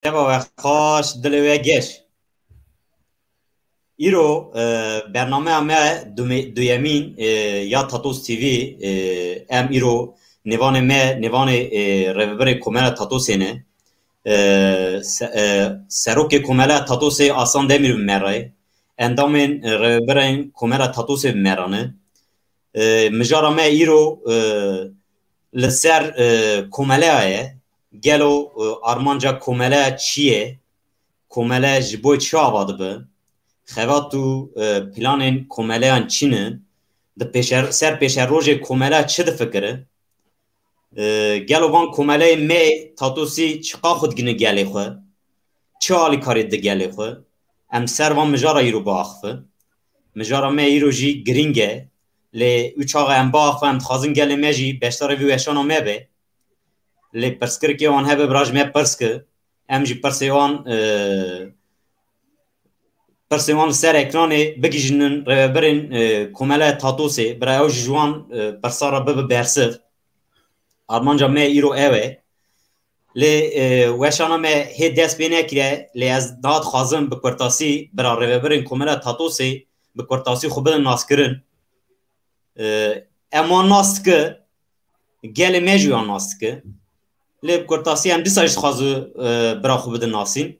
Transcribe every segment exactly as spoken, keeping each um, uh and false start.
Şeva we xweş, dilê we geş. Îro, e, bernameya me dume-, duyemîn, e, ya Tatos T V, e, em îro nêvanê me, nêvanê, e, rêvebirê Komela Tatosê ne. E, se-, e, serokê Komela Tatosê Aslan Demîr bi me re ye. Endamên, e, rêvebirên Komela Tatosê bi me re ne. E, mijara me îro, e, li ser, e, komeleya ye. Gelo, e, armanca komeleya çi ye? Komele ji bo çi ava dibe? Xebat û, e, planên komeleyan çi ne? Di pêşer-, ser pêşerojê komeleya çi difikire? E, gelo van komeleyê me Tatosî çiqa xwe digine gelê xwe? Çi alîkarî di gelê xwe? Em ser van mijara îro biaxive. Mijara me îro jî girîng e. Lê û çaxa em biaxive, em dixwazin gelê me jî beşdarê vî weşana me be. Lê pirsgirêkê wan hebe, bira ji me pirs ke. Em jî pirsê wan, e, pirsê wan li ser ekranê bigihîjinin rêvebirên, e, Komeleya Tatosê. Bira ew jî ji wan, e, pirsa re bibe bersiv. Armanca me îro ew e. Lê, e, weşana me hê dest pê nekiriye, lê ez niha dixwazim bi kurtasî bira rêvebirên Komeleya Tatosê bi kurtasî xwe bidin naskirin. E, em wan nas dike, gelê me jî wan nas dike. Lê bi kurtasî em dîsa jî dixwaze, e, bira xwe bidin nasîn.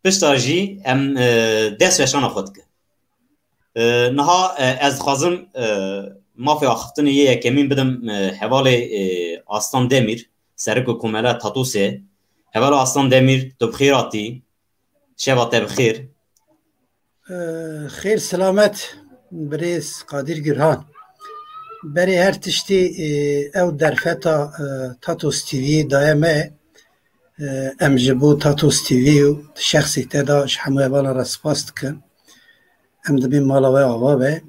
Pişta jî em, e, dest weşana xwe dikin. E, niha, e, ez dixwazim, e, mafê axiftinê yê yekemîn bidim, e, hevalê, e, Aslan Demîr, serokê Komela Tatosê. Hevala Aslan Demîr, tu bi xêr hatî. Şeva te bi xêr. E, xêr selamet birêz Qadir Gürhan. Berê her tiştî, e, ew derfeta, e, Tatos T V'yê daye me. E, em ji bo Tatos T V û di şexsê te de ji hemû hevalan re spas dikin. Em dibên mala we ava be.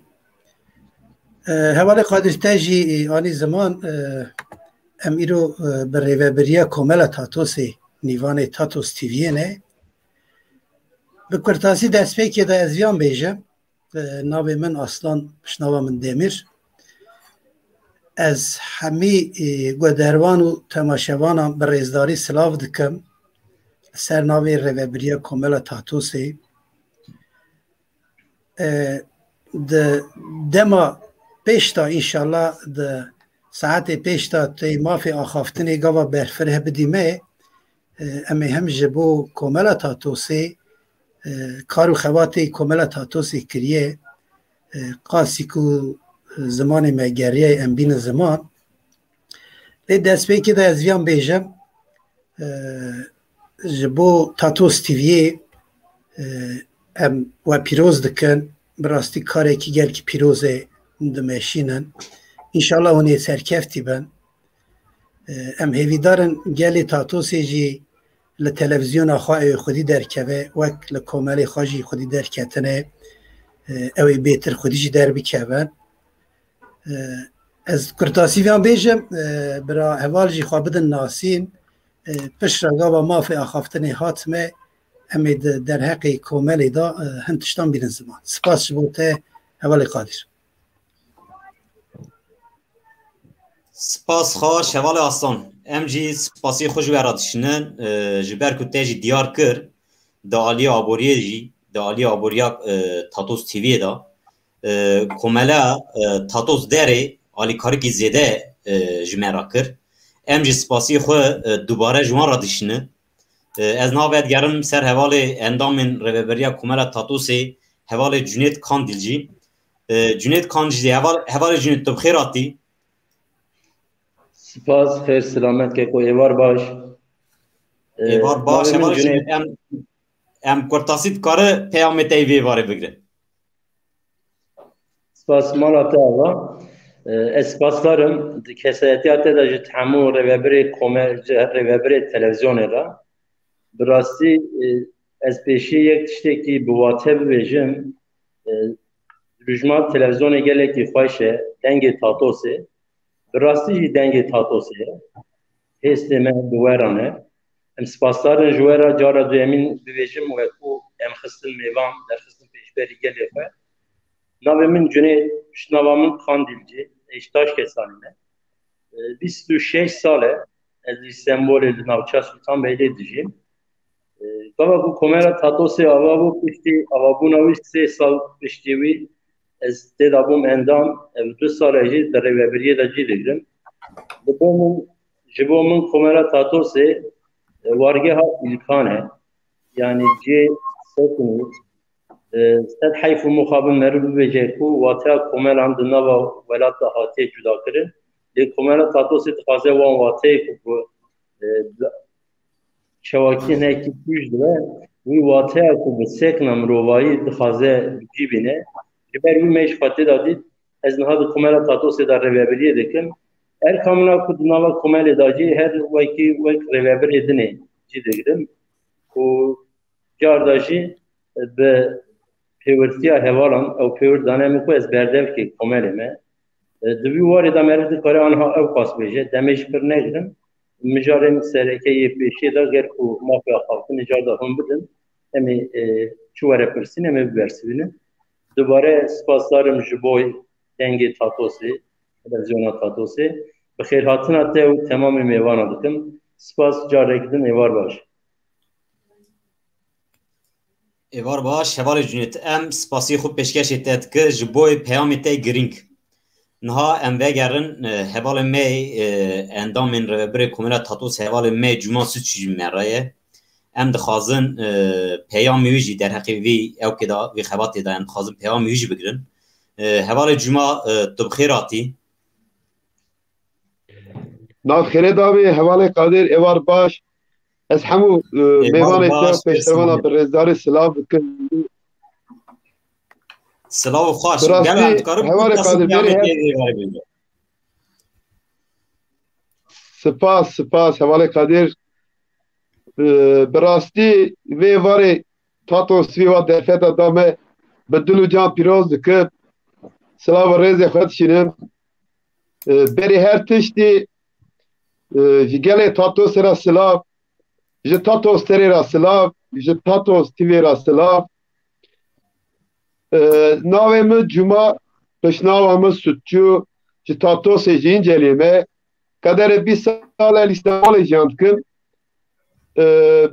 E, hevalê Qadir te jî, e, anî ziman, e, em îro, e, bi rêvebiriya Komela Tatosê, nîvanê Tatos T V'yê ne. Bi kurtasî destpêkê de ez viyan bêjim. E, navê min Aslan, pişnava min Demîr. Ez hemî, e, guhdarvan û temaşevanan bi rêzdarî silav dikim. Ser navê Rêvebiriya Komela Tatosê. E, di dema pêş de, înşallah di saetê pêş de tê mafê axaftinê gava berfireh bidî me, e, em ê hem ji bo Komela Tatosê, e, kar û xebatê Komela Tatosê kiriye, e, qasî ku zimanê me geriye em bînin ziman. Lê destpêkê de ez viyan bêjim, e, ji bo Tatos T V'yê, e, em we pîroz dikin. Bi rastî karekî gelkî pîroz e, hûn dimeşînin. Înşallah hûn ê serkeftî bin. E, em hêvîdar in gelê Tatosê jî li televîzyona xwe ew ê xwedî derkeve, wek li komelê xwe jî xwedî derketine, e, ew ê bêtir xwedî jî derbikevin. E, ez kurtasî viyan bêjim, e, bira heval jî xwe bidin nasîn. E, piştre gava mafê axaftinê hatime, em ê di derheqê komelê de, e, hin tiştan bînin ziman. Spas ji bo te, hevalê Qadir. Spas xweş, hevalê Aslan. Em jî spasî xwe ji we re dişînin, e, ji ber ku te jî diyar kir, di aliyê aboriyê jî, di aliyê aboriya, e, Tatos T V'yê de, e, komela, e, Tatos derê alîkarikî zêde, e, ji me re kir. Em jî spasî xwe, e, dubare ji wan re dişînin. E, ez niha vedigerim ser hevalê endamên Rêveberiya Komela Tatosê, hevalê Cunêt Kandîl jî. E, Cunêt Kandîl jî, heval-, hevalê Cunêt, tu bi xêr hatî. Spas, xêr, selamet, keko, êvar baş. E, Êvar baş, navê min hevalê Cunêt. Cunêt, em, em kurtasî dikare peyamê te yê vê êvarê bigire. Spas mala te ava. E, ez spasdar im di kesayetiya te de ji hemû rêvebirê kome-, ji rêvebirê televîzyonê re. Bi rastî, e, ez pêşî yek tiştekî bi wate bibêjim. E, dirûjma televîzyonê gelekî xweş e, dengê Tatosê. Bi rastî jî dengê Tatosê ye. Hêstê me bi we re ne. Em spasdar in ji we re, cara duyemîn bibêjim, we ku em xistin mêvan, derxistin pêşberî gelê xwe. Navê min Cunêt, piştnava min Kandîlcî, êştaş kesanî me. E, bîst û şeş sal e, ez li Stenbolê li navça Sultanbeylê dijîm. E, Gava ku Komela Tatosê ava bû, piştî avabûna wî sê sal piştî wî ez tê de bûm endam, ev du sal e jî di rêvebiriyê de cî digirim. Ji bo min, ji bo min Komela Tatosê, e, wargeha îlkan e. Yanî cihê sekinî, e, sed heyf û mixabin meriv bibêje ku wateya komelan di nava welat de hatiye cudakirin. Lê Komela Tatosê dixwaze wan wateyê ku bi, e, bi çewakiyê nekî tûj dibe, wî wateya ku bi sekna mirovayî dixwaze bi cî bîne. Ji ber wî me ji xwe tê de dît, ez niha di Komela Tatosê de rêvebiriyê dikim. Erka min a ku di nava komelê de jî her wekî wek rêvebirê dinê cî digirim. Û car de jî bi pêwirtiya hevalan, ew pêwir dane min ku ez berdevkê komelê me. E, di vî warê de meriv dikare anha ew qas bêje, demê ji pir negirim. Mijarên sereke yê pêşiyê de ger ku mafê axaftinê car de hûn bidin, em ê, e, çi were pirsîn, em ê bibersivînin. Dubare spasdar im ji bo dengê Tatosê, televizyona Tatosê. Bi xêrhatina te û temamê mêvana dikim. Spas, carek din êvar baş. Êvar baş, hevalê Cunêt. Em spasiyê xwe pêşkêşê te dike ji bo peyamê te girîng. Niha em vegerin, e, hevalê me, e, endamên rêvebirê Komela Tatos, hevalê me Cuma Suçî ji me re ye. Em dixwazin, e, peyamê wî jî derheqê vî ewkê de, vî xebatê de em dixwazin peyamê wî jî bigirin. E, hevalê Cuma, e, tu bi xêr hatî. Nav xêrê dabê, hevalê Qadir, êvar baş. Ez hemû, e, Êvar mêvanê te baş, pêşerwana pêşerwana. Bi rêzdarî silav dikim. Silav û xweş. Bi rastî, gelo em dikarin hevalê Qadir, berê her êvarê bêje. Spas, spas, hevalê Qadir. E, bi rastî vê varê Tatos vî wa derfeta da me bi dil û can pîroz dikim. Silav û rêzê xwe dişînim. E, berê her tiştî, e, ji gelê Tatosê re silav, ji Tatos Terê re silav, ji Tatos T V re silav. E, navê min Cuma, pişnava min Sutçu, ji Tatosê ji Încelê me. Qederê bîst sal e li Îstanbulê jiyan dikim. E,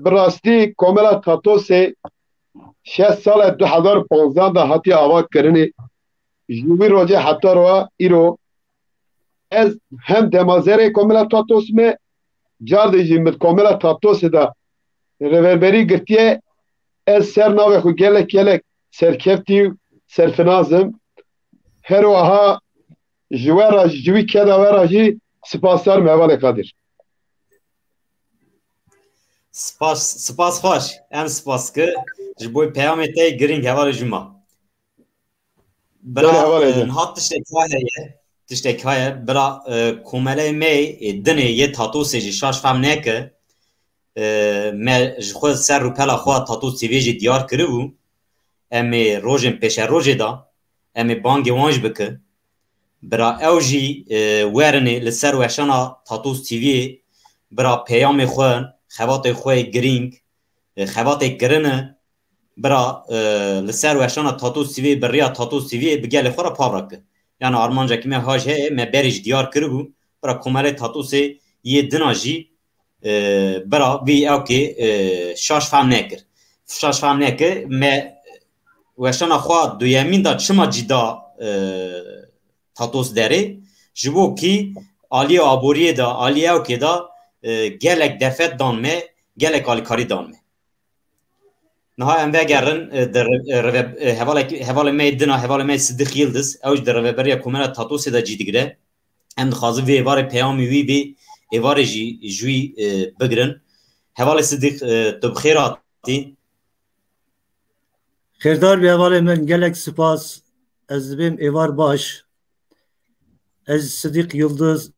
bi rastî Komela Tatosê şeş sal e, du hezar û panzdeh de hatiye ava kirinê. Ji wî rojê heta roja îro ez hem demazerê Komela Tatos me, cardê jî min Komela Tatosê de rêveberî girtiye, ez ser navê xwe gelek gelek serkeftî û serfinaz im. Her wiha ji we re, ji wî keda we re jî spasdar me hevalê Qadir. Spas, spas xweş. Em spas ki ji bo peyamê te girîng hevalê Cuma. Bira, Belê, hevalê e, Cuma. Niha tiştek wa heye. Tiştek heye. Bira, e, komeleyê me, e, dinê yê Tatosê jî şaş fehm neke. E, me ji xwe ser rûpela xwe Tatos T V jî diyar kiribû. Em ê rojên pêşerojê de, em ê bangê wan jî bikin. Bira ew jî, e, werinê li ser weşana Tatos T V'yê, bira peyamê xwe, xebatê xwe yê girîng, e, xebatê kirine, bira, e, li ser weşana Tatos T V'yê, bi riya Tatos T V'yê bi gelê xwe re pav rake. Yani armancekî me haj heye, me berê jî diyar kiribû, bira komelê Tatosê yê dina jî, e, bira vî ewkê, e, şaş fehm nekir. Şaş fehm nekir, me weşana xwe duyemîn de çima cî da, e, Tatos derê, ji bo kî aliyê aboriyê de, aliyê ewkê de, e, gelek derfet dan me, gelek alîkarî dan me. Niha em vegerin, e, di re-, e, reve-, e, hevalek-, hevalê me yê dina, hevalê me yê Sidîq Yildiz, ew jî di rêveberiya Komela Tatosê de cî digire. Em dixwazin vê êvarê peyamê wî bê, êvarê jî ji wî, e, bigirin. Hevalê Sidîq, e, tu bi xêr hatî. Xêrdar bî hevalê min, gelek spas. Ez dibêm êvar baş. Ez Sidîq Yildiz,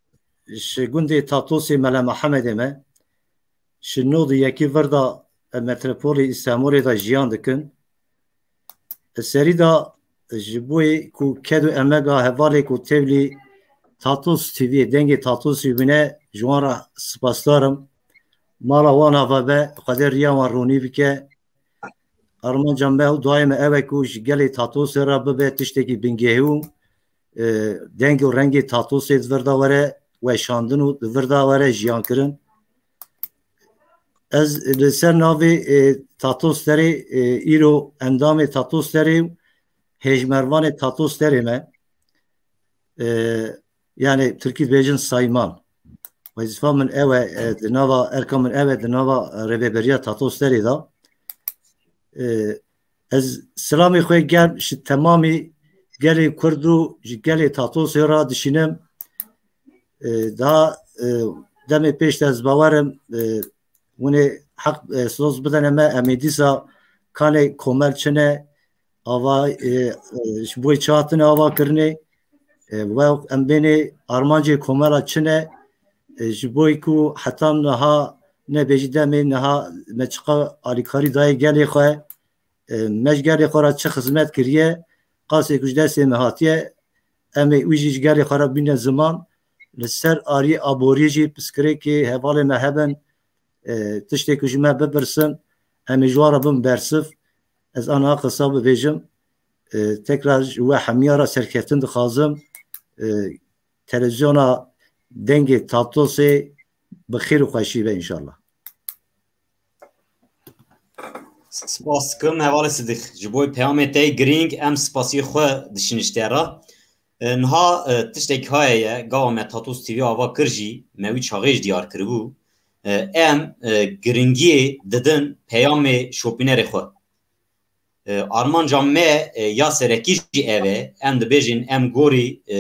ji gundê Tatosê Mele Mehemedê me. Ji nod û yekî vir de metropolê Îstemolê de jiyan dikin. Serî de ji bo yê ku ked û emega hevalê ku tevlî Tatos T V, dengê Tatosî bûne, ji wan re spasdar im. Mala wan ava be, Xwedê riya wan ronî bike. Armanca me û duayê me ew e ku ji gelê Tatosê re bibe tiştekî bingehî û, e, deng û rengê Tatosê di vir de were weşandin û di vir de were jiyankirin. Ez li ser navê, e, Tatos Derê, e, îro endamê Tatos Derê û hêjmervanê Tatos Derê me. E, yani Tirkî dibêjin sayman. Wezîfa min ew e, e, di nava, erka min ew e, di nava, e, rêveberiya Tatos Derê de. E, ez silamê xwe germ ji temamî gelê Kurd û ji gelê Tatosê re dişînim. E, daha, e, demê pêş de ez bawerim, e, hûn ê heq, e, soz bidene me, em ê dîsa kanê komel çi ne, ava, e, e, ji bo çi hatine ava kirinê, e, we em bênê armancê komela çi ne, e, ji bo ku heta niha nebêjî demê niha me çiqa alîkarî dayê gelê xwe, e, me ji gelê xwe re çi xizmet kiriye, qasê ku ji destê me hatiye, em ê wî jî ji gelê xwe re bîne ziman, li ser ariyê aboriyê jî piskirêkê hevalê me hebin, e, tiştê ku ji me bipirsin, em ê ji wan re bin bersiv. Ez ana qisa bibêjim, e, tekrar ji we hemiya re serkeftin dixwazim. E, televîzyona Dengê Tatosê bi xêr û xweşî be înşallah. Spas dikim hevalê Sidîq. Ji bo peyamê te yê girîng em spasiyê xwe dişînin ji te re. E, niha, e, tiştek haye ye, gava me Tatos T V ava kir jî, me wî çaxê jî diyar kiribû. E, em, e, giringiyê didin peyamê şopînerê xwe. E, armanca me, e, ya serekî jî ev e, em dibêjin em gorî, e,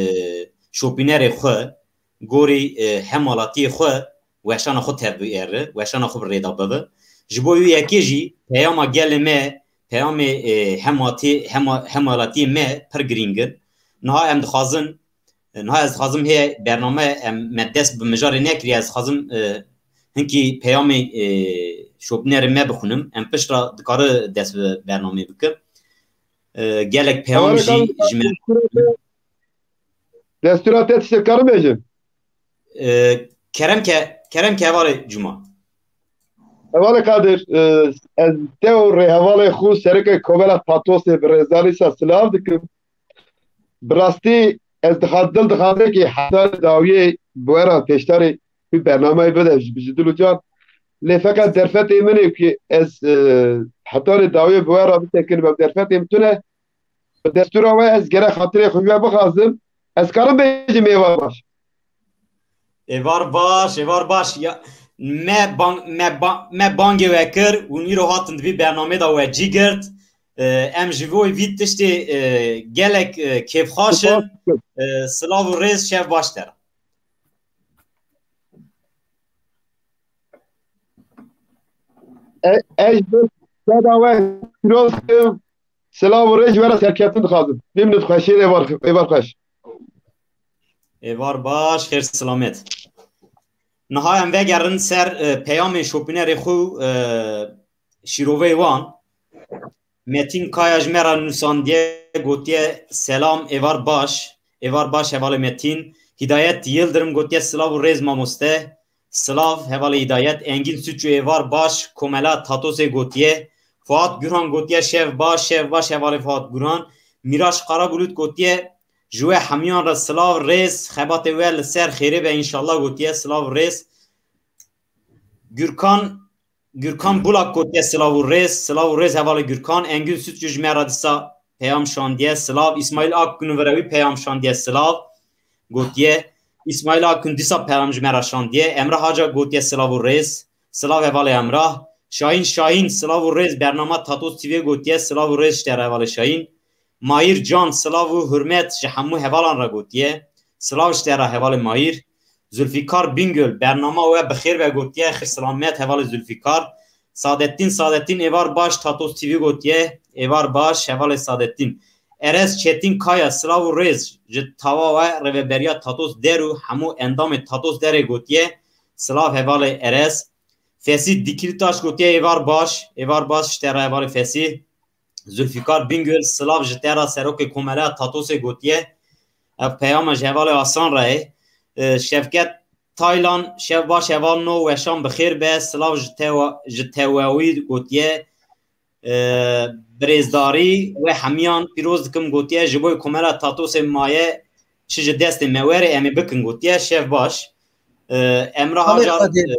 şopînerê xwe, gorî, e, hemalatiyê xwe, weşana xwe tevbigere, weşana xwe bi rêda bibe. Ji bo wî yekê jî peyama gelê me, peyamê, e, hematê-, hema-, hemalatiyê me pir girîng in. Niha em dixwazin, niha ez dixwazim hê bername em me dest bi mijarê nekiriye, ez dixwazim, e, hinkî peyamê, e, şopînerê me bixwînim. Em pişt re dikare dest bi bernameyê bikin. E, gelek peyam jî ji me. Destûra te tiştê karim bêjim? E, kerem ke, kerem ke hevalê Cuma. Hevalê Kadir, e, ez te û rêhevalê xwe serokê Komela Tatosê bi rêzdarî sa silav dikim. Bi rastî ez dixa-, dil dixwaze ki heta dawiyê bi we re pêşdarî wî bernameyê bide ji, ji dil û can. Lê feqet derfetê min ê ki ez, e, heta dawiyê bi we re bitekinim, ev derfetê min tune. Bi destûra we ez gerek xatirê xwe ji we bixwazim. Ez karim bêjim êvar baş. Êvar baş, êvar baş. Ya, me bang-, me ba-, me bangê we kir, hûn îro hatin di vî bernamê de we cî girt. E, em ji bo vî tiştê, e, gelek, e, kêfxweş in. Spas dikim. E, silav û rêz, şev baş te re. E, ez ji bo te de we pîroz dikim. Silav û rêz ji we re serkeftin dixwazim. Bimînin xweşiyê êvar, êvar xweş. Êvar baş, xêr silamet. Niha em vegerin ser, e, peyamê şopînerê xwe, e, şîroveyê wan. Metîn Kaya ji me re nûsandiye, gotiye, "Selam, êvar baş." Êvar baş, hevalê Metîn. Hidayet Yildirim gotiye, "Silav û rêz mamoste." Silav, hevalê Hidayet. Engîn Suçu, êvar baş, komela Tatosê gotiye. Fuat Gurhan gotiye, "Şev baş, şev baş, hevalê Fuat Gurhan." Mîraş Karabulut gotiye, "Ji we hemiyan re silav, rêz, xebatê we li ser xêrê be înşallah," gotiye, "Silav, rêz." Gürkan, Gürkan Bulak gotiye, "Silav û rêz, silav û rêz, hevalê Gürkan." Engîn Suçu ji me re dîsa peyam şandiye, "Silav." Îsmaîl Akgün ve re wî peyam şandiye, "Silav," gotiye. Îsmaîl Akgün dîsa peyam ji me re şandiye. Emrah Acar gotiye, "Silav û rêz." Silav hevalê Emrah. Şahîn Şahîn, "Silav û rêz, bernama Tatos T V," gotiye. Silav û rêz ji te re hevalê Şahîn. Mahîr Can, "Silav û hurmet ji hemû hevalan re," gotiye. Silav ji te re hevalê Mahîr. Zulfîkar Bingöl, "Bernama we bi xêr be," gotiye. Xêr silamet hevalê Zulfîkar. Sadettin, Sadettin, "Êvar baş, Tatos T V," gotiye. Êvar baş, hevalê Sadettin. Erez Çetin Kaya, "Silav û rêz ji tava we, rêveberiya Tatos Der û hemû endamê Tatos Derê," gotiye. Silav hevalê Erez. Fesî Dikiltaş gotiye, "Êvar baş, êvar baş ji te re hevalê Fesî." Zulfîkar Bingöl, "Silav ji te re, serokê Komeleya Tatosê," gotiye. Ev peyama ji hevalê Hasan re ye. E, Şevket Taylan, "Şev baş hevalno, weşan bi xêr be, silav ji te wa-, ji te wewî," gotiye. E, bi rêzdarî we hemiyan pîroz dikim, gotiye, "Ji bo Komela Tatosê maye çi ji destê me were em ê bikin," gotiye. Şev baş. E, Emrah Acar, Kadir, e,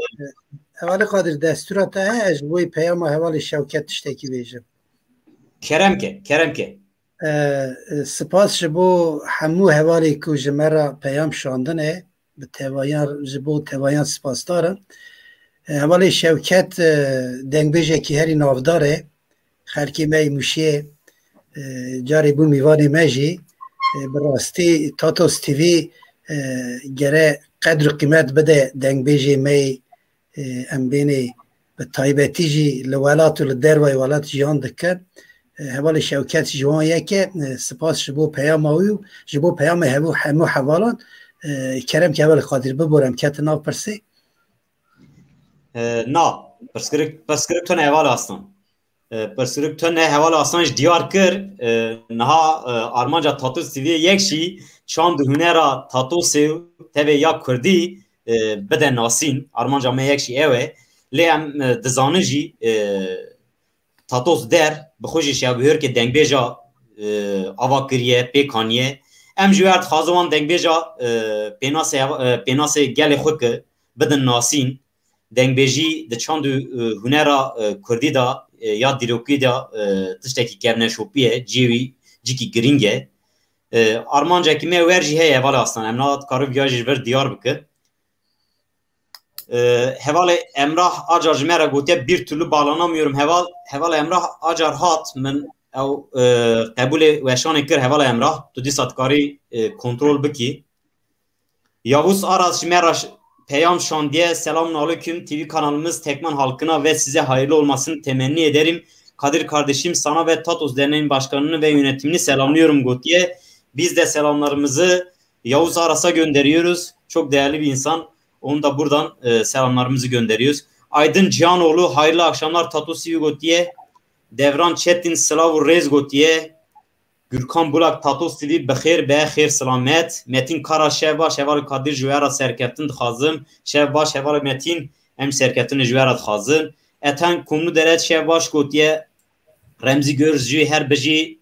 Hevalê Qadir, destûra te heye, ez ji bo peyama hevalê Şewket tiştekî bêjim. Kerem ke, kerem ke. E, e, spas ji bo hemû hevalê ku ji me re peyam şandine, bi tevayan, ji bo tevayan spasdar im. E, hevalê Şewket, e, dengbêjekî herî navdar e. Xelkê me yê Mûşê, e, carê bû mîvanê me jî. E, bi rastî Tatos T V, e, gere qedr û qîmet bide dengbêjê me yê, e, em bênê bi taybetî jî li welat û li dervayê welat jiyan dikin. E, hevalê Şewket ji wan yek e, e, spas ji bo peyama wî û ji bo peyamê hemû, hemû hevalan. E, kerem ke hevalê Qadir bibore em ketin nav pirsê. E, na, pirsgirêk, pirsgirêk tune hevalê Aslan. E, pirsgirêk tune hevalê Aslan jî diyar kir. E, niha, e, armanca Tatos T V yek jî çand û hunera Tatosê û tevê ya kurdî, e, bide nasîn. Armanca me yek jî ew e. Lê em, e, dizanin jî, e, Tatos Der bi xwe jî şevbihêrkê dengbêja, e, ava kiriye, pêk aniye. Em ji wê re dixwazin wan dengbêja, e, pênasê, e, pênasê gelê xwe ki bidin nasîn. Dengbêjî di çand û, e, hunera, e, kurdî de, e, ya dîrokî de, e, tiştekî kevneşopî ye, cihê wî cîkî girîng e. E, armancekî me wer jî heye, hevalê Aslan. Em niha dikarin viya jî ji vir diyar bikin. E, hevalê Emrah Acar ji me re gotiye, bir türlü bağlanamıyorum heval. Hevalê Emrah Acar hat, min ew, e, qebûlê weşanê kir, hevalê Emrah. Tu dîsa dikarî, e, kontrol bikî. Yavuz Aras ji me re ş-, peyam şandiye. Selamun aleyküm. T V kanalımız Tekman halkına ve size hayırlı olmasını temenni ederim. Kadir kardeşim, sana ve Tatos Derneği'nin başkanını ve yönetimini selamlıyorum gotiye. Biz de selamlarımızı Yavuz Aras'a gönderiyoruz. Çok değerli bir insan. Onu da buradan, e, selamlarımızı gönderiyoruz. Aydın Cihanoğlu, hayırlı akşamlar Tatos T V gotiye. Devran Çetin, silav û rêz gotiye. Gürkan Bulak, Tatos T V bi xêr be, xêr silamet. Metin Kara, şev baş, hevalê Kadir ji we re serkeftin dixwazim. Şev baş, hevalê Metin, em serkeftinê ji we re dixwazin. Ethan Kumlu Deret, şev baş gotiye. Remzi Gözcü, her bijî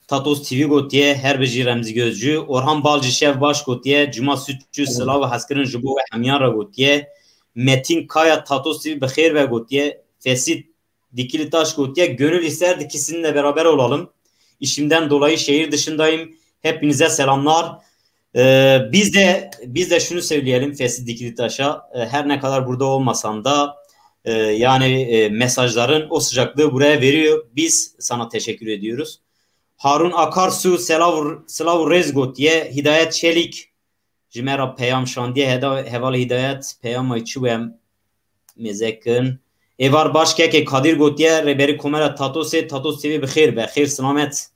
Tatos T V gotiye, her bijî Remzi Gözcü. Orhan Balcı, şev baş gotiye. Cuma Sütçü, silav û hezkirin ji bo we hemiyan re gotiye. Metin Kaya, Tatos T V bi xêr be gotiye. Fesit Dikili Taş gotiye, gönül isterdi ki sizinle beraber olalım. İşimden dolayı şehir dışındayım. Hepinize selamlar. Ee, biz de biz de şunu söyleyelim Fesit Dikili Taş'a. Ee, her ne kadar burada olmasan da, e, yani, e, mesajların o sıcaklığı buraya veriyor. Biz sana teşekkür ediyoruz. Harun Akarsu, silav, silav û rêz gotiye. Hidayet Çelik, ji me re peyam şandiye. Heda-, hevalê Hidayet, peyama çi we em mêze kin. Êvar baş, kekê Kadir gotiye, rêberî Komela Tatosê, Tatos T V bi xêr be, xêr silamet.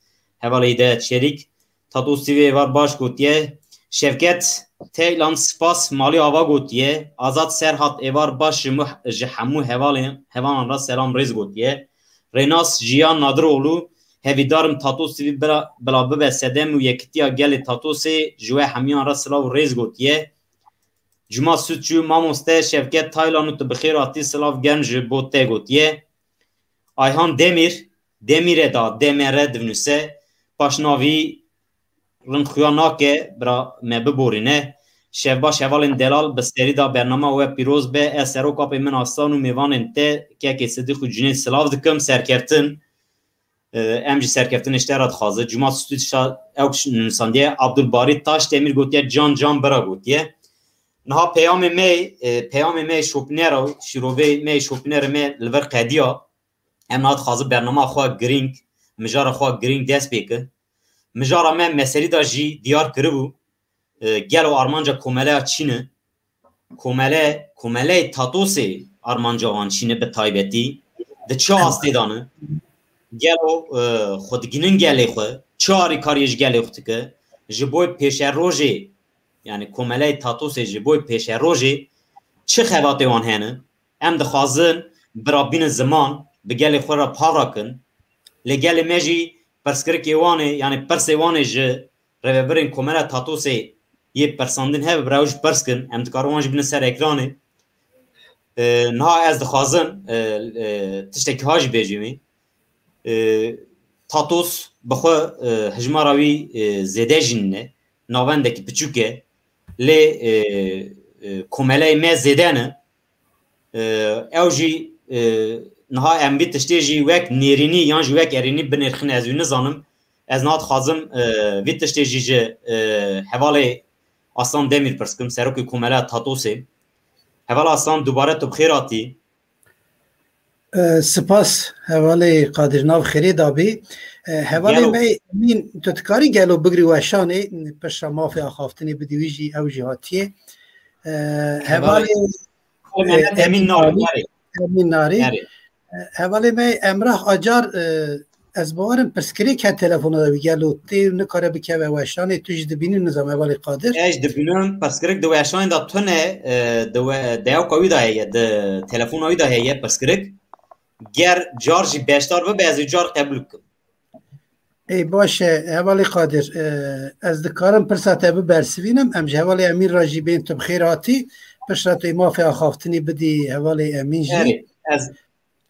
Hevalê Hidayet Çelik, Tatos T V êvar baş gotiye. Şevket Teylan, spas, malî ava gotiye. Azat Serhat, êvar baş, ji mu-, ji hemû hevalên, hevalan re selam rêz gotiye. Rênas Jiyan Nadiroğlu, hevîdarim Tatos T V bila, bila bibe sedem û yekitiya gelê Tatosê, ji we hemiyan re silav û rêz gotiye. Cuma Sütçü, mamoste Şevket Taylan û tu bi xêr hatî, silav germ ji bo te gotiye. Ayhan Demir, Demîre da, D M R divinuse, paşnavî rin xuya nake, bira me biborîne. Şevbaş hevalên delal, bi serî da bernama we pîroz be. Ez serok apê min Aslan û mêvanên te, kekê Sidîq û Cînê silav dikim, serkeftin. E, em jî serkeftinê ji te re dixwazin. Cuma Stûdşa ew nivîsandiye. Abdulbarî Taşdemîr gotiye, can can bira gotiye. Niha peyamê me, e, peyamê me şopîner û şîrovê me şopînerê me li vir qediya. Em niha dixwazin bernama xwe girîng, mijara xwe girîng dest pê kin. Mijara me meserî de jî diyar kiribû. E, gelo armanca komeleya çi ne? Komele, komeleyê Tatosê armanca wan çi ne bi taybetî? Di çi astê de ne? Gelo, e, xwe digihînin gelê xwe? Çi alîkariyê ji gelê xwe dike? Ji bo pêşerojê, yani komeleyê Tatosê ji bo pêşerojê çi xebatê wan hene? Em dixwazin bira bînin ziman, bi gelê xwe re pavra kin. Lê gelê me jî pirsgirêkê wan ê, yani pirsê wan ê ji rêvebirên Komela Tatosê yê pirsandin hebe, bira ew jî pirs kin. Em dikarin wan jî bînin ser ekranê. E, niha ez dixwazim, e, e, tiştekî ha jî bêjim wî. E, Tatos bi xwe, e, hijmara wî, e, zêde jî nîne. Navendekî piçûk e. Lê, e, e, komeleyê me zêde ne. E, ew jî, e, niha em vî tiştê jî wek nêrînî yan jî wek erênî binirxin, ez wî nizanim. Ez niha dixwazim, e, vî tiştê jî ji, e, hevalê Aslan Demîr pirs kim, serokê Komeleya Tatosê. Heval Aslan, dubare tu bi xêr hatî. E, spas, hevalê Qadir, nav xêrê dabî. E, hevalê Gelo. me Emîn, tu dikarî gelo bigirî weşanê, pişta mafê axaftinê bidî wî jî, ew jî hatiye. E, hevalê, Hevalê Emîn Emîn Narî, Narî. Erê. Emîn Narî. Erê. E, hevalê me Emrah Acar, e, ez bawerim pirsgirêk he telefona de wî gelo tê û nikare bikeve weşanê, tu jî dibînî nizam hevalê Qadir. Ez dibînim pirsgirêk di weşanê de tune, e, di we-, dewka wî de heye, di telefona wî de heye pirsgirêk. Ger car jî beşdar bibe, ez ê car qebûl bikim. Ê, baş e, hevalê Qadir, e, ez dikarim pirsa te bibersivînim, em ji hevalê Emîn re jî bên tu bi xêr hatî, piştre tu ê mafê axaftinî bidî hevalê Emîn jî. Erê, ez,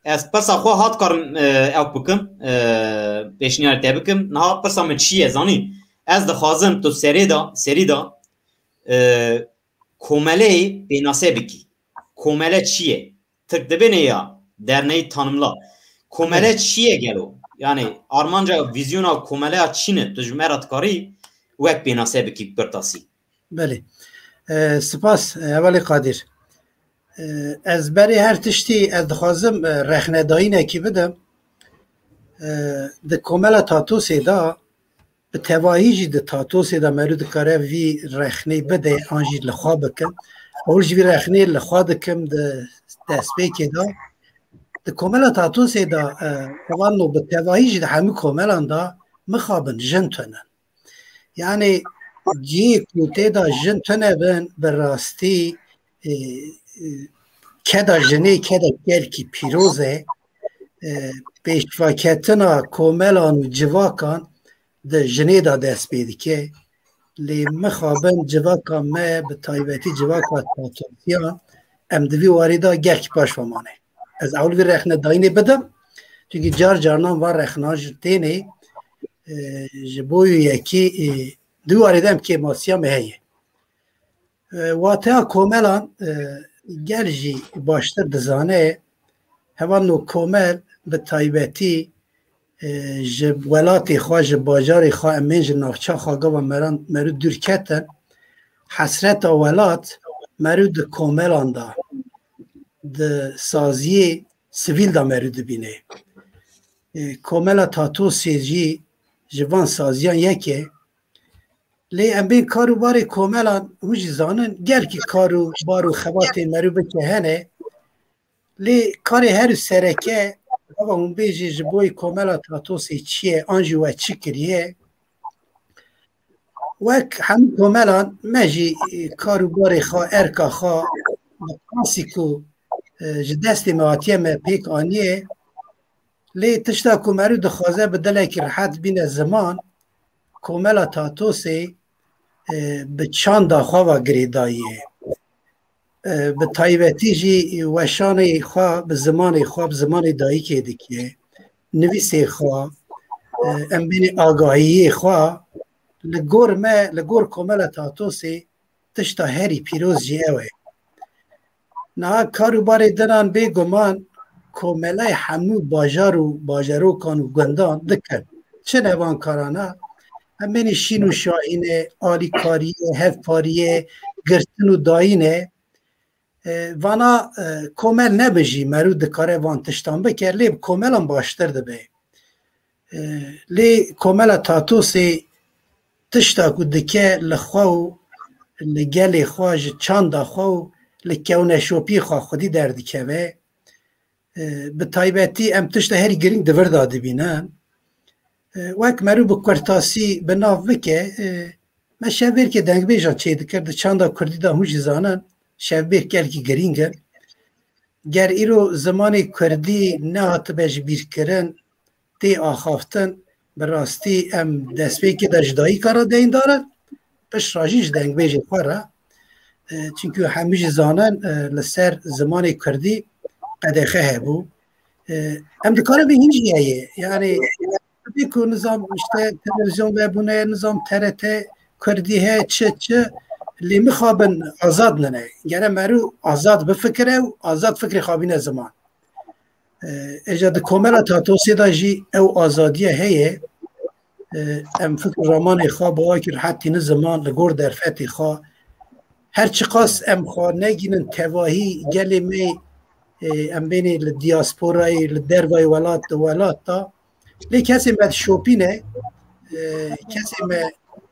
ez pirsa xwe hat karim, e, ew bikim, e, pêşniyar te bikim. Niha pirsa min çi ye, zanî? Ez dixwazim tu serê de, serî de, e, komeleyê pênase bikî. Komele çi ye? Tirk dibêne ya, derneği tanımla. Komele Evet. çi ye gelo? Yani armanca, vîzyona komeleya çi ne? Tu ji me re dikarî wek pênase bikî bi kurtasî. Belê. E, spas, e, hevalê Qadir. E, ez berê her tiştî ez dixwazim, e, rexnedayînekî bidim. E, di Komela Tatosê de bi tevahî jî di Tatosê de merû dikare vî rexnê bide an jî li xwe bikin. Ew jî vî rexnê li xwe dikim di destpêkê de. Di Komela Tatosê de, e, hevalno bi tevahî jî di hemû komelan de mixabin jin tune. Yani cihê ku tê de jin tune bin, bi rastî, e, e, keda jinê keda gelkî pîroz e. E, pêşveketina komelan û civakan di jinê de dest pê dike. Lê mixabin civaka me, bi taybetî civaka Tatosiyan, em di vî warî de gelkî paş ve mane. Ez ewil vî rexnedayînê bidim. Çunkî car carinan van rexnan jî tênê, e, ji bo yekî, e, di warê de em kêmasiya me heye. E, wateya komelan, e, gel jî baştir dizane, hevalno komel bi taybetî, e, ji welatê xwe, ji bajarê xwe, em ên ji navça xwe gava meran, merû dûr ketin. Hesreta welat merû di komelan de, di saziyê sivîl de merû dibîne. E, Komela Tatosê jî ji van saziyan yek e. Lê em bên kar û barê komelan, hûn jî zanin, gelkî kar û bar û xebatê merû bike hene. Lê karê her û sereke, gava hûn bêjî ji bo Komela Tatosê çi ye, an jî we çi kiriye? Wek hemû komelan me jî, e, kar û barê xwe, erka xwe, bi qasî ku, e, ji destê me hatiye me pêk aniye. Lê tişta ku merû dixwaze bi dilekî rehet bîne ziman, Komela Tatosê, e, bi çanda xwe ve girêdayî ye. E, bi taybetî jî weşanê xwe bi zimanê xwe, bi zimanê dayikê dike, nivîsê xwe, e, em bênê agahiyê xwe, li gor me, li gor Komela Tatosê tişta herî pîroz jî ew e. Niha kar û barê dinan bêguman komelay hemû bajar û bajarokan û gundan dikin. Çi ne van karana? Em bênê şîn û şahîne, alîkariyê, hevpariyê, girtin û dayîne. E, vana, e, komel nebe jî merû dikare van tiştan bike, lê bi komelan baştir dibe. E, lê Komela Tatosê tişta ku dike li xwe û li gelê xwe, ji çanda xwe û li kewneşopiyê xwe xwedî derdikeve. E, bi taybetî em tişta herî girîng di vir de dibînin. E, wek merû bi kurtasî bi nav bike, e, me şevbêrkê dengbêjan çêdikir, di çanda kurdî de hûn jî zanin, şevbêrk gelkî girîng in. Ger îro zimanê kurdî nehatibe ji bîrkirin, tê axaftin, bi rastî em destpêkê de ji dayika re deyndar in, pişt re jî ji dengbêjê xwe re. E, çunkî hemû jî zanin, e, li ser zimanê kurdî qedexe hebû. E, em dikarin vê hîn jî heye. Yani, tabii ku nizam işte televizyon vebûne, nizam T R T kurdî he, çi, çi. Lê mixabin azad nine. Gere merû azad bifikire û azad fikrê xabîne ziman. Êca di komela Tatosê de jî ew azadiye heye. Em fikr ramanê xwe bi wekî rehetî ni ziman li gor derfetê xwe. Her çiqas em xwe negînin tevahî gelê me, em bênê li diasporayê, li dervayê welat, di welat de. Lê kesê me dişopîne, kesê me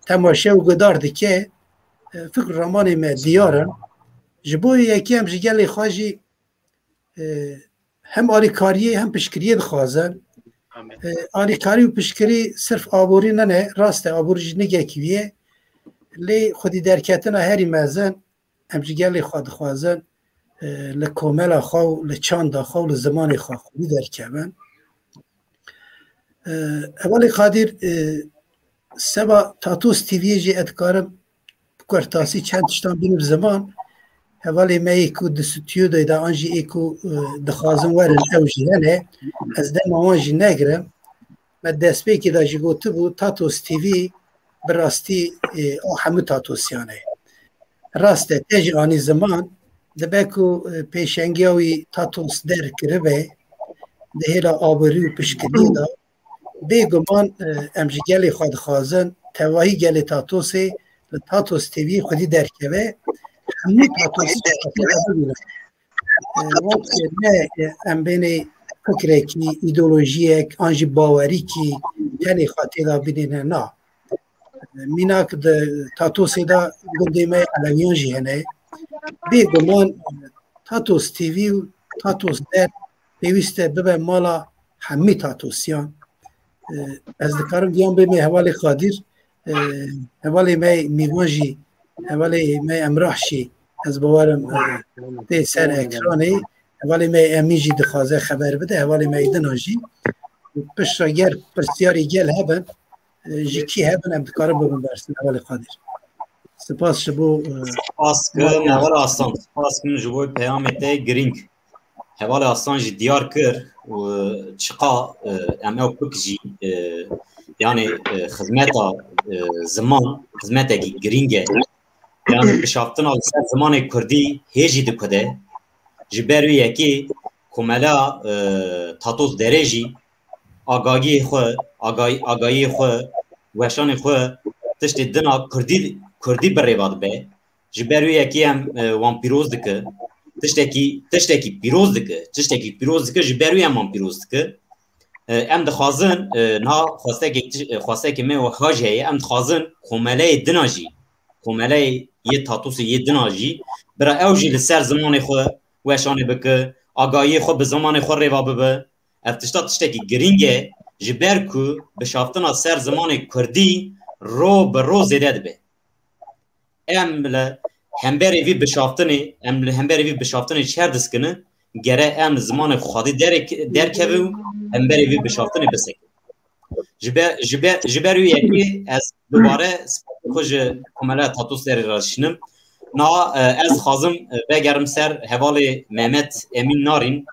temaşe û gudar dike, fikr ramanê me diyar in. Ji bo yekê em ji gelê xwe jî hem alîkariyê hem piştgiriyê dixwazin. Alîkarî û piştgirî sirf aborî nine, rast e, aborî jî nigekî wî ye. Lê xwedî derketina herî mezin em ji gelê xwe dixwazin, li komela xwe û li çanda xwe û li zimanê xwe xwedî derkevin. Hevalê Qadir, seba Tatos T V'yê jî ez dikarim bi kurtasî çend tiştan bînim ziman. Hevalê me yê ku di stûdyoyê de an jî ê ku dixwazin werin ew jî hene. Ez dema wan jî negirim. Me destpêkê de jî gotibû Tatos T V bi rastî a hemû Tatosiyan e. Rast e, te jî anî ziman, dibe ku pêşengiya wî Tatos derkiribe di hêla aborî û piştgiriyê de. Bêguman em ji gelê xwe dixwazin tevahî gelê Tatosê li Tatos T V'yê xwedî derkeve. Hemû Tatosê bibînin. Wek ne em bênê fikrekî, îdeolojiyek an jî bawerîkî tenê xwe tê de bînîne, na. Mînak di Tatosê de gundê me Elewiyan jî hene. Bêguman Tatos T V û Tatos Der pêwîst e bibe mala hemî Tatosiyan. Ez dikarim viyan bême hevalê Qadir, hevalê me Mîvan jî, hevalê me Emrah jî, ez bawerim tê ser ekranê. Hevalê me Emîn jî dixwaze xeber bide, hevalê me Êdina jî. Piştre ger pirsyarê gel hebin, ji kî hebin em dikarin bibin bersin, hevalê Qadir. Spas ji bo. Spas kim heval Aslan, spas kim ji bo peyamê te girîng. Hevalê Aslan jî diyar kir û çiqa em ew pik jî, yanê, xizmeta ziman, xizmetekî girîng e. Yanî bişaftina li ser zimanê kurdî hê jî dikude. Ji ber wê yekê komela Tatos Derê jî agahiyê xwe, agahî-, agahiyê xwe, weşanê xwe tiştê din a kurdî, kurdî bi rêva dibe. Ji ber wê yekê em wan pîroz dike. Tiştekî, tiştekî pîroz dike. Tiştekî pîroz dike, ji ber wê em wan pîroz dike. Em dixwazin, niha xwestekê, xwestekê me wiha jî heye, em dixwazin komeleyê din a jî, komeleyê yê Tatosê yê din a jî, bira ew jî li ser zimanê xwe weşanê bike, agahiyê xwe bi zimanê xwe rêva bibe. Ev tişta tiştekî girîng e, ji ber ku bişaftina ser zimanê kurdî ro bi ro zêde dibe. Em li hemberê vî bişaftinê, em li hemberê vî bişaftinê çer diskinin, gere em zimanê xwe xwedî derek-, derkevin û hemberê vî bişaftinê bisekin. Ji be-, ji be-, ji ber wê yekê ez dubare spasê xwe ji Komela Tatos Derê re dişînim. Niha, e, ez dixwazim, e, vegerim ser hevalê Mehmet Emîn Narîn.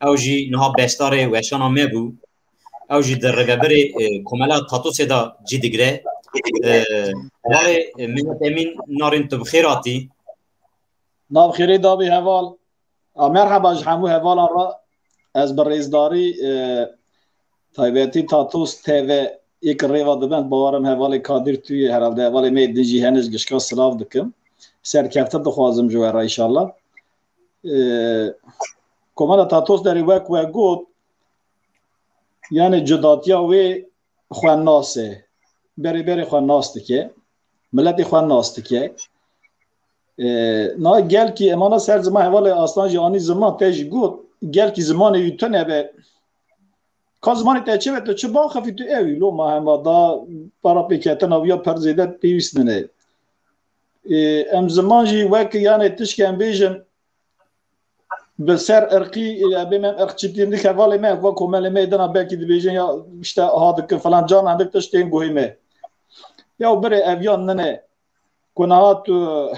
Ew jî niha beşdarê weşana me bû. Ew jî di rêvebirê, e, Komela Tatosê de cî digire. E, hevalê, e, Mehmet Emîn Narîn, tu bi xêr hatî. Nav xêrê dabî heval. A, merheba ji hemû hevalan re. Ez bi rêzdarî, e, taybetî Tatos T V yek rêva dibend, bawerim hevalê Kadir tu yê herhalde, hevalê me din jî hene, ji gişka silav dikim. Serkeftin dixwazim ji we re înşallah. E, Komela Tatos Derê wek we got, yani cudatiya wê xwe nas e. Berê berê xwe nas dike. Miletê xwe nas dike. E, na gelkî emana ser ziman hevalê Aslan jî anî ziman te jî got, gelkî zimanê wî tune be. Ka zimanê te çi be, tu çi biaxifî tu ew î, loma hema da para pêketina wî ya per zêde pêwîst nine. E, em ziman jî wek yani tişkî em bêjin, bi ser irqî, e, bê me em irqçîtî hindik hevalê me, va komelê me dina belkî dibêjin ya işte ha dikin falan, can hindik tiştên guhê me. Ya birê ev yan nine. Ku niha tu,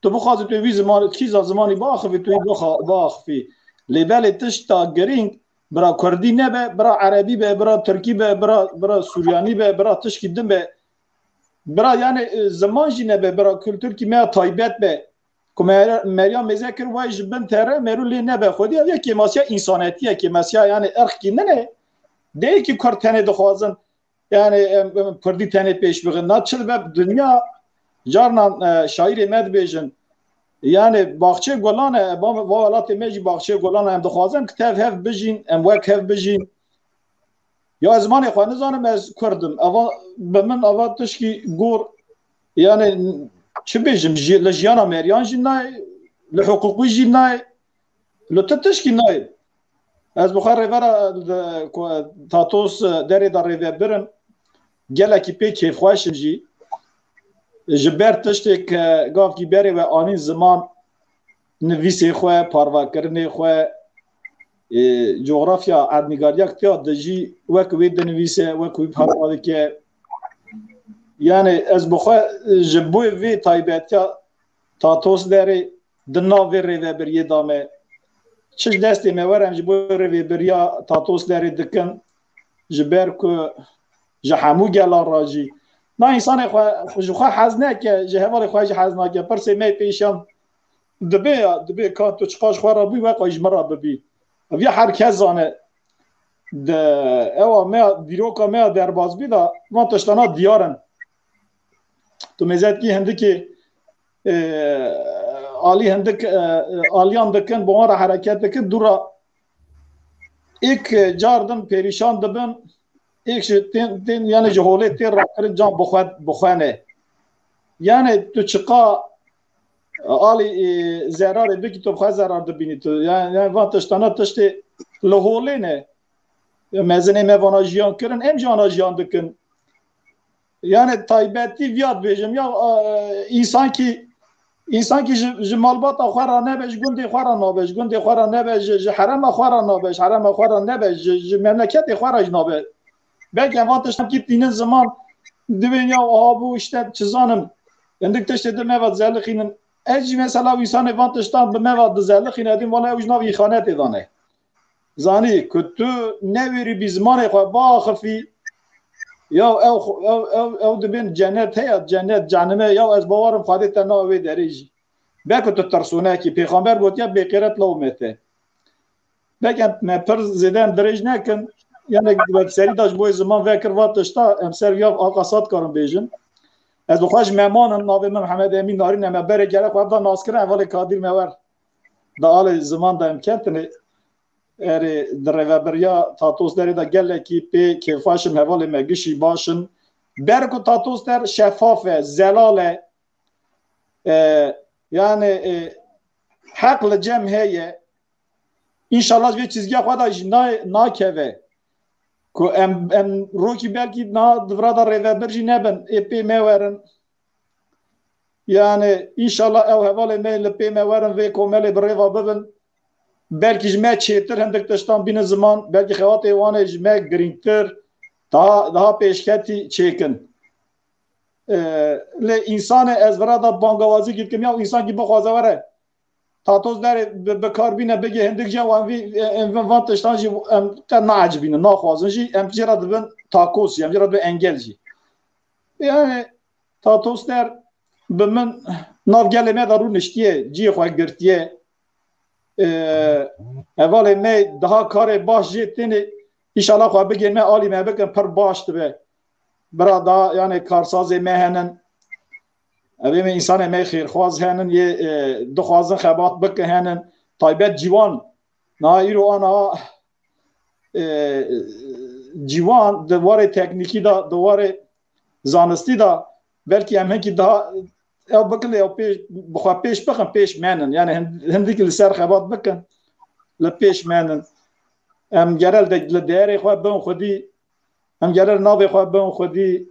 tu bixwazî tu vî ziman, kîza zimanî biaxivî, tu wî bixa-, biaxivî. Lê belê tişta girîng, bira kurdî nebe, bira erebî be, bira tirkî be, bira, bira suryanî be, bira tişkî din be. Bira, yani, e, ziman jî nebe, bira, kulturkî me ya taybet be. Ku me-, meriya mêze kir, way ji bin tere, meru lê nebe. Xwedî ev ya kêmasiya însanetî ye, kêmasiya, yani, irqkî nine. Deyekî Kurd tenê dixwazin, yani, em, em, Kurdî tenê pêş bixin. Na çi dibe dinya, carnan, e, şaîrê me dibêjin. Yani, baxçeyê gulan e, va, va welatê me jî baxçeyê gulan e. Em dixwazin ki tev hev bijîn, em wek hev bijîn. Ya ez zimanê xwe nizanim, ez Kurd im. Eva, bi min eva tişkî gor, yani, çi bêjim, ji, li jiyana meriyan jî nayê, li hiqûqî jî nayê, li tu tişkî nayê. Ez bi xwe rêvera, e, ku, Tatos, e, derê de rêvebir im. Gelekî pê kêfxweş im jî. Ji ber tiştê ke gavkî berê we anîn ziman, nivîsê xwe, parvekirinê xwe, e, cografya erdnîgariya tiya dijî wek wê dinivîse, wek wî parve dike. Yani ez bi xwe, e, ji bo vê taybetiya Tatos derê di nav vê rêvebiriyê de me. Çi ji destê me were, em ji bo rêvebiriya Tatos derê dikin, ji ber ku ji hemû gelan re jî. Na însanê xwe, ji xwe hez neke, ji hevalê xwe jî hez nake. Pirsê me pêşiyan dibe ya, dibe ka tu çiqas ji xwe re bûyî, wek ji min re bibî. Ev ya her kes zane. De, ewa me ya, dîroka me ya derbazbî de van tiştana diyar in. Tu mêze dikî hindikî, e, alî hindik, e, e, aliyan dikin, bi wan re hereket dikin, dû re êk car din pêrîşan dibin, êk ji tên, tên, yani ji holê tên rakirin can bi xwe, bi xwe ne. Yani tu çiqa alî, e, zerarê bikî, tu bi xwe zerar dibînî tu. Yani, yani van tiştana tiştê li holê ne. Mezinê me vana jiyan kirin, em jî ana jiyan dikin. Yani taybetî viya dibêjim ya, e, însankî, însankî ji, ji malbata xwe re nebe, ji gundê xwe re nabe, ji gundê xwe re nebe, ji, ji herema xwe re nabe, ji herema xwe re nebe, ji, ji memleketê xwe re jî nabe. Belkî em van tiştan kî tînin ziman, dibên ya aha bû işte çi zanim, hindik tiştê di me ve dizelixînin. Ez jî mesela wîsanê van tiştan bi me ve dizelixîne, dîm wala ew ji nav îxanetê de ne. Zanî ku tu newêrî bî zimanê xwe biaxifî, ya ew, ew, ew, ew dibên cennet heye, cennet, cehnime, ya ez bawerim Xwedê te nawe wê derê jî. Belku tu tirsonekî, pêxamber gotiye, bêqêret lewmete. Belki em, me pir zêde em dirêj nekin, yani serî de ji bo ziman vekir va tişta, em ser viya aqasat karin bêjin. Ez bi xwe ji Meman im, navê min Mihemed Emîn Narîn e, me berê gere xwe da nas kirin, hevalê Kadîr me wer. Da alê ziman da em ketine. Erê, di rêvebiriya Tatos Derê de gelekî pê kêfxweş im, hevalê me gişî baş in. Ber ku Tatos Der şefaf e, zelal e. E, yani, e, heq li cem heye. Înşallah ji vê çizgiya xwe de jî na-, nakeve. Ku em, em rokî belkî na di vira de rêvebir jî nebin, ê pê me werin. Yani, înşallah ew hevalê me li pê me werin, vê komelê bi rêva bibin. Belkî ji me çêtir hindik tiştan bînin ziman, belkî xewatê wan ê ji me girîngtir, daha, daha pêşketî çêkin. E, lê însanê ez vira da bangawazî dikim, ya însankî bixwaze were Tatos Derê bi, bi kar bîne, bigê hindik jî wan vî, em van tiştan jî em qet naecibînin, naxwazin jî, em jê re dibin takos jî, em jê re dibin engel jî. Yani Tatos Der bi min nav gelê me de rûniştiye, cihê xwe girtiye. E, hevalê me daha karê baş jê têne, înşallah xwe bigê me alî me bikin, pir baş dibe. Bira da, yani karsazê me henin. Evê me însanê me xêrxwaz henin, yê, e, dixwazin xebat bikin henin. Taybet ciwan. Na îro ana, e, ciwan di warê teknîkî de, di warê zanistî de belkî em hinkî daha ew bikin lê ew pêş, bi xwe pêş bixin, pêş menin. Yani hin-, hindikî li ser xebat bikin, li pêş menin. Em gere li de-, li değerê xwe bin xwedî, em gere li navê xwe bin xwedî.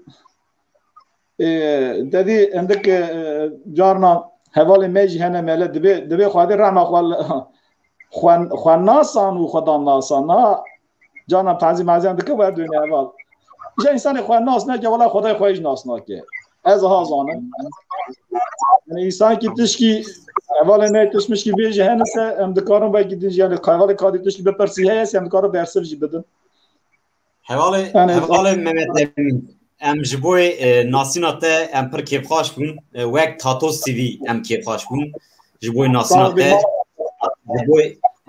Ê, te dî hindik, e, carna hevalê me jî hene mele, dibê, dibê Xwedê rehma xwe li, xwe, xwe nasan û Xwedan nasan. Na, carna tazî mazîyan dike wer dönê heval. Ji însanê xwe nas neke, wela Xwedayê xwe jî nas nake. Ez ha zanim. Yani însankî tişkî, hevalê me tişmişkî bêjî hene se, em dikarin belkî din jî, yani hevalê kadî tişkî bipirsî heye se, em dikarin bersiv jî bidin. Hevalê, yani, hevalê Mehmet Emin. Em ji bo, e, nasîna te em pir kêfxweş bûn. E, wek Tatos T V em kêfxweş bûn. Ji bo nasîna te, ji bo,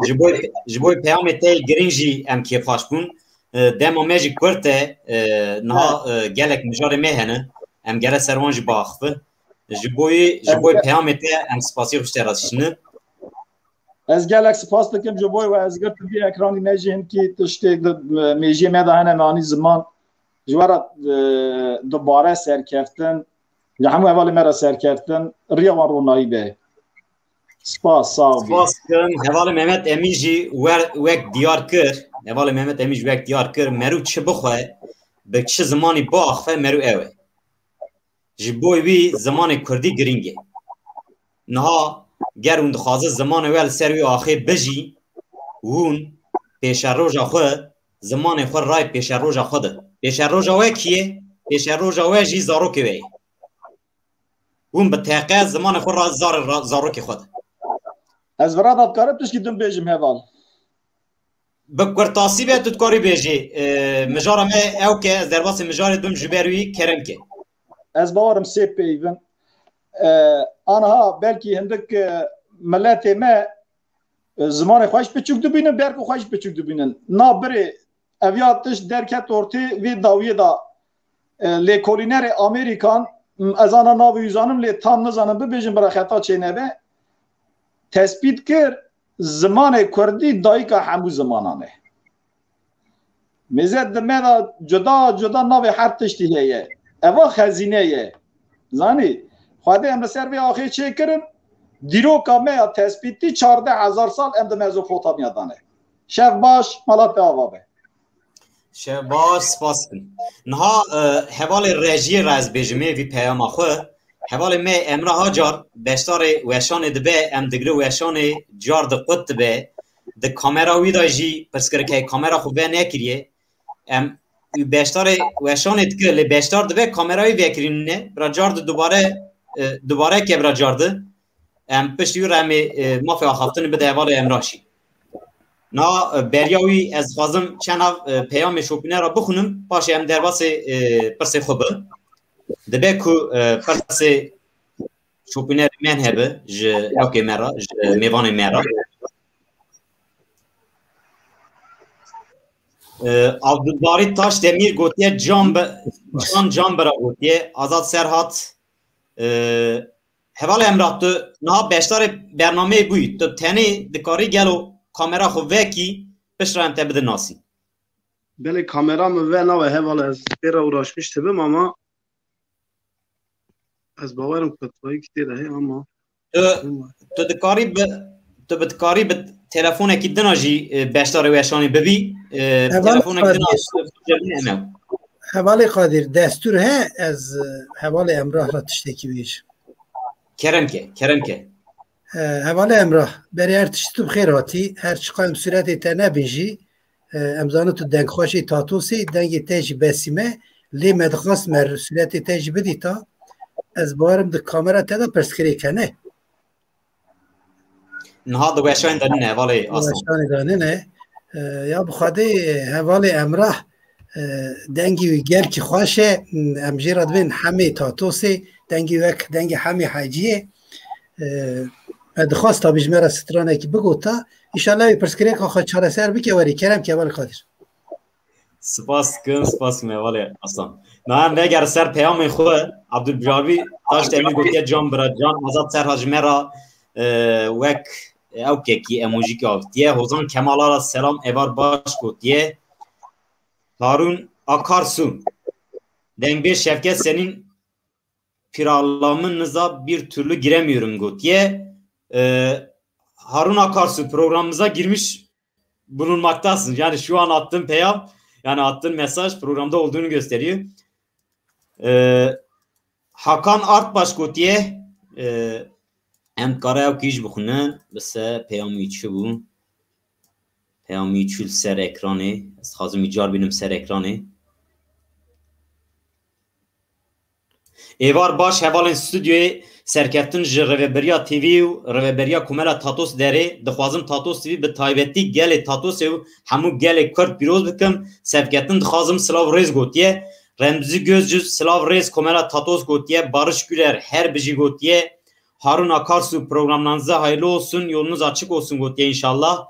ji bo, ji bo peyamê te girîng jî em kêfxweş bûn. E, dema me jî kurt e, e, niha, e, gelek mijarê me hene. Em gere ser wan jî biaxivin. Ji bo, ji bo peyamê te em spasî xwe ji te re dişînin. Ez gelek spas dikim ji bo we ez girtim vî ekranî me jî hinkî tiştê di, e, mêjiyê me de hene me anî ziman. Ji we re, e, dubare serkeftin, ji hemû hevalê me re serkeftin, riya wan ronahî be. Spas, sax bî. Spas dikim. Hevalê Mehmet Emîn jî we-, wek diyar kir. Hevalê Mehmet Emîn jî wek diyar kir. Merû çi bixwe, bi çi zimanî biaxife, merû ew e. Ji bo wî zimanê kurdî girîng e. Niha ger hûn dixwazin zimanê we li ser wî axê bijî, hûn pêşeroja xwe, zimanê xwe rayê pêşeroja xwe de. Pêşeroja we kî ye? Pêşeroja we jî zarokê we ye. Hûn bi teqe zimanê xwe ra-, zarê ra-, zarokê xwe de. Ez vira da dikarim tişkî din bêjim heval. Bi kurtasî be tu dikarî bêjî. E, mijara me ew ke ez derbasî mijarê dim ji ber wî kerem ke. Ez bawerim sê peyvin. E, anha belkî hindik, e, miletê me, e, zimanê xwe ji piçûk dibînin, berku xwe ji piçûk dibînin. Na birê ev ya tişt derket ortê vê dawiyê da, e, lêkolînerê Amerîkan, m, ez ana navê wî zanim, lê tam nizanim bibêjim, bira xeta çênebe. Tespît kir, zimanê kurdî dayika hemû zimanan e. Mêze di me de cuda cuda navê her tiştî heye. Eva xezîne ye. Zanî, Xwedê em li ser vê axê çêkirin, dîroka me ya tespîtî çardeh hezar sal em di Mezopotamya de ne. Şev baş, mala te ava be. Şev baş, spas dikim. Niha, e, hevalê rejiyê re ez bêjimê vî peyama xwe. Hevalê me Emrah Acar, beşdarê weşanê dibe, em digre weşanê car di qut dibe. Di kamera wî de jî pirsgirêk heye, kamera xwe venekiriye. Em beşdarê weşanê dike, lê beşdar dibe kamera wî vekirîne. Bira car di dubare, e, dubare ke bira car di. Em piştî wî re em ê, e, mafê axaftinê bide hevalê Emrah jî. Na, e, beriya wî ez dixwazim çend nav, e, peyamê şopînera bixwînim, paşê em derbasê, e, pirsê xwe bi. Dibe ku, e, pirsê şopînerê me hebe ji ewkê me re, ji mêvanê me re. E, Abdulbarî Taşdemîr gotiye, can bi-, can can bira gotiye, Azad Serhat, e, Hevalê Emrah, tu niha beşdarê bernameyê bûyî. Tu tenê dikarî gelo kamera xwe vekî, piştre em te bidin nasîn. Belê, kamera min venawe heval, ez pê re uğraşmış dibim ama ez bawerim ku twayî tê de heye ama. Tu, tu dikarî bi, tu bi dikarî bi telefonekî din a jî, e, beşdarê weşanê bibî. E, Heval telefonekî din a Qadir. Hevalê Qadir, destûr he, ez, e, hevalê Emrah re tiştekî bêjim. Kerem ke, kerem ke. E, hevalê Emrah, berê her tiştî tu bi xêr hatî. Her çiqa em sûretê te nebin jî, e, em zanin tu dengxweşê Tatosê, dengê te jî Besîm e. Lê me dixwest me sûretê te jî bidîta. Ez bawerim di kamera te de pirsgirêk hene. Niha di weşanê de nîne, hevalê Aslan. Weşanê de nîne. E, ya bi Xwedê, e, hevalê Emrah, e, dengî wî gelkî xweş e. Em jê re dibên Hemê Tatosê, dengî wek dengê Hemê Heciyê. E, me dixwest tabî ji me re stranekî bigota. Înşallah wê pirsgirêka xwe çareser bike, werî kerem ke hevalê Qadir. Spas dikim, spas dikim hevalê Aslan. Niha em vegerin ser peyamên xwe. Abdulbacî Taşdemîr gotiye, can bira can, Azad Serhat ji me re, e, wek ewkekî emojîkê avitiye. Hozan Kemal Aras, selam, evar baş gotiye. Harun Akarsu, dengbêj Şevket senin piralamın niza bir türlü giremiyorum gotiye. E, Harun Akarsu, programımıza girmiş bulunmaktasın. Yani şu an attığın peyam, yani attığın mesaj programda olduğunu gösteriyor. E, Hakan Artbaş gotiye, e, em dikare ew kî jî bixwînin, bise peyam wî çi bû? Peyam wî çû li ser ekranê. Ez dixwazim wî car bînim ser ekranê. Êvar baş, hevalên stûdyoyê serkeftin ji Rêveberiya T V û Rêveberiya Komela Tatos derê, dixwazim Tatos T V bi taybetî gelê Tatosê û hemû gelê Kurd pîroz bikim. Serkeftin dixwazim silav û rêz gotiye. Remzi Gözcü, silav rêz komela Tatos gotiye. Barış Güler, her bijî gotiye. Harun Akarsu, programlarınıza hayırlı olsun, yolunuz açık olsun gotiye inşallah.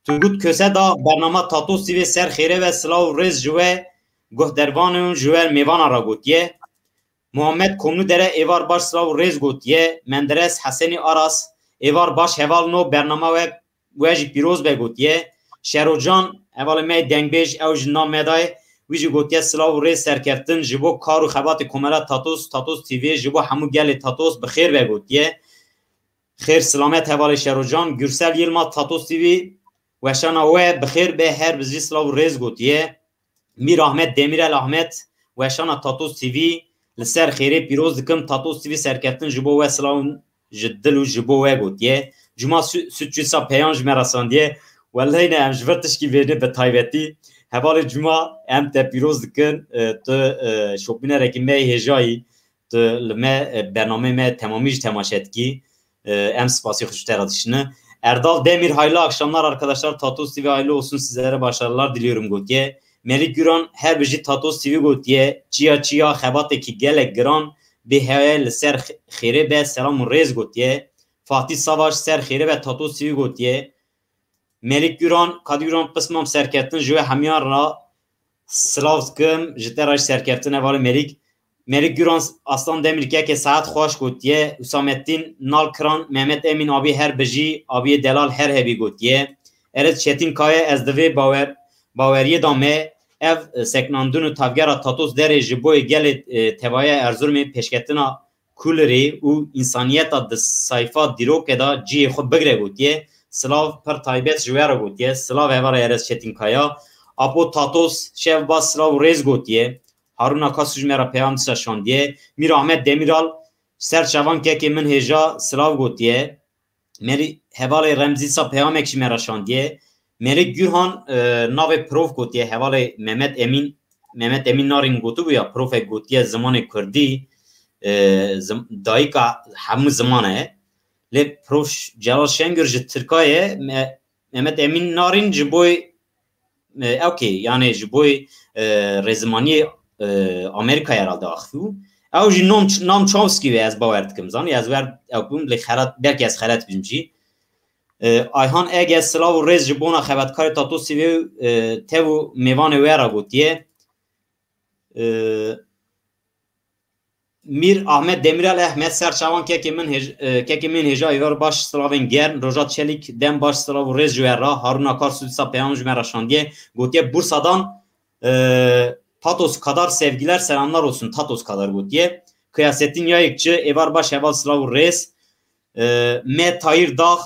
Turgut Kösedağ, bernama Tatos T V ser xêre ve silav rêz ji we guhdervanên ji we mêvana ra gotiye. Muhammed Komludere, êvar baş silav rêz gotiye. Menderes Hesenî Aras, êvar baş heval no bernama we we jî pîroz be gotiye. Şerocan, hevalê me dengbêj, ew ji nav me dayê, wî jî gotiye silav û rêz serkeftin ji bo kar û xebatê komela Tatos, Tatos T V ji bo hemû gelê Tatos bi xêr ve gotiye. Xêr silamet hevalê Şerocan. Gürsel Yilmaz, Tatos T V, weşana we bi xêr be, her bijî silav û rêz gotiye. Mîr Ahmet Demirel Ahmet, weşana Tatos T V, li ser xêrê pîroz dikim, Tatos T V serkeftin ji bo we silav ji dil û ji bo we gotiye. Cuma Sü-, Sütçü sa peyam ji me re şandiye. Wellahî ne em ji vir tişkî vêne bi taybetî. Hevalê Cuma em te pîroz dikin, e, tu, e, şopînerekî me yê hêjayî, tu li me, e, bernameyê me temamî jî temaşe dikî. E, em spasî xwe ji te re dişînin. Erdal Demir, hayırlı akşamlar arkadaşlar. Tatos T V hayırlı olsun, sizlere başarılar diliyorum gotiye. Melik Güran, her bijî Tatos T V gotiye. Çiya çiya xebatekî gelek giran bê heye li ser x-, xêrê be, selam û rêz gotiye. Fatih Savaş, ser xêrê be Tatos T V gotiye. Melik Güran, Kadir Güran, pismam serkeftin ji we hemiyan ra silav dikim, ji te re jî serkeftin hevalê Melik. Melik Güran, Aslan Demir, kekê saet xweş gotiye. Hüsamettin Nalkiran, Mehmet Emin abî her bijî, abiyê delal her hebî gotiye. Erez Çetinkaya, ez di vê bawer, baweriyê de me, ev, e, seknandin û tavgera Tatos Derê ji boyê gelê, e, tevaya Erzurumê pêşketina kulirê û însaniyeta di sayfa dîrokê de cihê xwe bigire gotiye. Silav pir taybet ji we re gotiye. Silav hevalê Erez Çetinkaya. Apo Tatos, şev baş silav û rêz gotiye. Harun Akasu ji me re peyam disa şandiye. Mîr Ahmet Demiral, ser çavan kekê min hêja silav gotiye. Merî hevalê Remzî sa peyamek ji me re şandiye. Melik Gürhan, e, navê prof gotiye, hevalê Mehmet Emîn, Mehmet Emîn Narin gotibû ya, profek gotiye zimanê kurdî, e, zim-, dayika hemû ziman e. Lê prof Celal Şengör ji Tirka ye, Me-, Mehmet Emîn Narin ji boy, e, ew kê, yani ji boy, e, rêzimaniyê, e, Amerîkayê herhalde axivî bû. Ew jî nom ç-, nam Chomsky wê, ez bawer dikim. Zanî ez wer ew bûm, lê xelat, belkî ez xelet bîm jî. E, Ayhan Ege, silav û rêz ji bona xebatkarê Tatos T V û, e, tev û mêvanê we re gotiye. E, Mîr Ahmet Demirel Ehmet, ser çavan kekê min hêj-, e, kekê min hêja, êvar baş, silavên germ. Rojat Çelik, dem baş, silav û rêz ji we re. Harun Akar Sudisa peyam ji me re şandiye. Gotiye Bursa'dan, e, Tatos kadar sevgiler, selamlar olsun Tatos kadar gotiye. Kıyasettin Yayıkçı, êvar baş, heval, silav û rêz. E, Me Tahir Dağ,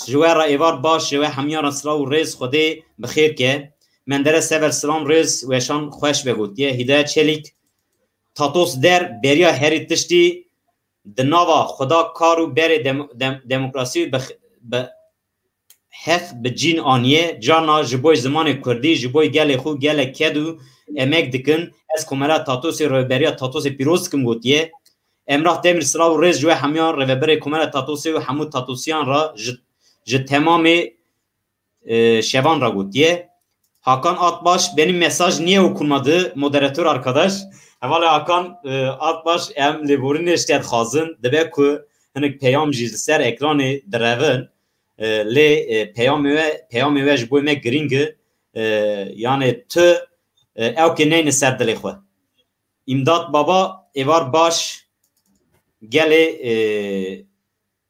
ji we re êvar baş, ji we hemiyan re silav û rêz, Xwedê bi xêr ke. Menderes Sever, silam, rêz, weşan xweş be gotiye. Hidayet Çelik, Tatos Der, beriya herî tiştî di nava xweda kar û berê dem-, dem-, demokrasî bi x-, bi heq bi cîn aniye. Carna ji bo zimanê kurdî, ji bo gelê xwe gelek ked û emek dikin. Ez Komela Tatosê, Rêveberiya Tatosê pîroz dikim gotiye. Emrah Demir, silav û rêz ji we hemiyan, Rêveberê Komela Tatosê û hemû Tatosiyan re ji, ji temamê, e, şevan re gotiye. Hakan Atbaş, benim mesaj niye okunmadı, moderatör arkadaş? Hevalê Hakan, e, Atbaş, em lêborînê ji te dixwazin. Dibe ku hinek peyam jî li ser ekranê direvin. E, lê, e, peyamê we, peyamê we ji bo me girîng e. E, yani tu, e, ew kê neyne ser dilê xwe. Îmdat Baba, êvar baş, gelê, e,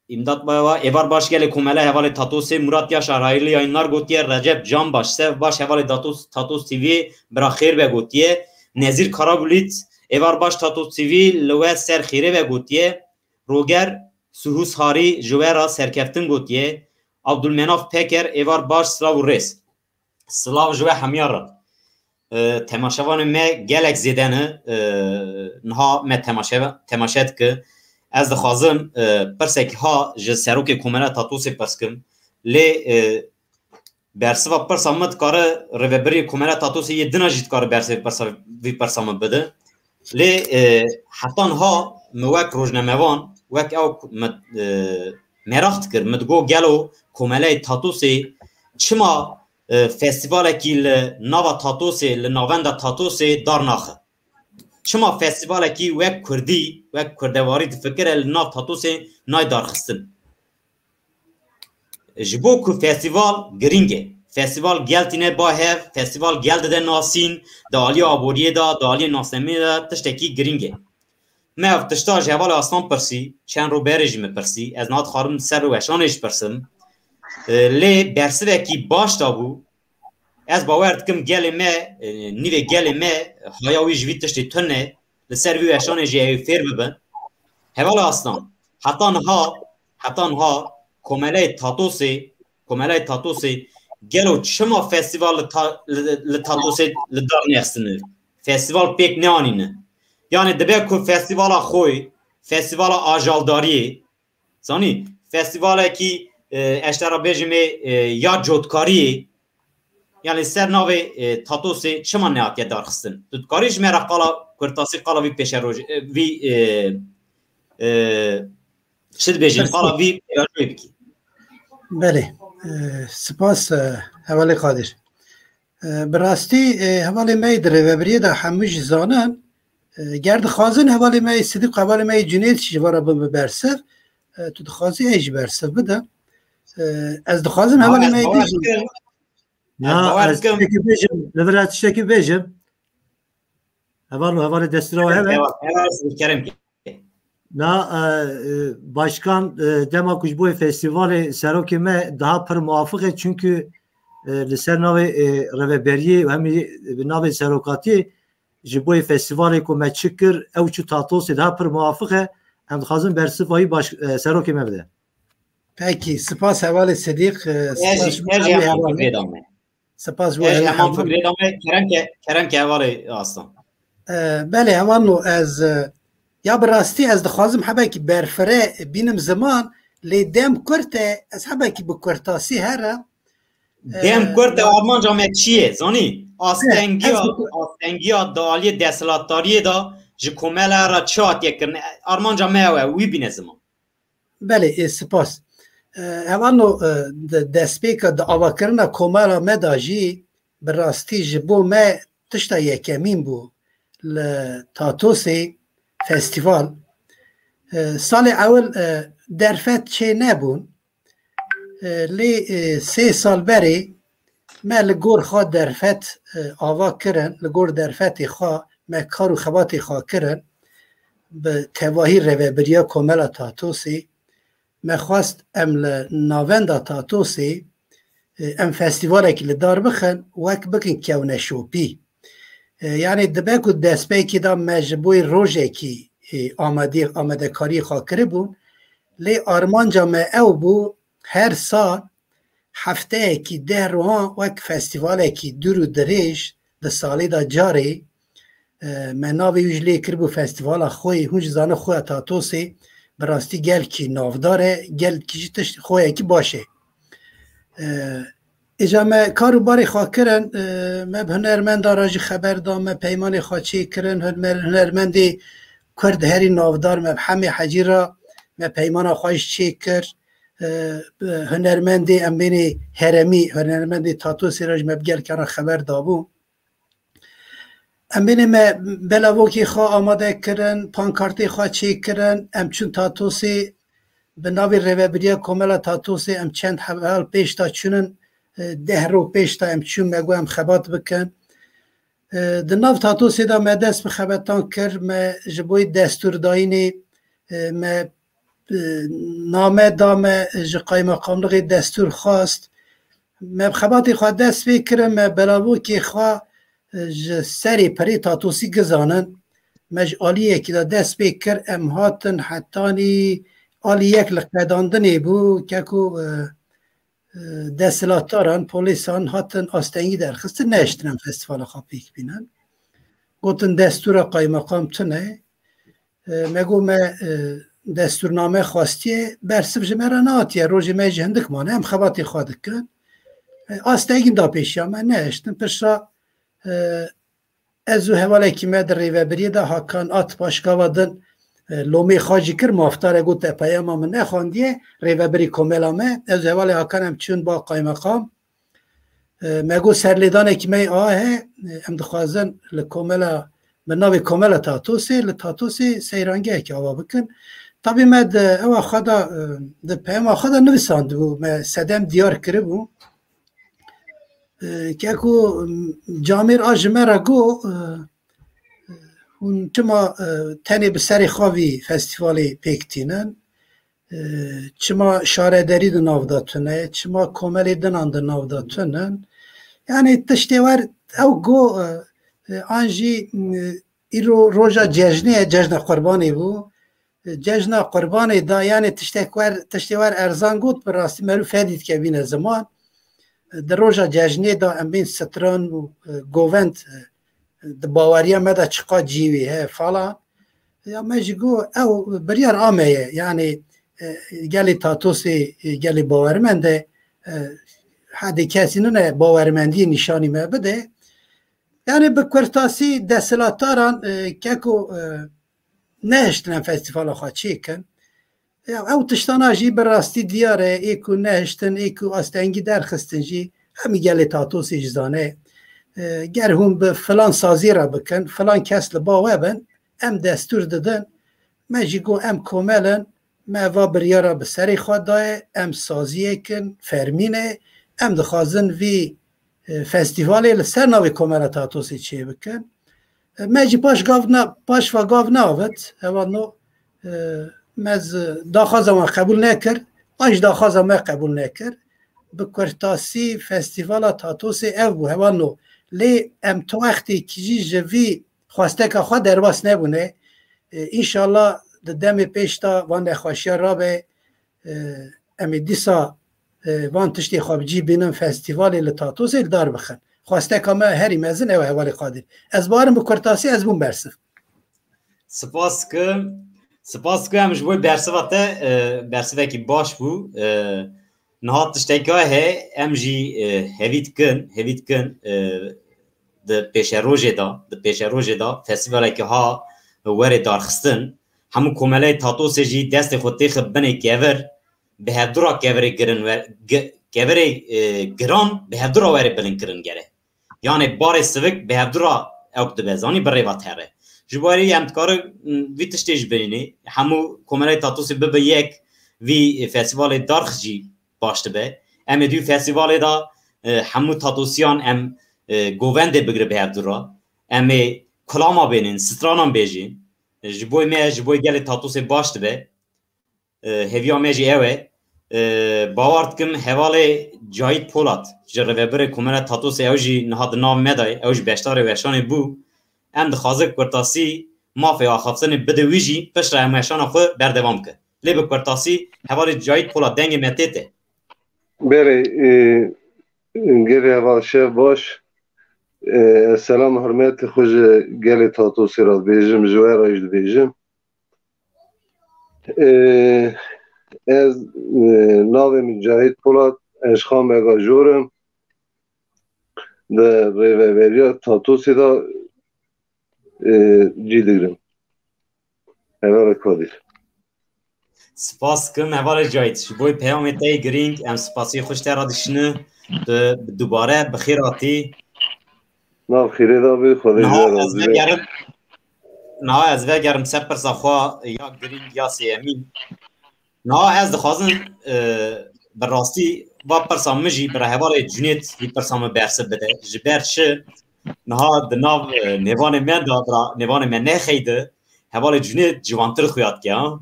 Îmdat Baba, êvar baş, gelê Komele, hevalê Tatosê. Murat Yaşar, hayırlı yayınlar gotiye. Recep Canbaş, sev baş, hevalê Tatos, Tatos T V, bira xêr be gotiye. Nezîr Karabulit, êvar baş Tatos T V, li we ser xêrê be gotiye. Roger Suhus Harî, ji we re serkeftin gotiye. Abdulmenaf Peker, êvar baş, silav û rêz. Silav ji we hemiya re. E, temaşevanê me gelek zêde ne. E, niha me temaşe, temaşe dike. Ez dixwazim, e, pirsekî ha ji serokê Komela Tatosê pirs kim. Lê, e, bersiva pirsa min dikare, rêvebirê Komela Tatosê yê din a jî dikare bersivê pirsa, vî pirsa min bide. Lê, e, heta niha min wek rojnamevan, wek ew ku min, e, meraq dikir, min digot gelo Komeleyê Tatosê çima e, festîvalekî li nava Tatosê, li navenda Tatosê dar naxe. Çima festîvalekî wek kurdî, wek kurdewarî difikire li nav Tatosê nayê darxistin? Ji bo ku festîval girîng e. Festîval gel tîne ba hev, festîval gel dide nasîn, di aliyê aboriyê de, di aliyê nasnameyê de tiştekî girîng e. Me ev tişta ji hevalê Aslan pirsî, çend roj berê jî min pirsî, ez niha dixwazim ser vê weşanê jî pirsim. E, lê bersivekî baş dabû. Ez bawer dikim gelê me, e, nîvê gelê me haya wî ji vî tiştê tune, li ser vî weşanê jî ew ê fêr bibin. Hevala Aslan, heta niha, heta niha komeleyê Tatosê, komeleyê Tatosê gelo çima festîval li Ta-, li, li Tatosê li dar nexistinir? Festîval pêk neanîne. Yani dibe ku festîvala xwe, festîvala ajaldariyê, zanî, festîvalekî, e, ez te re bêjim ê, e, ya cotkariyê, yani ser navê, e, Tatosê çima nehatiye darxistin? Tu dikarî ji me re qala kurtasî, qala vî pêşerojê, e, vî, e, e, çi dibêjin, qala vî pêşerojê bikî? Belê. E, spas, e, hevalê Qadir. E, bi rastî, e, hevalê me yê di rêvebiriyê de hemû jî zanin. E, ger dixwazin hevalê me yê Sidîq û hevalê me yê Cunêt jî ji vara bin bi bersiv, e, tu dixwazî ez jî bersiv bide. E, ez dixwazim hevalê me yê din jî. Na, ez tiştekî bêjim, li vir ez tiştekî bêjim. Heval û hevalê destûra we hebe? Heval, heval, kerem. Na, e, e, başkan, e, dema ku ji bo festîvalê serokê me daha pir muafiq e, çünkü, e, li ser navê, e, rêveberiyê û hemî bi navê serokatiyê ji bo festîvalê ku me çi kir, ew çû Tatosê daha pir muafiq e. Em dixwazin bersiva wî baş-, e, serokê me bide. Pekî, spas hevalê Sedîq, e, spas ji hevalê. Spas bo heman fikrê dame, kerem ke, kerem ke hevalê Aslan. E, belê, hevalno ez, e, ya bi rastî ez dixwazim hebekî berfire bînim ziman, lê dem kurt e, ez hebekî bi kurtasî here. Dem kurt e, armanca me çi ye, zanî? Astengiya, astengiya di aliyê desthilatdariyê de ji komela re çi hatiye kirin? Armanca me ew e, wî bîne ziman. Belê, ê, spas. E, hevalno, e, di destpêka di avakirina komela me de jî bi rastî ji bo me tişta yekemîn bû li Tatosê festîval. E, salê ewil, e, derfet çê nebûn. E, lê, e, sê sal berê me li gor xwe derfet, e, ava kirin, li gor derfetê xwe me kar û xebatê xwe kirin. Bi tevahî rêvebiriya Komela Tatosê me xwest em li navenda Tatosê, e, em festîvalekî li dar bixin, wek bikin kewneşopî. E, yanî dibe ku destpêkê de me ji bo rojekî, e, amadî-, amadekariyê xwe kiribûn, lê armanca me ew bû, her sal hefteyekî deh rohan wek festîvalekî dûr û dirêj di salê de carê, e, me navê wî jî lê kiribû festîvala xwe yê, hûn jî zanin xwe ya Tatosê bi rastî gelkî navdar e, gelkî jî tişt xwe yekî baş e. E, Îca me kar û barê xwe kirin, e, me bi hunermendan re jî xeber da, me peymanê xwe çêkirin, huner-, hunermendê Kurd herî navdar me bi Hemê Hecî re me peymana xwe jî çêkir. E, bi hunermendê em bênê heremî, hunermendê Tatosê re jî me bi gelkan re xeber dabû. Em bênê me belavokê xwe amade kirin, pankartê xwe çêkirin, em çûn Tatosê, bi navê Rêvebiriya Komela Tatosê em çend heval pêş de çûnin, e, deh roj pêş de em çûn, me got em xebat bikin. E, di nav Tatosê de me dest bi xebetan kir, me ji bo destûrdayînê, e, me, e, name da, me ji qaymeqamlixê destûr xwest. Me bi xebatê xwe dest pê kirin, me belavokê xwe, e, ji serê pirê Tatosî gizanin. Me ji aliyekî de dest pê kir, em hatin hetanî alî yek li qedandinê bû, keko, e, e, desthilatdaran, polîsan hatin astengî derxistin, nehiştin em festîvala xwe pêk bînin. Gotin destûra qaymeqam tune. E, me got me, e, destûrname xwestiye, bersiv ji me re nehatiye, rojê me jî hindik mane, em xebatê xwe dikin. E, astengî da pêşiya me, nehiştin. Piştre, e, ez û hevalekî me di rêvebiriyê de Hakan Atbaş gava din, e, lomê xwe jî kir, mafdar e, got te peyama min nexwandiye, rêvebirî komela me, ez û hevalê Hakan em çûn ba qaymeqam. E, me got serlêdanekî me a heye, e, em dixwazin li komela, bi navê Komela Tatosê, li Tatosê seyrangehekî ava bikin. Tabî me di ewa xwe de, e, di peyama xwe de nivîsandibû, me sedem diyar kiribû. E, ke ku, m, Camêr a ji me re got, e, hûn çima, e, tenê bi serê xwe vî festîvalê pêk tînin? E, çima şarederî di nav de tune, çima komelê dinan di nav de tunin? Yani tiştê wer ew go, e, e, an jî, e, îro roja cejnê ye, cejna Qurbanê bû. E, cejna Qurbanê da, yani tiştek wer, tiştê wer erzan got, bi rastî merû fedî dikevîne ziman. E, di roja cejnê da em bên stran û, e, govend, e, di baweriya me de çiqa cî wî heye falan. Ya me jî got, ew biryar a me ye. Yani, e, gelê Tatosê, e, gelê bawermend e, e, hedê kesî nine bawermendiyê nîşanî me bide. Yani bi kurtasî desthilataran, e, keko, e, nehiştin em festîvala xwe çêkin. Ya, ew tiştana jî bi rastî diyar e, ê ku nehiştin, ê ku astengî derxistin jî, hemî gelê Tatosê jî zane. E, ger hûn bi filan sazî re bikin, filan kes li ba we bin, em destûr didin, me jî got em komel in, me va biryara bi serê xwe daye, em saziyek in, fermî ne, em dixwazin vî, e, festîvalê li ser navê Komela Tatosê çêbikin. E, me jî paş gav na-, paş va gav neavêt, hevalno, e, me zi daxwaza wan qebûl nekir, an jî daxwaza me qebûl nekir. Bi kurtasî festîvala Tatosê ev bû, hevalno. Lê em tu wextê kijî ji vî xwesteka xwe derbas nebûne. E, înşallah di demê pêş de van nexweşiya rabe, e, em ê dîsa, e, van tiştê xwe bi cî bînin, festîvalê li Tatosê li dar bixin. Xwesteka me herî mezin ew e, hevalê Qadir. Ez bawerim bi kurtasî ez bûm bersiv. Spas dikim. Spas dikim em ji bo bersiva te, e, bersivekî baş bû. E, niha tiştekî heye, em jî, e, hevî dikin, hevî dikin, e, di pêşerojê de, di pêşerojê de festîvalekî ha werê darxistin. Hemû komeleyê Tatosê jî destê xwe têxin binê kevir, bi hevdû re kevirê girin we-, gi-, kevirê, e, giran bi hevdû re were bilindkirin gere. Yanê barê sivik bi hevdû re ewk dibe, zanî, bi rêva tere. Ji bo erê em dikarin, m, vî tiştê ji binî, hemû komeleyê Tatosê bibe yek, vî festîvalê darx jî baş dibe. Em ê di wî festîvalê de, e, hemû Tatosiyan em, e, govendê bigire bi hevdû re. Em ê kulama bênin, stranan bêjin. Ji bo me, ji bo gelê Tatosê baş dibe. E, hêviya me jî ew e. E, bawer dikim hevalê Cahit Polat ji rêvebirê Komela Tatosê ew jî niha di nav me de ye, ew jî beşdarê weşanê bû. Em dixwazin kurtasî mafê axaftinê bide wî jî, piştre em weşana xwe berdewam bikin. Lê bi kurtasî hevalê Cahit Polat dengê me tê te. Belê, e, gelê heval şev baş. E, ez selam hurmetê xwe ji gelê Tatosê re dibêjim, ji we re jî dibêjim. E, ez, e, navê min Cahit Polat, ez ji Xamega Jor im. Di rêveberiya Tatosê de, e, cî digirim. Hevala Kadir. Spas dikim hevalê Cahit. Ji bo peyamê te yê girîng, em spasiyê xwe ji te re dişînin. Tu bi dubare bi xêr hatî. Nav xêrê de bî, Xwedê ji we razî be. Niha ez vegerim, niha ez vegerim ser pirsa xwe ya girîng ya sêyemîn. Niha ez dixwazim, e, bi rastî va pirsa min jî bi re hevalê Cunêt vî pirsa min bersiv bide. Ji ber çi? Niha di nav, e, nêvanê me de, bira, nêvanê me nexeyde, hevalê Cunêt ciwantir xuya dike, ha?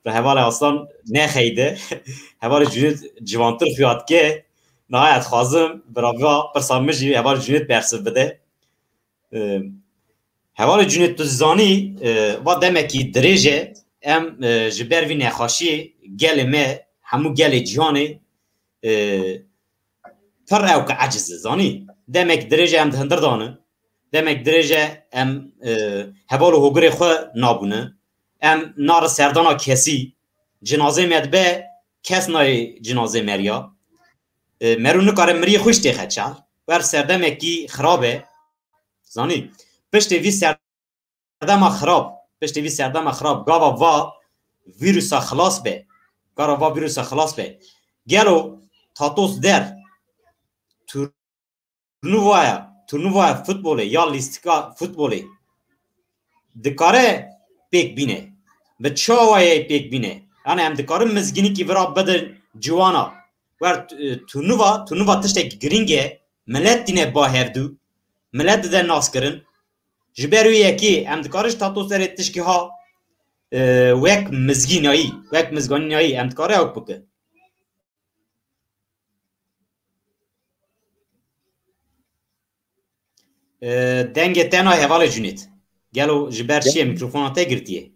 Bi hevalê Aslan nexeyde, hevalê Cunêt ciwantir xuya dike. Niha ez dixwazim, bira, va pirsa min jî hevalê Cunêt bersiv bide. E, hevalê Cunêt, tu zanî, e, va demekî dirêj e, em, e, ji ber vî nexweşiyê gelê me, hemû gelê cîhanê, e, pir ewk eciz e, zanî. Demek dirêj e em di hundir de ne. Demek dirêj e em, e, heval û hogirê xwe nabûne. Em nare serdana kesî. Cinazê me dibe, kes nayê cinazê meriya. E, merû nikare miriyê xwe jî têxe çar. Wer serdemekî xirab e. Zanî, piştê vî serdema xirab, piştê vî serdema xirab, gava va vîrusa xilas be, gava va vîrusa xilas be. Gelo Tatos der, tu turnuvaya, turnuvaya futbolê ya lîstika futbolê dikare pêk bîne? Bi çi awayê pêk bîne? Yani em dikarin mizgînîkî vira bidin ciwana? Wer, e, turnuva, turnuva tiştek girîng e. Milet tîne ba hevdû. Milet dide naskirin. Ji ber wê yekê em dikarin ji tato serê tişkî ha, e, wek mizgînayî, wek mizgînayî em dikarin ew bikin. E, dengê te nayê hevalê Cunêt. Gelo ji ber çi ye mikrofona te girtiye?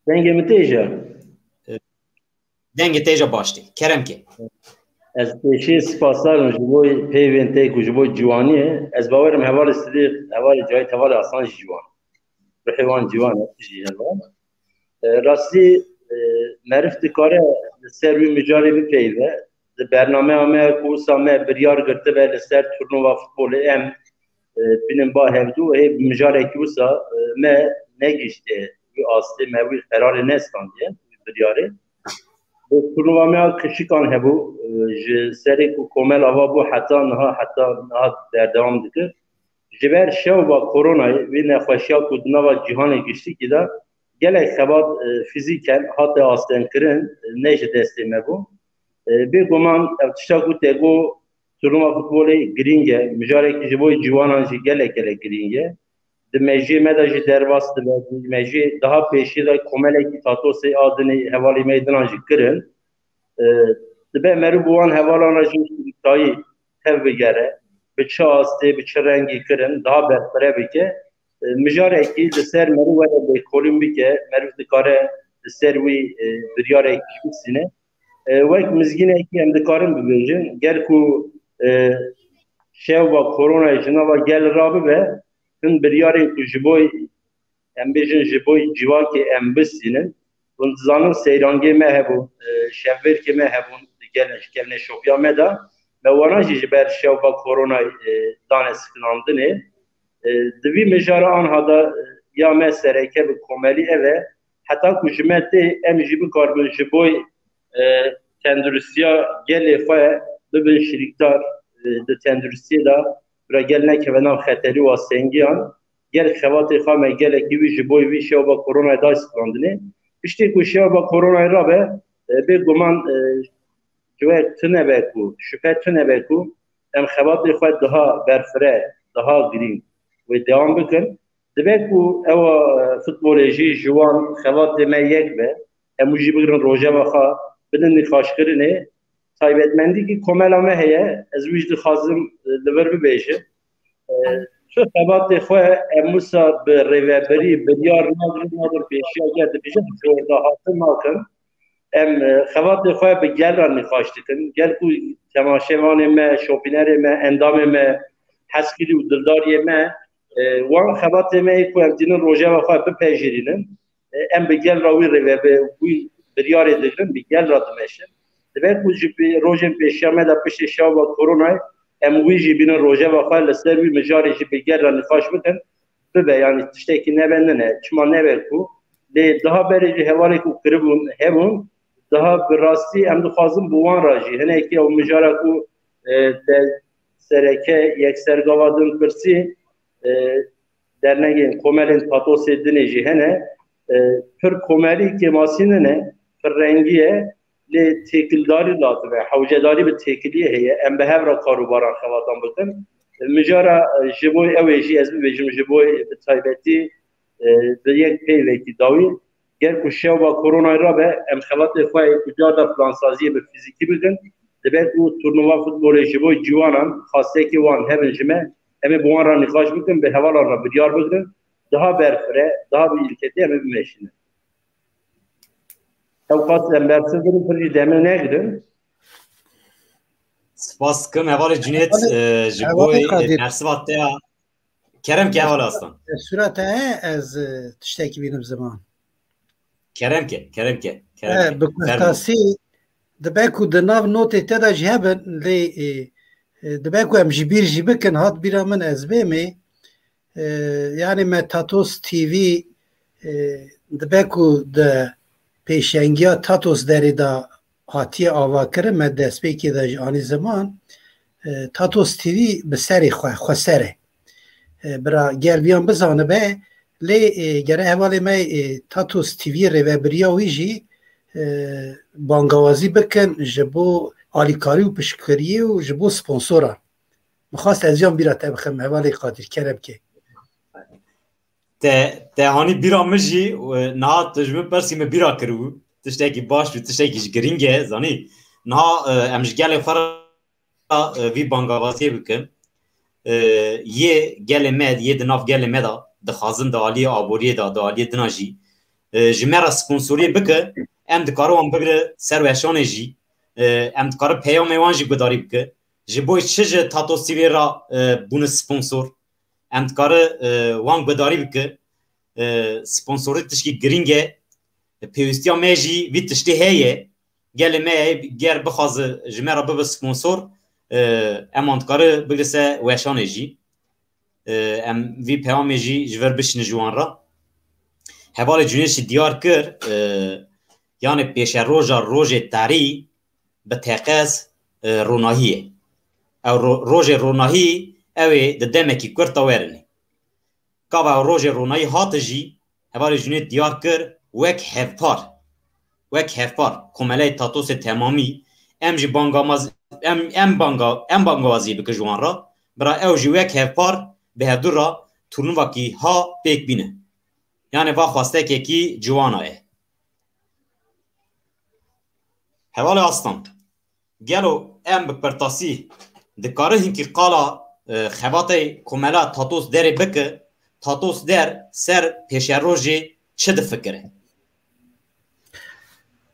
Dengê min tê jî? E, dengê te jî baş tê. Kerem ke. Ez pêşî spasdar im ji bo peyvên te ku ji bo ciwaniyê. Ez bawer im hevalê Sidîq, hevalê Cahit, hevalê Hasan jî ciwan. Ruhê wan ciwan e, jî heval. E, rastî, e, meriv dikare li ser wî mijarê bipeyve. Di bernameya me ku wisa me biryar girtibe li ser turnûva futbolê em, e, bînin ba hevdû, hê bi mijarekî wisa, e, me negihiştiye wî astê, me wî qerarê nestandiye, wî biryarê. Bi turnûva me ya kişikan hebû, e, ji serê ku komel ava bû heta niha, heta niha berdewam dikir. Ji ber şewba koronayê, wî nexweşiya ku di nava cîhanê giştikî de gelek xebat, e, fîzîken hate astengkirin, e, ne ji destê me bû. E, bêguman ev tişta ku te got, turnûva futbolê girîng e, mijarekî ji bo ciwanan jî gelek gelek girîng e. Di mejiyê me de jî derbas dibe, di mejiyê daha pêşî de komelekî Tatosê a dinê hevalî me yê dinan jî kirin. E, dibe meriv bi wan hevalan re jî tayî tev bigere, bi çi astê, bi çi rengî kirin, daha berfireh bike. E, mijarekî li ser meriv were lêkolîn bike, meriv dikare li ser wî, e, biryarek bistîne. E, wek mizgînekî em dikarin bibêjin, ger ku, e, şewba koronayê ji nava gel rabibe, hin biryarên ku ji bo, em bêjin, ji bo civakê em bistînin. Hûn dizanin seyrangê me hebûn, e, şevbêrkê me hebûn, di gel-, ji gelnêşopiya me de. Me wana jî ji ber şewba koronayê, e, dane sikinandinê. E, di vî mijara anha de, e, ya me sereke bi komelî ev e, heta ku ji me tê em jî bikaribin ji bo, e, tenduristiya gelê xwe bibin şirîkdar, e, di tenduristiyê de, bira gel nekeve nav xeterî û astengiyan. Gel xebatê xwe me gelekî wî ji bo vî şewba koronayê day sikilandinê. Piştî ku şewba koronayê rabe, e, bêguman, e, cihek tune be ku, şüphe tune be ku em xebatê xwe daha berfireh, daha girîng wê dewam bikin. Dibe ku ewa, e, futbolê jî ji wan xebatê me yek be, em wî jî bigrin rojeva xwe, bidin nîqaşkirinê. Taybetmendîkî komela me heye, ez wî jî dixwazim, e, li vir bibêjim. E, tu xebatê xwe em wisa bi rêvebirî, biryar nagrin, nagrin pêşiya gel dibêjin, jordahatin nakin. Em, e, xebatê xwe bi gel re nîqaş dikin. Gel ku temaşevanê me, şopînerê me, endamê me, hezkirî û dildariyê me, e, wan xebatê me yê ku em tînin rojeva xwe bipejirînin. E, em bi gel re wî rêve, bi wî biryarê digrin, bi gel re dimeşin. Dibe ku ji pê-, rojên pêşiya me de piştî şewba koronayê em wî jî bînin rojeva xwe li ser wî mijarê jî bi gel re nîqaş bikin. Bibe, yanî tiştekî nebe nine, çima nebe ku, lê daha berê jî hevalê ku kiribûn, hebûn, daha bi rastî em dixwazin bi wan re jî, hinekî ew mijara ku, e, te sereke yekser gava din pirsî, e, dernegên komelên Tatosê dinê jî hene, e, pir komelî kêmasî nine, pir rengî ye, lê têkildarî lazim e, hewcedarî bi têkiliyê heye, em bi hev re karûbaran xebatan bikin. Mijara, e, ji bo ew ê jî ez bibêjim, ji bo bi taybetî, e, bi yek peyvekî dawî, ger ku şewba koronayê rabe, em xebatê xwe yê ku carda plansaziyê bi fîzîkî bikin, dibe ku turnuva futbolê ji bo ciwanan, xastekê wan hebin ji me, em ê bi wan re nîqaş bikin, bi hevalan re biryar bigrin, daha berfireh, daha bi îlketî em ê bimeşînin. Ew qas em bersiv birin, pir jî demê negirin. Spas dikim hevalê Cunêt, e, ji bo bersiva te ya. Kerem ke hevalê Aslan. Sûra te heye, ez, e, tiştekî bînim ziman. Kerem ke, kerem ke, kerem ke. E, bi kurtasî dibe ku di nav notê te de jî hebin, lê, e, e, dibe ku em ji bîr jî bikin, hat bîra min ez bêmê. E, yanî me Tatos T V, e, dibe ku di pêşengiya Tatos derê de hatiye avakirin, me destpêkê de jî anî ziman. e, Tatos T V bi serê xwe, xweser e. E, bira gel viyan bizanibe, lê, e, gere hevalê me, e, Tatos T V rêvebiriya wî jî, e, bangawazî bikin ji bo alîkarî û piştgiriyê û ji bo sponsoran. Min xwest ez yan bîra te bixim, hevalê Qadir, kerem ke. Te, te hanî bîra min jî, e, niha tu ji min pirsî, min bîra kiribû. Tiştekî baş û tiştekî ji giring e, zanî. Niha, e, em ji gelê xwe re, e, vî bangavaziyê bikin. E, yê gelê me, yê di nav gelê me de, dixwazin di aliyê aboriyê de, di aliyê dina jî, e, ji me re sponsoriyê bike, em dikare wan bigire ser weşanê jî. E, em dikare peyamê wan jî gudarî bike. Ji bo çi ji Tatos T V re, e, bûne sponsor? Em dikare, e, wan gudarî bike. E, sponsorî tişkî giring e. Pêwîstiya me jî vî tiştê heye. Gelê me heye, ger bixwaze ji me re bibe sponsor, e, em wan dikare bigire ser weşanê jî. E, em vî peyamê jî ji vir bişîne ji wan re. Hevalê Cunêt jî diyar kir, e, yanê pêşeroja rojê tarî bi teqez, e, ronahî ye. Ew ro-, rojê ronahî ew ê di demekî kurt de werinê. Gava ew rojê ronahî hate jî, hevalê Cunêt diyar kir, wek hevpar, wek hevpar, komeleyê Tatosê temamî, em jî bangamaz-, em, em banga-, em bangawazî bike ji wan re, bira ew jî wek hevpar bi hevdu re turnuvakî ha pêk bîne. Yanê va xwestekekî ciwana ye. Hevalê Aslan, gelo em bi pirtasî dikare hinkî qala, e, xebatê komela Tatos Derê bike, Tatos Der ser pêşerojê çi difikire?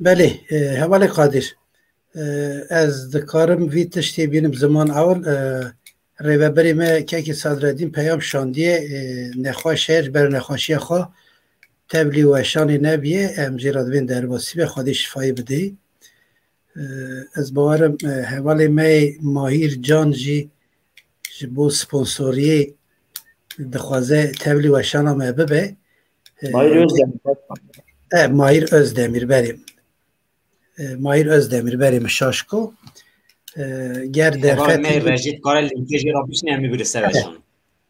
Belê, e, hevalê Qadir, e, ez dikarim vî tiştê bînim ziman ewil, e, rêveberê me Kekê Sadreddîn peyam şandiye, e, nexweş e, ji ber nexweşiya xwe tevlî weşanê nebiye, em jê re dibên derbasî be, Xwedê şifayê bidê. E, ez bawerim, e, hevalê me yê Mahîr Can jî ji bo sponsoriyê dixwaze tevlî weşana me bibe. E, Mahîr Özdemir. E, Mahîr Özdemir, belê. E, Mahîr Özdemir, berê min şaş ko. E, ger Hevalê derfet me yê Rejî dikare linkê jê re bişîne, em ê bigire ser weşanê.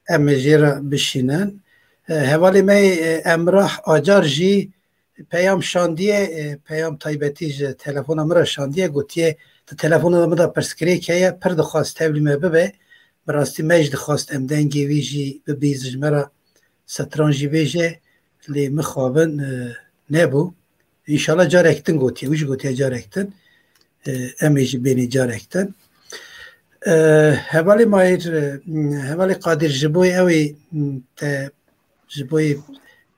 Em ê jê re bişînin. E, hevalê me yê, e, Emrah Acar jî peyam şandiye, e, peyam taybetî ji telefona min re şandiye, gotiye, di telefona min de pirsgirêk heye, pir dixwast tevlî me bibe. Bi rastî me jî dixwast em dengê wî jî bibîzin, ji me re setran jî bêje, lê mixabin, e, nebû. Înşallah carek din gotiye, wî jî gotiye carek din. E, em ê jî bênî carek din. E, hevalê Mahîr, e, hevalê Qadir, ji bo ew ê, te, ji bo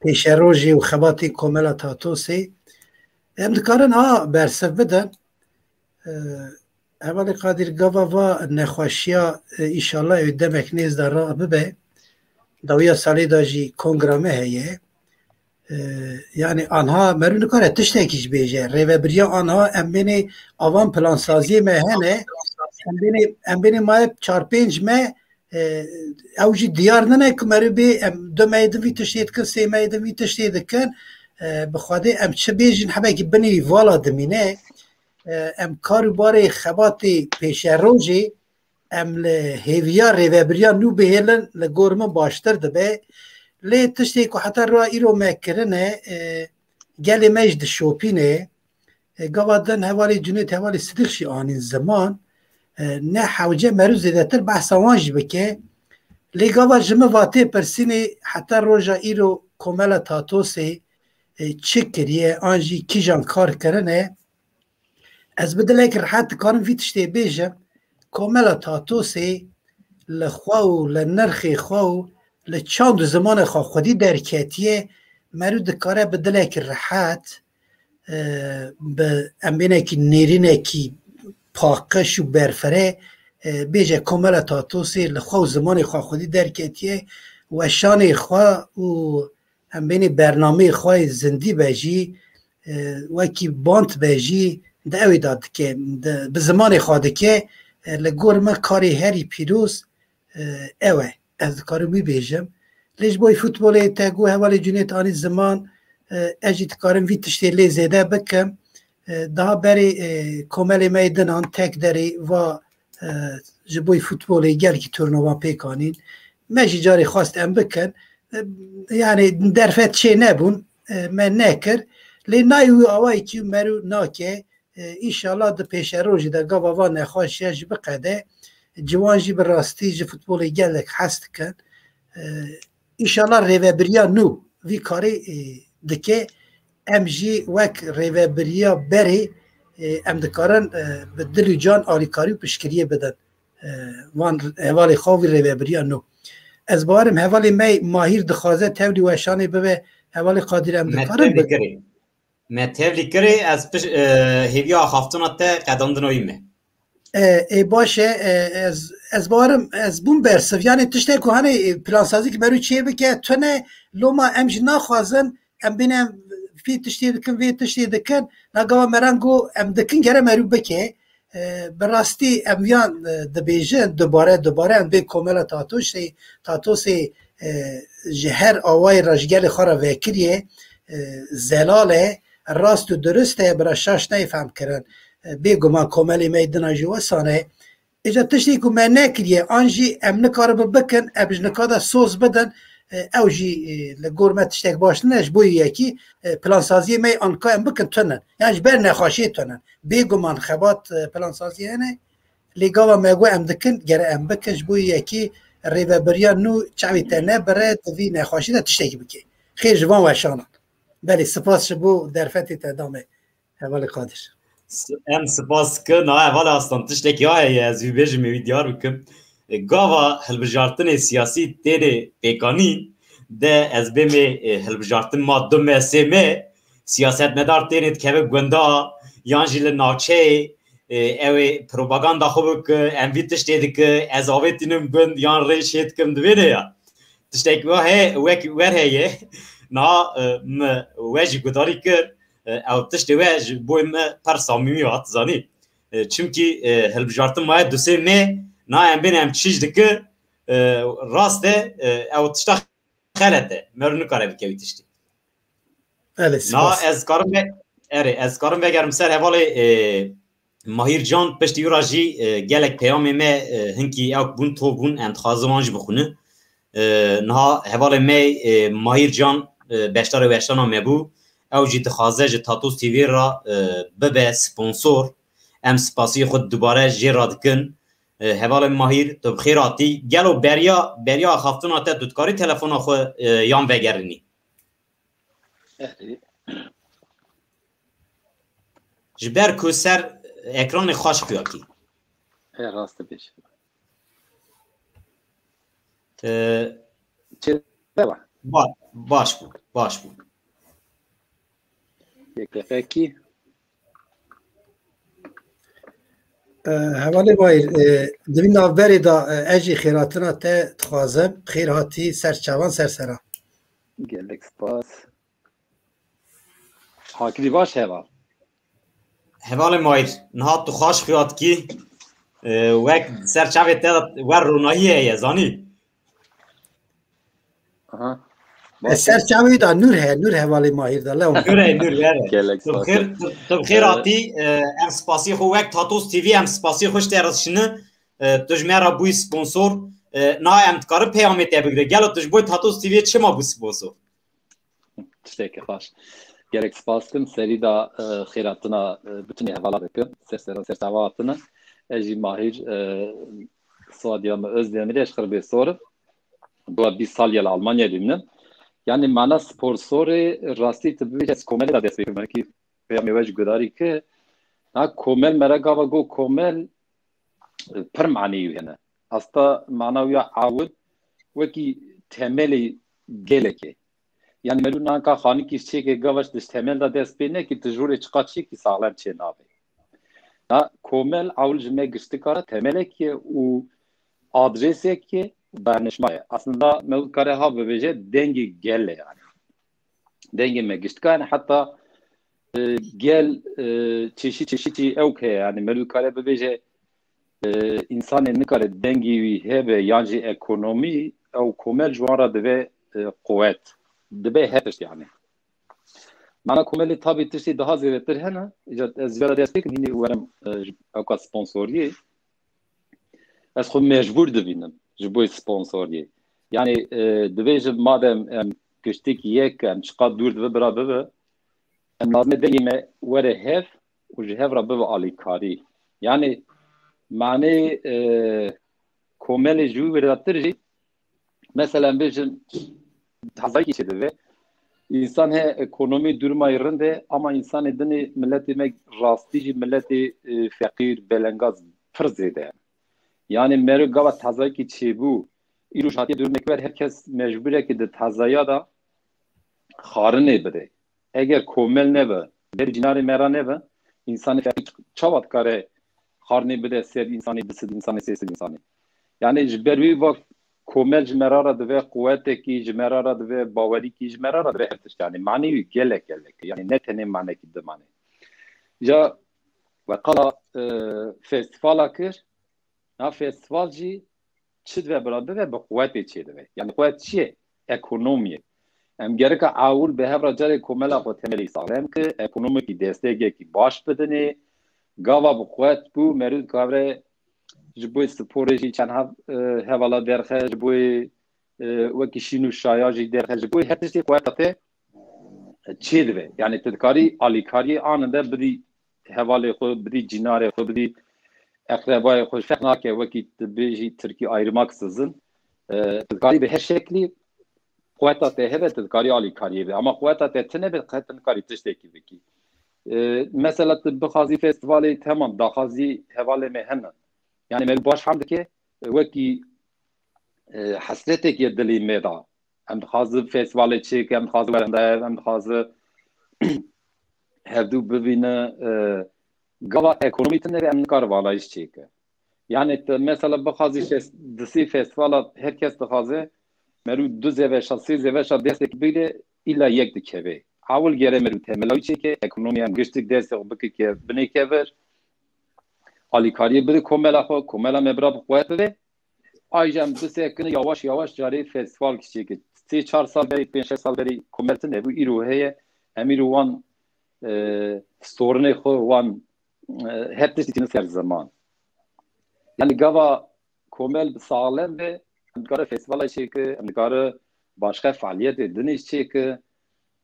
pêşerojê û xebatê Komela Tatosê, em dikarin a bersiv bidin. E, Hevalê Qadir, gava va nexweşiya, e, înşallah ew demek nêz de rabibe. Dawiya salê de jî kongra me heye. E, yanî anha merû nikare tiştekî jî bêje. Rêvebiriya anha em bênê avan plansaziyê me hene. Em bênê, em bênê maye çar pênc me, e, ew jî diyar nine ku merû bê em du meyê din vî tiştê dikin, sê meyê din vî tiştê dikin. E, bi Xwedê em çi bêjin hebekî binî vala dimîne. E, em kar û barê xebatê pêşerojê em li hêviya rêvebiriya nû bihêlin, li gor min baştir dibe. Lê tiştê ku heta roja îro me kirine, e, gelê me jî dişopîne. E, gava din hevalê Cunêt, hevalê Sidîq jî anîn ziman. E, ne hewce merû zêdetir behsa wan jî bike. Lê gava ji min va tê pirsînê heta roja îro Komela Tatosê, e, çi kiriye, an jî kîjan kar kirine? Ez bi dilek rehet dikarim vî tiştê bêjim, Komela Tatosê li xwe û li nirxê xwe û li çand û zimanê xwe xwedî derketiye, merû dikare bi dilek rehet, e, bi em bênekî nêrînekî paqij û berfireh, e, bêje Komela Tatosê li xwe û zimanê xwe xwedî derketiye, weşanê xwe û em bênê bernameyê xwe yê zindî be jî, e, wekî band be jî, di ewê de dike, di, bi zimanê xwe dike, e, li gor min karê herî pîroz, e, ew e. Ez dikarim wî bêjim. Lê ji bo futbolê te got hevalê Cunêt anî ziman, e, ez jî dikarim vî tiştê lê zêde bikim. E, daha berê, e, komelê me yê din an tek derê va, e, ji bo futbolê gelkî turnuva pêk anîn. Me jî carê xwest em bikin. E, yani derfet çê nebûn, e, me nekir. Lê nayê wî awayekî merû nake. E, înşallah di pêşerojê de gava van nexweşiya jî biqede. Ciwan jî bi rastî ji futbolê gelek hez dikin. E, înşallah rêvebiriya nû vî karê, e, dike. Em jî wek rêvebiriya berê, e, em dikarin, e, bi dil û can alîkarî û piştgiriyê bidin. E, van hevalê xwe vî rêvebiriya nû. Ez bawerim hevalê me Mahîr dixwaze tevlî weşanê bibe. Hevalê Qadir, em Me dikarin tevlî bi- kirê. Me tevlî kirê, ez piş-, e, hêviya axaftina te qedandina wî me. E, ê baş e, e, ez, ez bawerim, ez bûm bersiv. Yani tiştek ku hani, e, plansazî ki merû çê bike, tune, loma em jî naxwazin, em bîne vê tiştê dikin, vê tiştê dikin, nagava meran ku em dikin gere merû bike. E, bi rastî em viyan, e, dibêjin, dubare, dubare em bê komela Tatosê, Tatosê, e, ji her awayê re ji gelê xwe re vekiriye, e, zelal e, rast û durist e, bira şaş neyê fehm kirin. E, bêguman komelê me yê dina jî wesan e. Îca tiştê ku me nekiriye, an jî em nikaribin bikin, em ji nika de soz bidin, e, ew jî, e, li gor me tiştek baş nine, ji bo yekî, e, plansaziyê me yê anka em bikin tunin. Yan ji ber nexweşiyê tunin. Bêguman xebat, e, plansaziyê hene, lê gava me got em dikin, gere em bikin, ji bo yekî rêvebiriya nû çavê te nebire, di vî nexweşî de tiştekî bike. Xêr ji van weşanan. Belê, spas ji bo derfetê te da me. Hevalê Qadir. S-, em spas dikin. Ha, hevalê Aslan, tiştekî ya heye, ez wî bêjim, ê wî diyar bikim. E, gava hilbijartinê siyasî têrê pêkanîn de ez bêmê, e, hilbijartin ma du me, sê me, siyasetmedar têrê dikeve gunda, yan jî li navçeyê, e, ew ê propaganda xwe bike, em vî tiştê dike, ez avê tînim gund, yan rê çê dikim, divê ne ya. Tiştek wa heye, wek wer heye. Niha, e, me we jî gudarî kir, e, ew tiştê we ji bo me per samîmî hat, zanî. E, çimkî, e, hilbijartin maye du sê me, niha em bên em çîj dike, e, rast e, e, ew tişta xelet e. Mero nikare bike wî tiştî. Belê, niha spas. Ez karim ve, erê, ez karim vegerim ser hevalê, e, Mahîr Can, piştî wî re jî, e, gelek peyamê me, e, hinkî ewk bûn, tov bûn, em dixwazin wan jî bixwînin. E, niha hevalê me, e, Mahîr Can, e, beşdarê weşana me bû. Ew jî dixwaze ji Tatos T V re, e, bibe sponsor. Em spasiyê xwe dubare jê re dikin. E, hevalê Mahîr, tu bi xêr hatî. Gelo beriya, beriya axaftina te, tu dikarî telefona xwe, e, yan vegerînî? Erê. Ji ber ku ser ekranê xweş xuya kî. He, rast dibêjî. Ee, Çêleva. Ba-, baş bû, baş bû. Yek deqekî. Ee, hevalê Mahîr, e, di vî navberê de, e, ez jî xêrhatina te dixwazim. Xêr hatî ser çavan, ser sera. Gelek spas. Hakirî baş heva. Hevalê Mahîr, niha tu xweş xuya dikî, e, wek ser çavê te de wer ronahî heye, zanî? Aha. E, ser çavê da nûr he, nûr hevalê Mahîr da, lew. Nûr he, nûr he. Gelek spas. Tu bi xêr, tu, tu bi xêr hatî, e, em spasî xwe wek Tatos T V, em spasî xwe ji te re dişînin. E, tu ji me re bûyî sponsor. E, niha em dikarin peyamê te bigire. Gelo tu ji bo Tatos T V çima bû sponsor? Tiştekî xweş. Gelek spas dikim. Serî de, e, xêrhatina, e, bitinê hevala dikim. Ser sera ser çava hatine. Ez jî Mahîr, e, soyadiya min Özdemirê, ez ji Xirbê Sor im. Dua bîst sal ye li Almanya dimînim. Yani mana sponsorê rastî tu bibêje ez komelê de dest pê kirim. Belkî peyamê we jî gudarî ki. Ha, komel, me re gava got komel, pir maneyê wî hene. Asta mana wî ya awil wekî temelê gelekê. Yani meriv nanka xanikî çêke gava ji temel de dest pê nekî, tu ji rê çiqa çêkî saxlem çê nabe. Ha, komel awil ji me giştika re temelekê û adresek e, danişma ye. Aslında meriv kare ha bibêje dengê gel e yani. Dengê me giştika yani heta, e, gel, e, çeşî çeşî ew heye yani meriv kare bibêje, e, însanê nikare dengê wî hebe yan jî ekonomî, ew komel ji wan re dibe, e, quwet. Dibe her tişt yani. Mana komelê tabî tiştê daha zêdetir hene. Îca ez ji vê re dest pê kim hînî werim, e, ji ewka sponsoriyê. Ez xwe mecbûr dibînim ji bo sponsoriyê. Yanî, e, dibêjim madem em giştik yek, em çiqas dûr dibe bira bibe, em lazim e dengê me were hev û ji hev re bibe alîkarî. Yanî, manê, e, komelê ji wî wêretir jî, mesela, em bêjin, tazayîkî çêdibe. Însan he ekonomî durmayî rind e, ama însanê dinê, miletê me rastî jî miletê, e, feqîr, belengaz pir zêde ye. Yanî meriv gava tazayîkî çêbû, îro ji hatiye durmek wer, her kes mecbûr e ki di tazaya da xarinê bide. Eger komel nebe, ber cînarê me re nebe, însanê feqîr çawa dikare xarinê bide ser însanê, du sed însanê, sê sed însanê? Yanî ji ber wî va komel ji me re re dibe quwetekî, ji me re re dibe bawerîkî, ji me re re dibe her tişt. Yanî manê wî gelek gelek e. Yanî ne tenê manekî dimane. Ja we qala, e, festîvala kir, na festîval jî çi dibe bira bibe, bi quwetê çêdibe. Yanî quwet çi ye? Ekonomî ye. Em gereka ewil bi hev re carê komela xwe temelê saxlem ki, ekonomîkî destekekî baş bidinê. Gava bi quwet bû, meriv dikare ji bo sporê jî çend hev-, e, hevala derxe, ji bo, e, wekî şîn û şaya jî derxe, ji bo her tiştê quweta te çêdibe. Yanî tu dikarî alîkariyê aninde bidî hevalê xwe, bidî cînarê xwe, bidî eqrebayê xwe, ferq nake, wekî tu bêjî tirkî ayrılmak sizin. E, tu dikarî bi her şeklî quweta te hebe, tu dikarî alîkariyê bidî. Ama quweta te tune be, qet tu nikarî tiştekî bikî. E, mesela tu bixwazî festîvalê, temam, daxwazî hevalê me hene. Yanî meriv baş fehm dike, wekî, e, hesretek ye dilê me da. Em dixwazin festîvalê çêke, em dixwazin werin de, em dixwazin hevdû bibîne, e, gava ekonomî tune be, em nikare vala jî çêke. Yanî te mesela bixwazî şêst, du sê festîvala her kes dixwaze, meriv du zeveşa, sê zeveşa destek bigre, îla yek dikeve. Ewil gere meriv temela wî çêke, ekonomî em giştik destek bike ke binê kevir. Alîkariyê bide komela xwe, komela me bira bi quwet bide. Ay jî em bisekine, yawaş yawaş carê festîval çêke. Sê çar sal berî, pênc şeş sal berî komel tune bû, îro heye. Em îro wan, e, storinê xwe, wan, e, her tiştî tînin ser ziman. Yanî gava komel saxlem be, em dikare festîvala çêke, em dikare başka faaliyetê dinê çêke.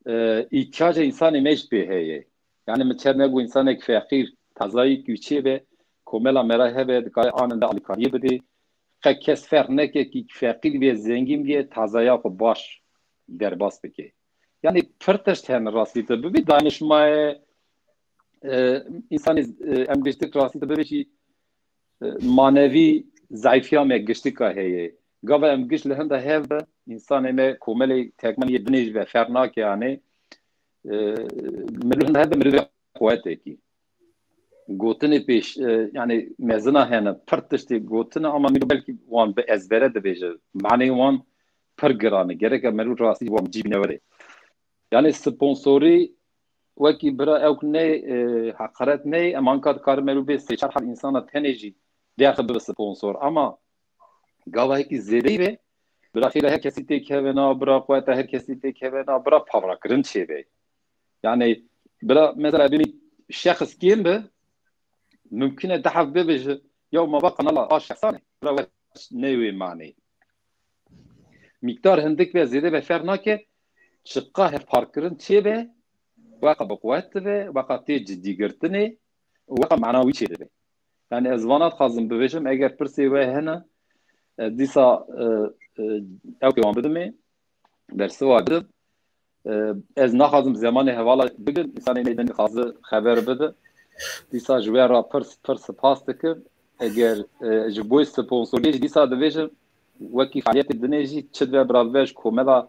E, îhtiyacê însanê me jî pê heye. Yanî min çer negot însanek feqîr, tazayî kûçê be, komela me re hebe, dikare aninde alîkariyê bidê. Qe kes ferq neke ki feqîr bê, zengîn bê, tazaya xwe baş derbas bike. Yanî pir tişt hene rastî tu bibî danişmayê, e, însanê, e, em giştik rastî tu bibê jî, e, manevî zayîfiya me giştika heye. Gava em giş li hinda hev be, însanê me komelê tekmeniyê binê jî be, ferq nake, yanî, e, meriv li hinda hev be, meriv be quwetekî. Gotinê pêş, e, yanî mezina hene, pir tiştê gotine, ama mîro belkî wan bi ezbere dibêje. Manê wan pir giran e. Gereke meriv rastî wan cî bîne were. Yanî sponsorî wekî bira ew ne, e, heqaret ne, em anka dikarin meriv bê sê çar heb însana tenê jî derxe bibe sponsor. Ama gava yekî zêdeyî be, bira xêra her kesî têkeve na, bira quweta her kesî têkeve na, bira pavrakirin çêbe. Yanî bira mesela bînî şexs kêm be, mumkin e du heb bibêje, ya ma va kanala a şexsan e, bira we ne wê manê. Mîqdar hindik be, zêde be, ferq nake, çiqa hevparkirin çêbe, weqa bi quwet dibe, weqa tê cidîgirtinê û weqa mana wî çêdibe. Yanî ez vana dixwazim bibêjim, eger pirsê we hene, e, dîsa, e, e, ew pê wan bidimê, bersiva bidim. E, ez naxwazim zemanê hevala bigim, însanê me din dixwaze xeber bide. Dîsa ji we re pir, pir spas dikim. Eger, e, ji bo sponsoriyê jî dîsa dibêjim, wekî faaliyetê dinê jî çi dibe bira bibe, ji komela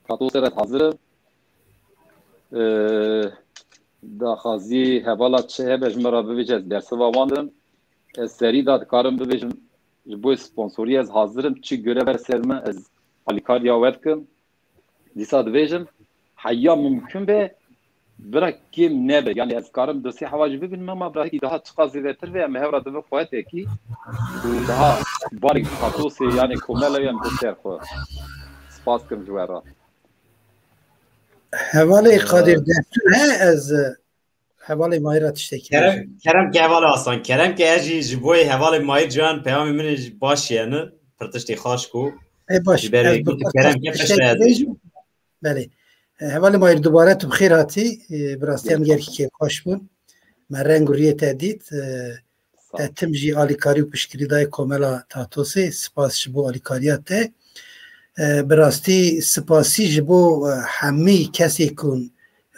Tatosê re hazir im. E, daxwazî hevala çi hebe ji min re bibêje, ez bersiva wan didim. Ez serî de dikarim bibêjim, ji bo sponsoriyê ez hazir im, çi gore ber ser min, ez alîkariya we dikim. Dîsa dibêjim, heya mumkin be, bira kêm nebe. Yanî ez karim du sê hewa jî bibînim, ama bira hekî daha çiqa zêdetir be, em hev re dibin quwetekî û daha barî Tatosê, yanî komela em bi ser xwe. Spas dikim ji we re. Hevalê Ee, Qadir Destûr he, ez, e, Hevalê Mayîr ra tiştekî bêje. Kerem, kerem ke hevalê Aslan, kerem ke ez jî ji bo hevalê Mayîr ciyan peyamê min jî baş yeni, pir tiştê xaş ku. Ê baş, ji ber ez wê bi gotu kurt kerem ke tiştekî bêjim. Belê. E, hevalê Mayîr dubare tu bi xêr hatî. E, bi rastî em gelkî kêfxweş bûn. Me reng û riyê te dît. E, Te tim jî alîkarî û piştgirî dayê Komela Tatosê. Spas ji bo alîkariya te. E, bi rastî spasî ji bo, e, hemî kesê ku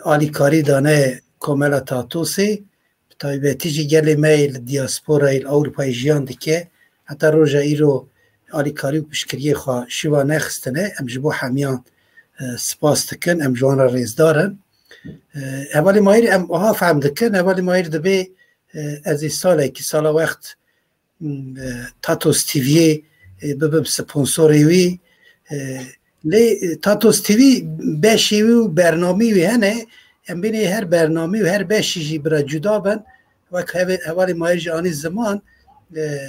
alîkarî dane Komela Tatosê. Bi taybetî jî gelê me yê li diasporayê li Ewropayê jiyan dike. Heta roja îro alîkarî û piştgiriyê xwe şiva nexistine. Em ji bo hemiyan, e, spas dikin. Em ji wan re rêzdar in. E, hevalê Mayîr em aha fehm dikin. Hevalê Mayîr dibê, e, ez ê salekî, sala wext, m, e, Tatos T V'yê, e, bibim sponsorê wî. E, lê, e, Tatos T V beşê wî û bernamî wî hene. Em bênê her bernamî û her beşî jî bira cuda bin. Wek heve-, hevalê Mayîr jî anî ziman, e,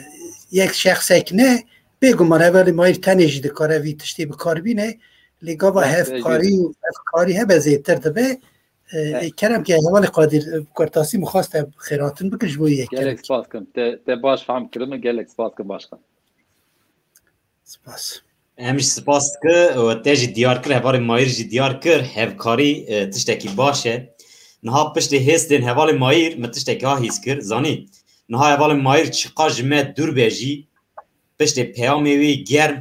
yek şexsek ne, bêguman hevalê Mayîr tenê jî dikare vî tiştê bi kar bîne. Lê gava hevkarî û hevkarî hebe zêtir dibe. E, e, kerem ke hevalê Qadir, e, bi kurtasî min xwest te xêrhatin bikir ji bo yek. Gelek spas kim. Te, te baş fehm kirime, gelek spas kim başkan. Spas. Em jî spas ki, e, te jî diyar kir, hevalê Mayîr jî diyar kir, hevkarî, e, tiştekî baş e. Niha piştê hêstên hevalê Mayîr min tiştekî ha hîs kir, zanî. Niha hevalê Mayîr çiqa ji me dûr be jî, piştê peyamê wî germ,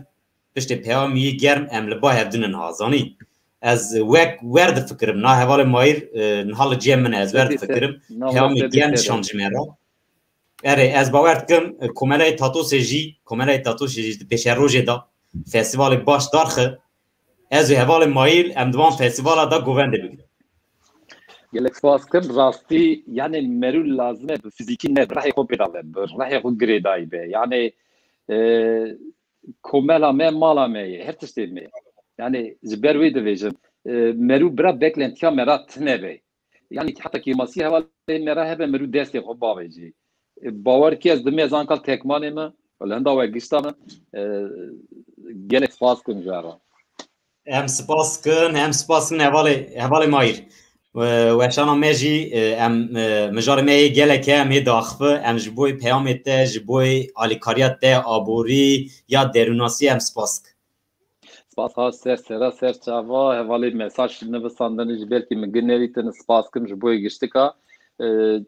piştê peyamê wî germ em li ba hevdin in ha, zanî. Ez wek wer difikirim, na hevalê Mayîr, e, niha li cem min e, ez wer difikirim. Peyamê germ şand ji me re. Erê, ez bawer dikim, e, Komeleyê Tatosê jî, Komeleyê Tatosê jî di pêşerojê de festîvalê baş darxi. Ez û hevalê Mayîr em di van festîvala de govendê bigirin. Gelek spas kim. Rastî, yani merû lazim e bi fizîkî ne, bi rehê xwe pêda be, bi rehê xwe girêdayî be. Yani, e, komela me, mala me ye, her tiştê me ye. Yani ji ber wê divêjim, e, merû bira beklentiya me ra tune be. Yani heta kêmasî hevalê me ra hebe, merû destê xwe bavêjî. E, bawer ki ez dimê ez anka tekmanê me, li hinda we gişta me, e, gelek spas kim ji we re. Em spas kin, em spas kin hevalê, hevalê Mayîr. E, weşana me jî, e, em, e, mijarê me yê gelek e, em hê diaxive, em ji bo peyamê te, ji bo alîkariya te, aborî ya derûnasî em spas kin. Spas ha ser sera ser çava, hevalê mesaj nivisandin jî belkî min gir nedîtin, spas kim ji bo giştika. E,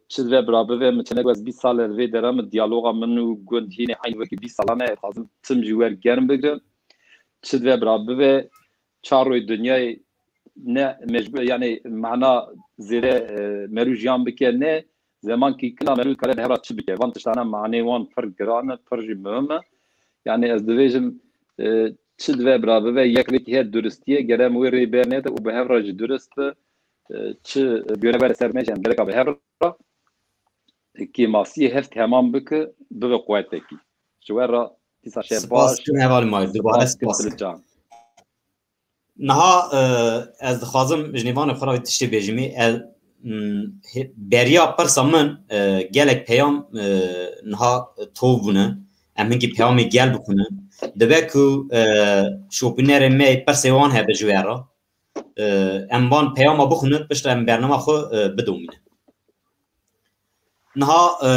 çi dibe bira bibe, min çenek wez bîst sal e li vê dera, min diyaloga min û gund hînê eyn wekî bîst salan e, dixwazim tim jî wer germ bigrin. Çi dibe bira bibe, çar royê dinyayê ne mecbur, yani mana zêde, e, merû jiyan bike ne, zeman kî kina merû kare bi hev re çi bike. Van tiştana manê wan pir giran e, pir jî muhim e. Yani ez divêjim, e, çi dibe bira bibe, yek rêkî heye duristiyê, gere em wê rê bernede û bi hev re jî durist be. E, çi, e, göre bere ser me jî em gereka bi hev re, e, kêmasiyê hev temam bike, bibe quwetekî. Ji we re dîsa şev baş. Spas kim hevalê Mayîr, dubare spas kim. Niha, e, ez dixwazim ji nêvanê xwe re tiştê bêjimê. Ez, m, hê-, beriya pirsa min, e, gelek peyam, e, niha tov bûne. Em hinkî peyamê gel bixwînin. Dibe ku, e, şopînerê me pirsê wan hebe ji we re. E, em van peyama bixwînin, piştre em bernama xwe, e, bidomînin. Niha, e,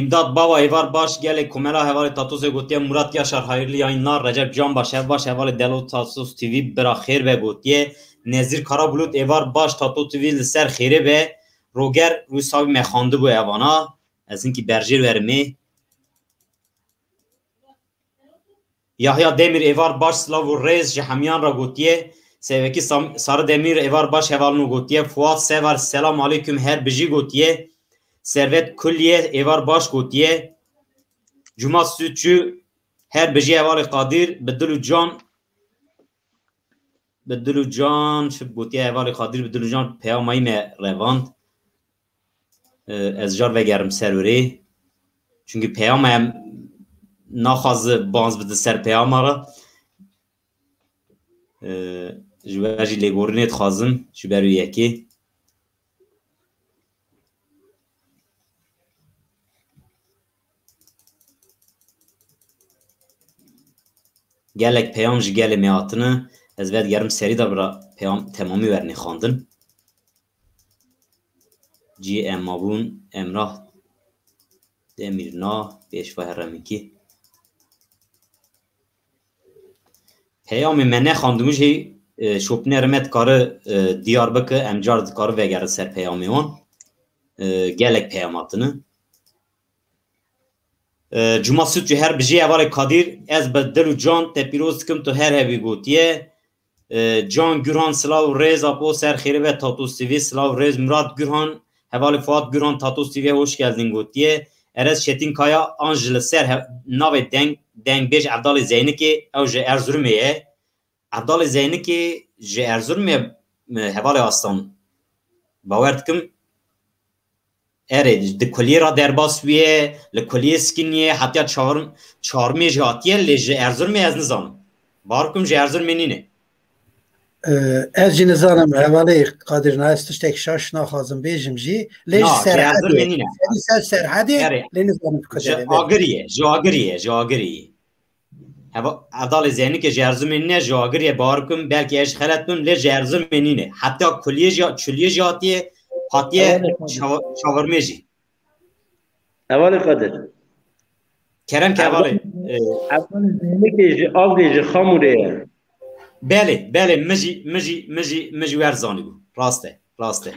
Îmdat Bava êvar baş, gelek komela hevalê Tatosê gotiye, Murat Yaşar hayırlı yayınlar, Recep Canbaş hev baş, hevalê Delo Tatos T V bira xêr be gotiye, Nezîr Karabulut êvar baş, Tato T V li ser xêrê be, Roger Rûsawî me xwendibû evana, ez hinkî berjêr werimê. Yahya Demir êvar baş, silav û rêz ji hemiyan re gotiye. Sevekî Sam-, Sarı Demir êvar baş hevalino gotiye. Fuat Sevar selam aleyküm her bijî gotiye. Servet Kulliye êvar baş gotiye. Cuma Sütçü her bijî hevalê Qadir bi dil û can, bi dil û can, çi gotiye hevalê Qadir, bi dil û can peyamayî me revand. E, ez car vegerim ser wirê. Çunkî peyama em naxwaze banz bidin ser peyama re. E, ji we jî lêborînê dixwazim, ji ber wê yekê. Gelek peyam ji gelê me hatine. Ez vedigerim serî de bira peyam temamî wernê xwendin. Cî em mabûn Emrah Demîrna pêşva heremikî. Peyamê me nexandimû jî, e, şopînerê me dikare, e, diyar bike, em car dikare vegere ser peyamê wan. E, gelek peyam hatine. E, Cuma Suçu her bijî hevalê Kadir, ez bi dil û can te pîroz dikim, tu her hebî gotiye. E, Can Gurhan, silav û rêz, apo ser xêrê ve Tatos T V, silav û rêz. Murat Gurhan, hevalê Fuat Gurhan, Tatos T V hoş geldin gotiye. Erez Çetinkaya, an ji li ser he-, navê deng, dengbêj Evdalê Zeynikê, ew ji Erzurumê ye. Evdalê Zeynikê ji Erzurumê, e, hevalê Aslan. Bawer dikim. Erê, di kuliyê ra derbas bûye, li kuliyê sikiniye, hatiya çawar-, çarmê jî hatiye, lê ji Erzurumê ez nizanim. Bawer bikim ji Erzurumê nîne. Ee, ez jî nizanim, hevalê Kadir, na ez tiştek şaş naxwazim bêjim jî. Lê ji Na, ji Serhedê, Erzurumê nîne. Serî ser Serhedê, Erê, lê nizanim ji kuderê, belê. Agirî ye, ji Agirî ye, ji Agirî ye. Heva-, Evdalê Zeynikê ji Erzurumê nîne, ji Agiriyê, bawer bikim, belkî ez jî xelet bim, lê ji Erzurumê nîne. Heta kuliyê jî, çuliyê jî hatiye, hatiye Hevalê Kadir. Çawa-, çawarmê jî. Hevalê Kadir. Kerem ke hevalê, Evdalê, e, Evdalê Zeynikê ji Agirê, ji Xamûrê ye. Belê, belê, min jî, min jî, min jî, min jî wer zanîbû. Rast e, rast e.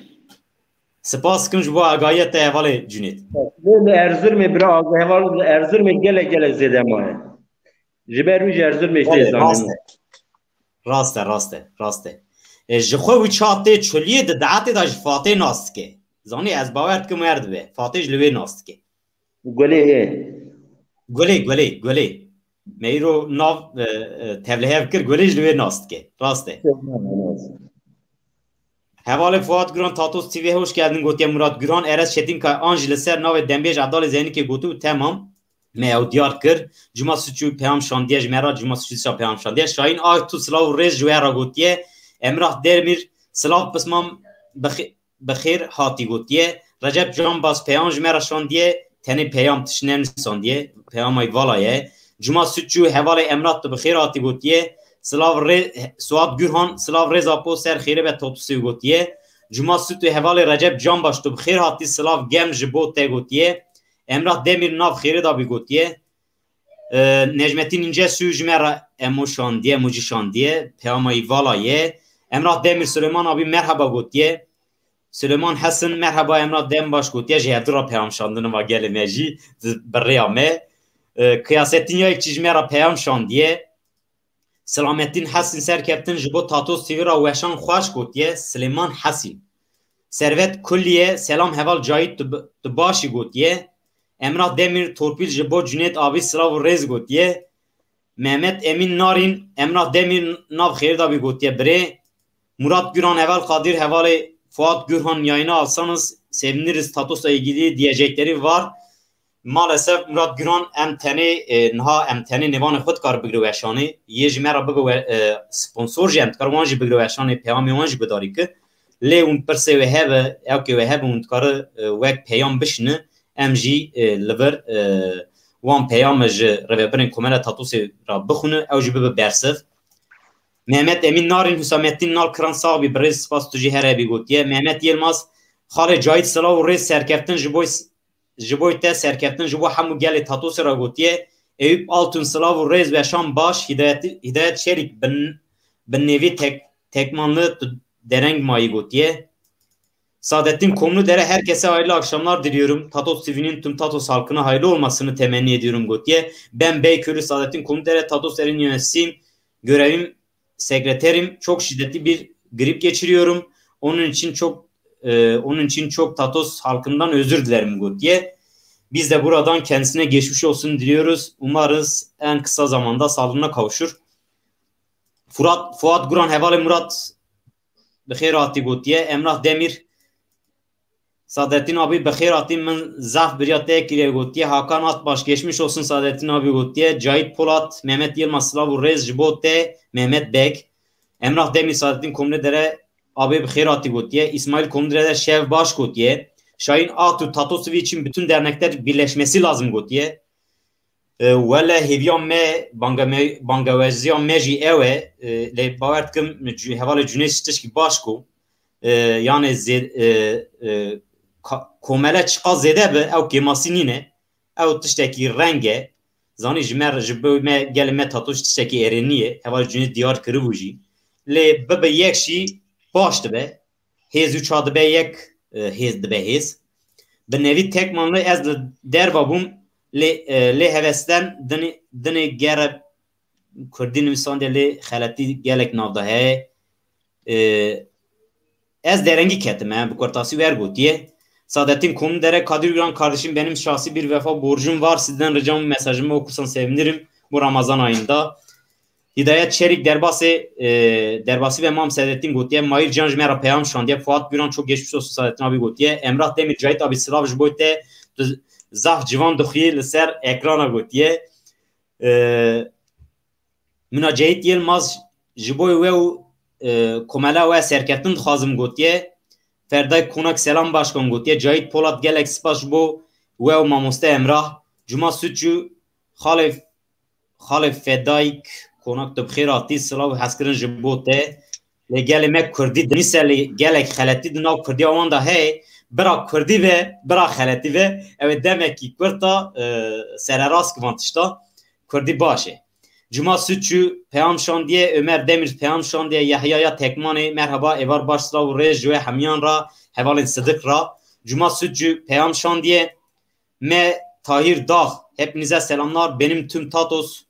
Spas dikim ji bo agahiya te hevalê Cunêt. Lê li Erzurumê bira, heval li Erzurumê gelek gelek zêde maye. Ji ber wî ji Erzurumê işte Belê, zanîn. Rast e. Rast e, rast e, rast e. E, ji xwe wî çawa tê çuliyê di daetê de ji Fatê nas dike. Zanî ez bawer dikim wer dibe. Fatê ji li wê nas dike. Gulê ê. Gulê, gulê, gulê. Me îro nav, e, e, tevlihev kir, gulê ji li wê nas dike. Rast e. Hevalê Fuat Guran, Tatos T V hoş geldin gotiye Murat Guran, Erez Çetinkay an jî li ser navê Dembêj Evdalê Zeynikê gotibû, temam. Me ew diyar kir. Cuma Suçu peyam şandiye ji me re, Cuma Suçu dîsa peyam şandiye. Şahin Aktu silav û rêz ji we re gotiye. Emrah Demîr silav pismam bi xê-, bi xêr hatî gotiye. Recep Canbaş peyam ji me re şandiye. Tenê peyam tişt nenûsandiye. Peyama wî vala ye. Cuma Suçu hevalê Emrah tu bi xêr hatî gotiye. Silav rê-, Suat Gurhan, silav rêz apo ser xêrê be Tatusê gotiye. Cuma Suçu hevalê Recep Canbaş tu bi xêr hatî, silav germ ji bo te gotiye. Emrah Demîr nav xêrê da bî gotiye. E, Necmettin İncesu ji me re emo şandiye, emo cî şandiye. Peyama wî vala ye. Emrah Demîr Süleyman abî merhaba gotiye. Süleyman Hesin merhaba, Emrah Dembaş gotiye. Ji hevdu re peyam şandine va gelê me jî di, bi rêya me. E, Kıyasettin Yayıkçı ji me re peyam şandiye. Selamettin Hesin serkeftin ji bo Tatos T V re weşan xweş gotiye. Süleyman Hesin. Servet Kulliye, selam heval Cahit, tu, tu başî gotiye. Emrah Demir Torpil ji bo Cüneyt abî silav û rêz gotiye. Mehmet Emin Narin, Emrah Demir nav xêr da bî gotiye birê. Murat Güran, heval Kadir, hevalê Fuat Gürhan yayına alsanız seviniriz. Tatos'la ilgili diyecekleri var. Maalesef Murat Güran em tenê, e, niha em tenê nêvanê xwe dikar bigire weşanê. Yê ji me re bibe we-, e, sponsor jî em dikar wan jî bigire weşanê, peyamê wan jî gudarî ki. Lê hûn pirsê we hebe, ewkê we hebe hûn dikare, e, wek peyam bişîne. Em jî, e, li vir, e, wan peyame ji rêvebirên Komela Tatosê re bixwîne, ew jî bibe bersiv. Mehmet Emin Narin, Hüsamettin Nalkıran, sax bî birêz, spas tu jî her hebî gotiye. Mehmet Yilmaz, xalê Cahit silav û rêz serkeftin ji bo ji bo te serkeftin, ji bo hemû gelê Tatosê re gotiye. Eyüp Altun, silav û rêz, weşan baş, Hidayet, Hidayet Çelik bin, bin nêvî tek, tekmanlı tu dereng mayî gotiye. Saadettin Komlu Dere, herkese hayırlı akşamlar diliyorum. Tatos T V'nin tüm Tatos halkına hayırlı olmasını temenni ediyorum gotiye. Ben Beyköylü Saadettin Komlu Dere, Tatos Erin Yönetim, görevim sekreterim, çok şiddetli bir grip geçiriyorum. Onun için çok, e, onun için çok Tatos halkından özür dilerim gotiye. Biz de buradan kendisine geçmiş olsun diliyoruz. Umarız en kısa zamanda sağlığına kavuşur. Fuat, Fuat Guran, hevalê Murat bi xêr hatî gotiye. Emrah Demir, Sadettin abi bi xêr hatî, min zaf biriya te kiriye gotiye. Hakan Atbaş, geçmiş olsun Sadettin abi gotiye. Cahit Polat, Mehmet Yilmaz, silav û rêz ji bo te Mehmet Beg. Emrah Demir, Sadettin Komlê Dere abi bi xêr hatî gotiye. İsmail Komlê Dere şev baş gotiye. Şahin Atu, Tatos T V için bütün dernekler birleşmesi lazım gotiye. E, wele hêviya me, banga me, bangaweziya me jî ew e. E, lê bawer dikim, cü-, hevalê Cüneyt jî tişkî baş ku, e, yani zê-, e, e, ka-, komele çiqas zêde bi, ew kêmasî nîne. Ew tiştekî reng e. Zanî ji me, ji bo me, gelê me Tatoş tiştekî erênî ye. Heval Cüneyt diyar kiribû jî. Lê bibe yek jî baş dibe. Hêz û ça dibe yek, e, hêz dibe hêz. Bi nevî Tekmanlı ez li derva bûm. Lê, e, lê hevesten dinê, dinê gere Kurdî nivîsandiye lê xeletî gelek nav de heye. E, ez derengî ketime, bi kurtasî wer gotiye. Sadettin Komlu Dere, Kadir Güran kardeşim, benim şahsi bir vefa borcum var. Sizden ricam mesajımı okursan sevinirim. Bu Ramazan ayında. Hidayet Çelik derbasê, e, derbasî ve Mam Sadettin gotiye. Mahir Can ji me re peyam şandiye. Fuat Güran çok geçmiş olsun Sadettin abi gotiye. Emrah Demir, Cahit abi silav ji bo te. Tu zaf civan dixuyê li ser ekrana gotiye. E, Mina Ceyt Yilmaz ji bo we û, e, komela we serkeftin dixwazim gotiye. Ferday Konak Selam Başkan gotiye. Cahit Polat gelek spas ji bo we û mamoste Emrah. Cuma Sütçü, Xalê, Xalê Fedayk Konak tu bi xêr hatî, silav û hezkirin ji bo te. Lê gelê me Kurdî dinîse lê gelek xeletî di nav Kurdiya wan de heye. Bira Kurdî ve, bira xeletî ve, ew ê demekî kurta, e, sererast kivan tişta. Kurdî baş e. Cuma Sütçü peyam şandiye, Ömer Demir peyam şandiye, Yahya ya Tekmanê, merhaba, êvar baş, silav û rêz ji we hemiyan ra, hevalên Sidik ra. Cuma Sütçü peyam şandiye, Me Tahir Dağ, hepinize selamlar. Benim tüm Tatos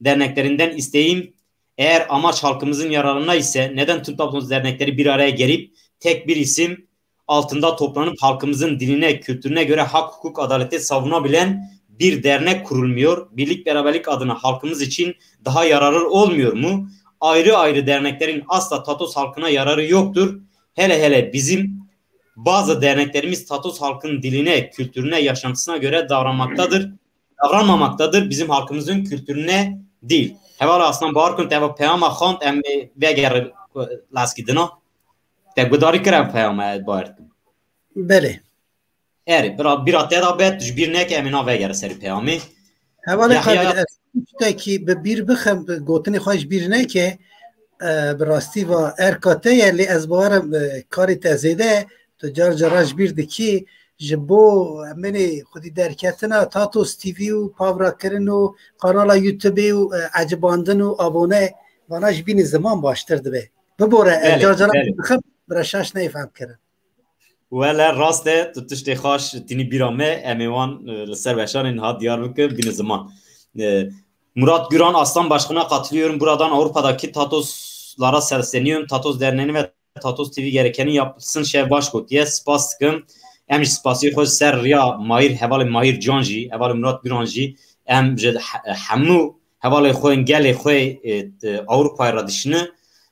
derneklerinden isteğim, eğer amaç halkımızın yararına ise neden tüm Tatos dernekleri bir araya gelip tek bir isim altında toplanıp halkımızın diline, kültürüne göre hak, hukuk, adaleti savunabilen bir dernek kurulmuyor? Birlik beraberlik adına halkımız için daha yararlı olmuyor mu? Ayrı ayrı derneklerin asla Tatos halkına yararı yoktur. Hele hele bizim bazı derneklerimiz Tatos halkın diline, kültürüne, yaşantısına göre davranmaktadır. Davranmamaktadır. Bizim halkımızın kültürüne değil. Hevala Aslan Baharkun te peyama xwend, em ê vegerin laskî dina. Te gudarî kir ev peyama, ez bawer dikim. Belê. Erê, bira, bira te da bet, ji bîr neke, em ê na vegerin serî peyamê. Hevalê Yahya Kadir, ez tiştekî bi bîr bixim, bi gotinê xwe ji bîr neke, e, bi rastî va erka te ye, lê ez bawerim, e, karê te zêde ye, tu car cara ji bîr dikî, ji bo eminê xwedî derketina Tatos T V û pavrakirin û kanala YouTube û, e, ecibandin û abone, vana ji bînî ziman baştir dibe. Bibore, ez Belê, car cara belê. bixim, bira şaş neyê fehm kirin. Wele rast e, tu tiştê xaş tînî bîra me, em ê wan, e, li ser weşanê niha diyar bikin, bîne ziman. E, Murat Güran, Aslan Başkan'a katılıyorum. Buradan Avrupa'daki Tatoslara sesleniyorum. Tatos Derneği'ni ve Tatos T V gerekeni yapsın, şev baş gotiye. Spas dikim. Em jî spasiyê xwe ji ser riya Mahir, hevalê Mahir Can jî, hevalê Murat Güran jî, em ji he-, hemû hevalê xwe, gelê xwe, e, e, Avrupayê re dişine.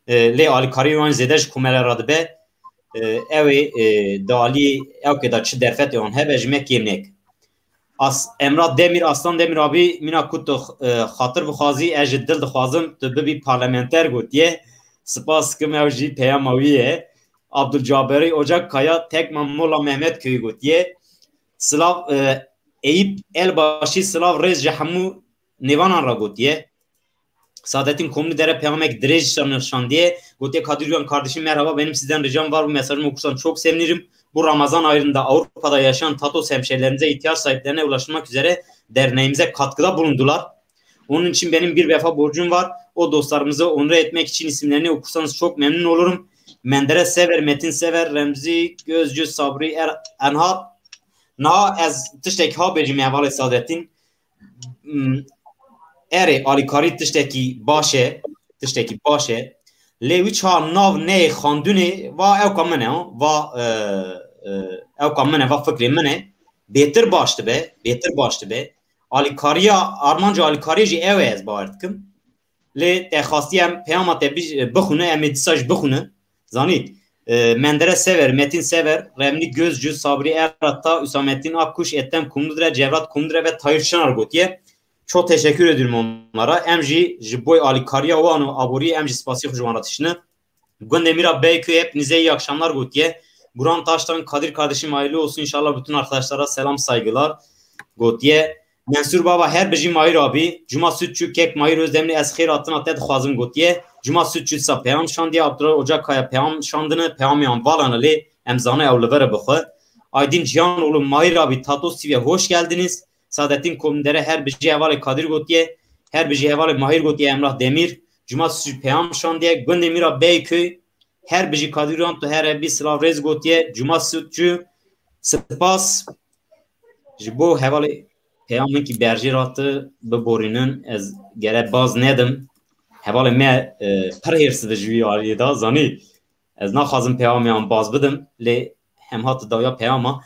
E, lê alîkariyê wan zêde ji komele re dibe. E, ew ê, e, di alî ew ke da çi derfetê wan hebe ji me kêm neke. As-, Emrah Demir, Aslan Demir abi, mîna ku tu, e, xatir bixwazî, ez ji dil dixwazim tu bibî parlamenter gotiye. Spas dikim, ew jî peyama wî ye. Abdulcaberî Ocakkaya, Tekman Mola Mehmet Köyü gotiye. Silav, e, Eyüp Elbaşî, silav rêz ji hemû nêvanan re gotiye. Saadettin Komlu Dere peyamek dirêj şan-, şandiye. Gotiye, Kadir Güran kardeşim merhaba, benim sizden ricam var, bu mesajımı okursan çok sevinirim. Bu Ramazan ayında Avrupa'da yaşayan Tatos hemşehrilerimize ihtiyaç sahiplerine ulaşmak üzere derneğimize katkıda bulundular. Onun için benim bir vefa borcum var. O dostlarımızı onur etmek için isimlerini okursanız çok memnun olurum. Menderes Sever, Metin Sever, Remzi Gözcü, Sabri Er-, Enhat. Niha ez tiştek ha bêjim hevalê Saadettin. Hmm, erê, alîkarî tiştekî baş e, tiştekî baş e. Lê wî çawa nav neyê xandunê, va ewka min e, ha, va, e, e, ewka min e, va fikrê min e. Bêtir baş dibe, bêtir baş dibe. Alîkariya, armanca alîkariyê jî ew e, ez bawer dikim. Lê te xwastî em peyama te bij-, bixwîne, em ê dîsa jî bixwîne. Zanît, e, Menderes Sever, Metin Sever, Remli Gözcü, Sabri Erata, Hüsamettin Akkuş, Ethem Kumludere, Cevrat Kumludere ve Tahir Çınar gotiye. Çok teşekkür ediyorum onlara. Em jî ji boy alîkariya wan û aboriyê em jî spasî xwe ji wan re dişine. Gundê Mîra Beyköy hepinize iyi akşamlar gotiye. Buran Taştan, Kadir kardeşim hayırlı olsun inşallah, bütün arkadaşlara selam saygılar gotiye. Mensur Baba, her bijî Mahir abi, Cuma Sütçü, Kek Mahir Özdemli, ez xêr hatina te dixwazim gotiye. Cuma Sütçü dîsa peyam şandiye, Abdullah Ocakkaya peyam şandine, peyamiyan valane lê em zane ew li vir e bixwe. Aydin Cihanoğlu, Mahir abi, Tatos T V'ye hoş geldiniz. Saadettin Komdere, her bijî hevalê Kadir gotiye. Her bijî hevalê Mahir gotiye, Emrah Demir. Cuma Sütçü peyam şandiye. Gundê Mîra Beyköy, her bijî Kadir Yanto, her hebî silav rêz gotiye. Cuma Sütçü, spas. Ji bo hevalê peyam min kî berjê rati biborînin, ez gere baz nedim. Hevalê me, e, pir hêrs dibe ji wî aliyê de, zanî. Ez naxwazim peyamê an baz bidim, lê hem hat dawiya peyama.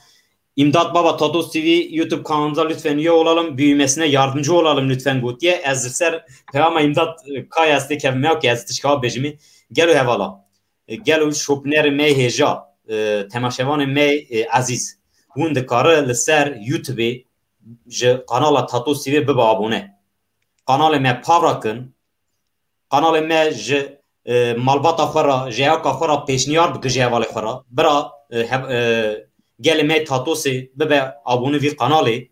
İmdat Baba, Tatos T V YouTube kanalımıza lütfen üye olalım, büyümesine yardımcı olalım lütfen gotiye. Ez li ser peyama İmdat, e, Kaya ez têkevim ya ki ez tişka bêjimî. Gelo hevala. E, gelo şopnerê me hêja, e, temaşevanê me, e, ezîz. Hûn dikare li ser YouTube ji kanala Tatos T V bibe abone. Kanalê me pavra kin. Kanalê me ji, e, malbata xwe re, ji ewka xwe re pêşniyar bike ji hevalê xwe re. Bira, e, hev-, e, gelê me Tatosê bibe abonî vî kanalê.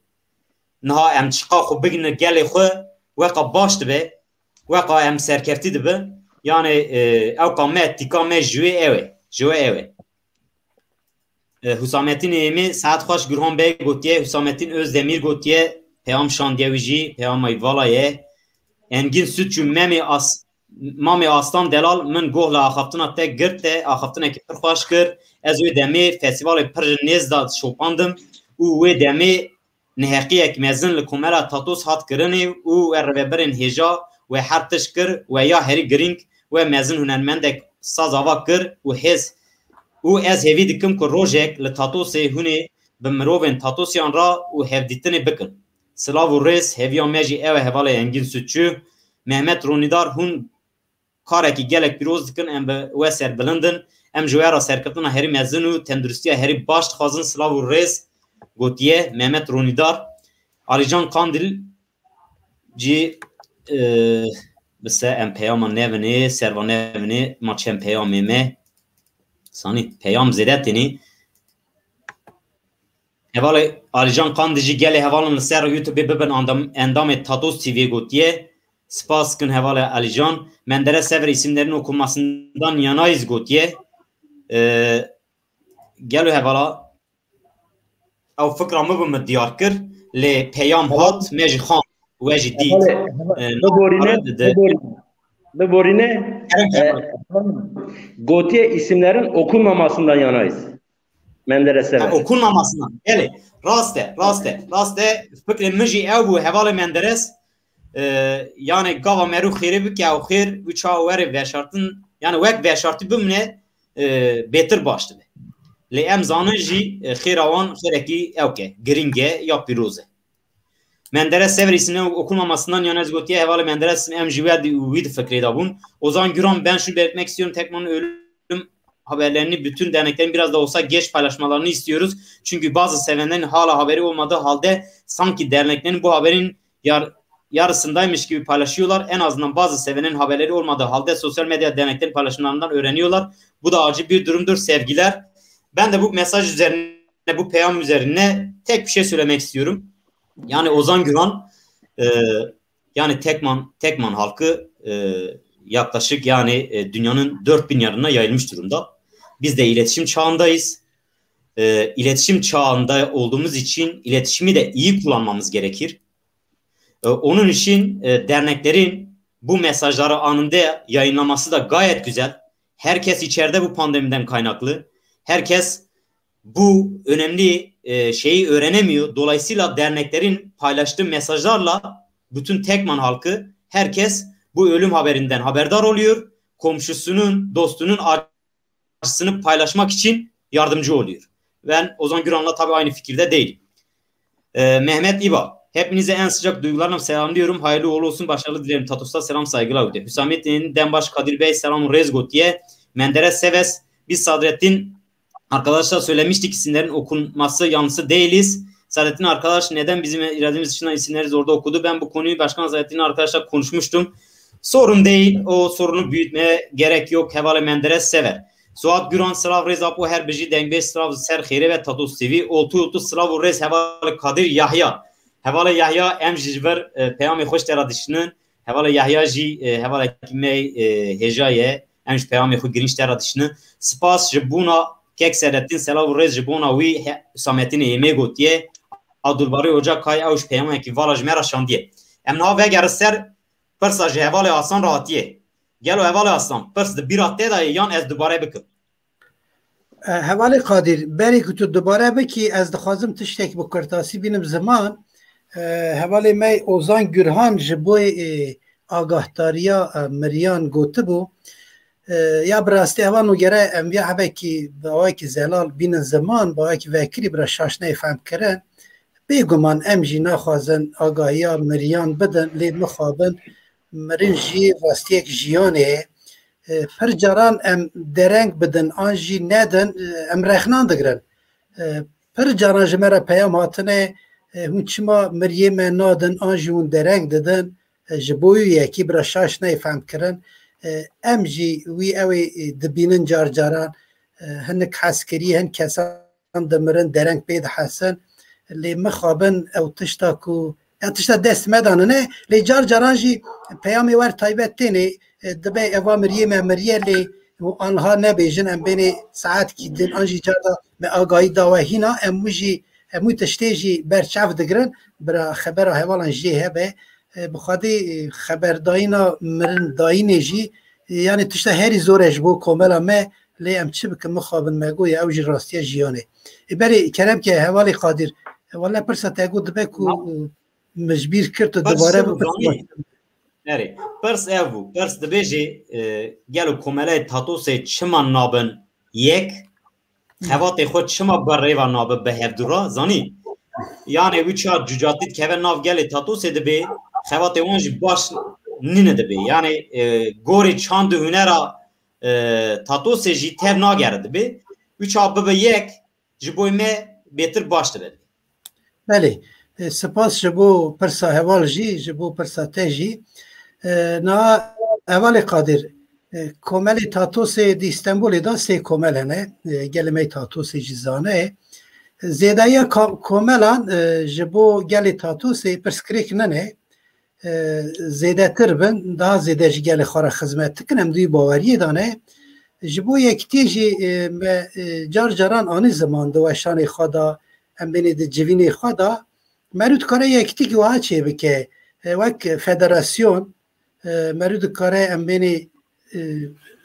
Niha em çiqa xwe bigine gelê xwe, weqa baş dibe, weqa em serkeftî dibe. Yani, e, ewka me, tîka me ji wê ew e. Ji wê ew e. E, Hüsamettin Êmî, Saet xweş Gurhan Bey gotiye, Hüsamettin Özdemir gotiye, peyam şandiye wî jî, peyama vala ye. Engin Sütçü, Memê As-, Mamê Aslan Delal, min goh li axaftina te girt te, axaftinekî pir xweş kir. Ez wê demê festîvalê pir ji nêz de şopandim û wê demê neheqiyek mezin li Komela Tatos hat kirinê û we rêveberên hêja we her tişt kir, we ya herî girîng, we mezin hunermendek saz ava kir û hêz û ez hêvî dikim ku rojek li Tatosê hûn ê bi mirovên Tatosiyan re û hevdîtinê bikin. Silav û rêz, hêviya me jî ew e hevalê Engîn Sütçü, Mehmet Ronîdar, hûn karekî gelek pîroz dikin, em bi we serbilind in. Em ji we re serkeftina herî mezin û tenduristiya herî baş dixwazin. Silav û rêz gotiye Mehmet Ronîdar. Alîcan Kandil jî, e, bi se em peyama nevinê, serva nevinê, ma çend peyamê me. Sanî peyam zêde tênî. Hevalê Alîcan Kandil jî gelê hevalin li ser YouTubeê bibin andam-, endamê Tatos T V'yê gotiye. Spas kin hevalê Alîcan. Menderes Sever isimlerin okunmasından yanayız gotiye. E, gelo hevala ew fikra min bi min diyar kir, lê peyam hat, me jî xwend, we jî dît. Hevalê, hevalê, e, biborîne, biborîne, biborîne, kerem, e, gotiye isimlerin okunmamasından yanayız. Menderes Sever. Ha, okunmamasından. Belê. Rast e, rast e, rast e. Fikrê min jî ew bû, hevalê Menderes. E, yani gava merû xêrê bike, ew xêr û çawa were veşartin, yani wek veşartî bimine, e, bêtir baş dibe. Lê em zanin jî, e, xêra wan xêrekî ewk e, girîng e ya pîroz e. Menderes Sever isimli okunmamasından yanayız gotiye, hevalê Menderes, em jî wê di, wî di fikrê de bûn. Ozan Güran, ben şunu belirtmek istiyorum, Tekman'ın ölüm haberlerini bütün derneklerin biraz da olsa geç paylaşmalarını istiyoruz. Çünkü bazı sevenlerin hala haberi olmadığı halde sanki derneklerin bu haberin yar-, yarısındaymış gibi paylaşıyorlar. En azından bazı sevenlerin haberleri olmadığı halde sosyal medya derneklerin paylaşımlarından öğreniyorlar. Bu da acı bir durumdur. Sevgiler. Ben de bu mesaj üzerine, bu peyam üzerine tek bir şey söylemek istiyorum. Yani Ozan Güran, e, yani Tekman, Tekman halkı, e, yaklaşık yani, e, dünyanın dört bin yanına yayılmış durumda. Biz de iletişim çağındayız. E, iletişim çağında olduğumuz için iletişimi de iyi kullanmamız gerekir. E, onun için, e, derneklerin bu mesajları anında yayınlaması da gayet güzel. Herkes içeride bu pandemiden kaynaklı. Herkes bu önemli, e, şeyi öğrenemiyor. Dolayısıyla derneklerin paylaştığı mesajlarla bütün Tekman halkı, herkes bu ölüm haberinden haberdar oluyor. Komşusunun, dostunun acısını paylaşmak için yardımcı oluyor. Ben Ozan Güran'la tabii aynı fikirde değilim. Ee, Mehmet İba, hepinize en sıcak duygularımla selamlıyorum. Hayırlı uğurlu olsun, başarılı dilerim. Tatos'a selam, saygılar gotiye. Hüsamettin Dembaş, Kadir Bey, selam, rêz gotiye. Menderes Seves, biz Sadrettin arkadaşlar söylemiştik, isimlerin okunması yanlısı değiliz. Sadrettin arkadaş neden bizim irademiz dışında isimleri zorda okudu? Ben bu konuyu Başkan Sadrettin arkadaşla konuşmuştum. Sorun değil. O sorunu büyütmeye gerek yok. Hevalê Menderes Sever. Suat Güran, silav rêz apo, her bijî, dengbêj, silav ser xêrê ve Tatos T V. Oltu oltu silav û rêz hevalê Kadir Yahya. Hevalê Yahya, em jî ji vir, e, peyamê xwe ji te re dişinin. Hevalê Yahya jî, e, hevalekî me, e, hêja ye. Em ji peyamê xwe girîng ji te re dişinin. Spas ji bûna Kek Sedetin, selav û rêz ji bona wî, he-, Hüsamettinê Yêmê gotiye. Abdulbarî Ocakay, ew ji peyamekî vala ji me re şandiye. Em niha vegerin ser pirsa ji hevalê Aslan re hatiye. Gelo hevalê Aslan, pirs di bîra te de ye yan ez dubare bikim? E, hevalê Qadir, berê ku tu dubare bikî, ez dixwazim tiştek bi kurtasî bînim ziman. E, hevalê me Ozan Gürhan ji bo, e, agahdariya, e, miriyan gotibû. E, ya bi rastî heval nûgere em viya hebekî bi awayekî zelal bînin ziman, bi awayekî vekirî bira şaş neyê fehmkirin. Bêguman em jî naxwazin agahiya miriyan bidin, lê mixabin mirin jî rastiyek jiyanê ye. E, pir caran em dereng bidin an jî nedin, e, em rexnan digirin. E, pir caran ji me re peyam hatine, e, hûn çima miriyê me nadin an jî hûn dereng didin, e, ji bo wî yekî bira şaş neyê fehmkirin. E, em jî wî ew ê, e, dibînin car caran, e, hinek hezkirî, hin kesan dimirin, dereng pê dihesin. Lê mixabin ew tişta ku, ew tişta dest me danine, lê car caran jî peyamê wer taybet têne, e, dibe eva miriyê me miriye, lê û anha nebêjin, em bênê saetkî din, an jî carda me agahî da we hîna, em wî jî, em wî tiştê jî ber çav digirin, bira xebera hevalan jê hebe. E, bi xwedê, e, xeberdayîna mirin dayînê jî, e, yanî tişta herî zor e ji bo komela me, lê em çi bikin, mixabin me goye, ew jî rastiya jiyanê. E, berê kerem ke hevalê Qadir, e, wele pirsa te got dibe ku, e, min ji bîr kir, tu dubare bipirse. Erê, pirs ev bû. Pirs dibêjê, e, gelo komeleyê Tatosê çima nabin yek? Xebatê xwe çima bi rêva nabe bi hevdû re? Zanî? Yanê wî çar cucatî dikeve nav gelê Tatosê dibê, xebatê wan jî baş nîne dibê. Yanê, e, gorê çand û hunera, e, Tatosê jî tev nagere dibê. Wî çar bibe yek, ji bo me bêtir baş dibe. Belê. E, spas ji bo pirsa heval jî, ji bo pirsa te jî. E, niha hevalê Qadir, e, komelê Tatosê di Îstenbulê de sê komel hene. E, gelê me Tatosê jî zane. Zêdayiya ka-, komelan, e, ji bo gelê Tatosê pirsgirêk nine. E, zêdetir bin, daha zêde ji gelê xwe re xizmet dikin. Em di wî baweriyê de ne. Ji bo yekitiyê jî, e, me, e, car caran anî ziman di weşanê xwe de, em bênê di civînê xwe de. Merû dikare yekitîkî wiha çêbike, e, wek federasyon, e, merû dikare em bênê, e,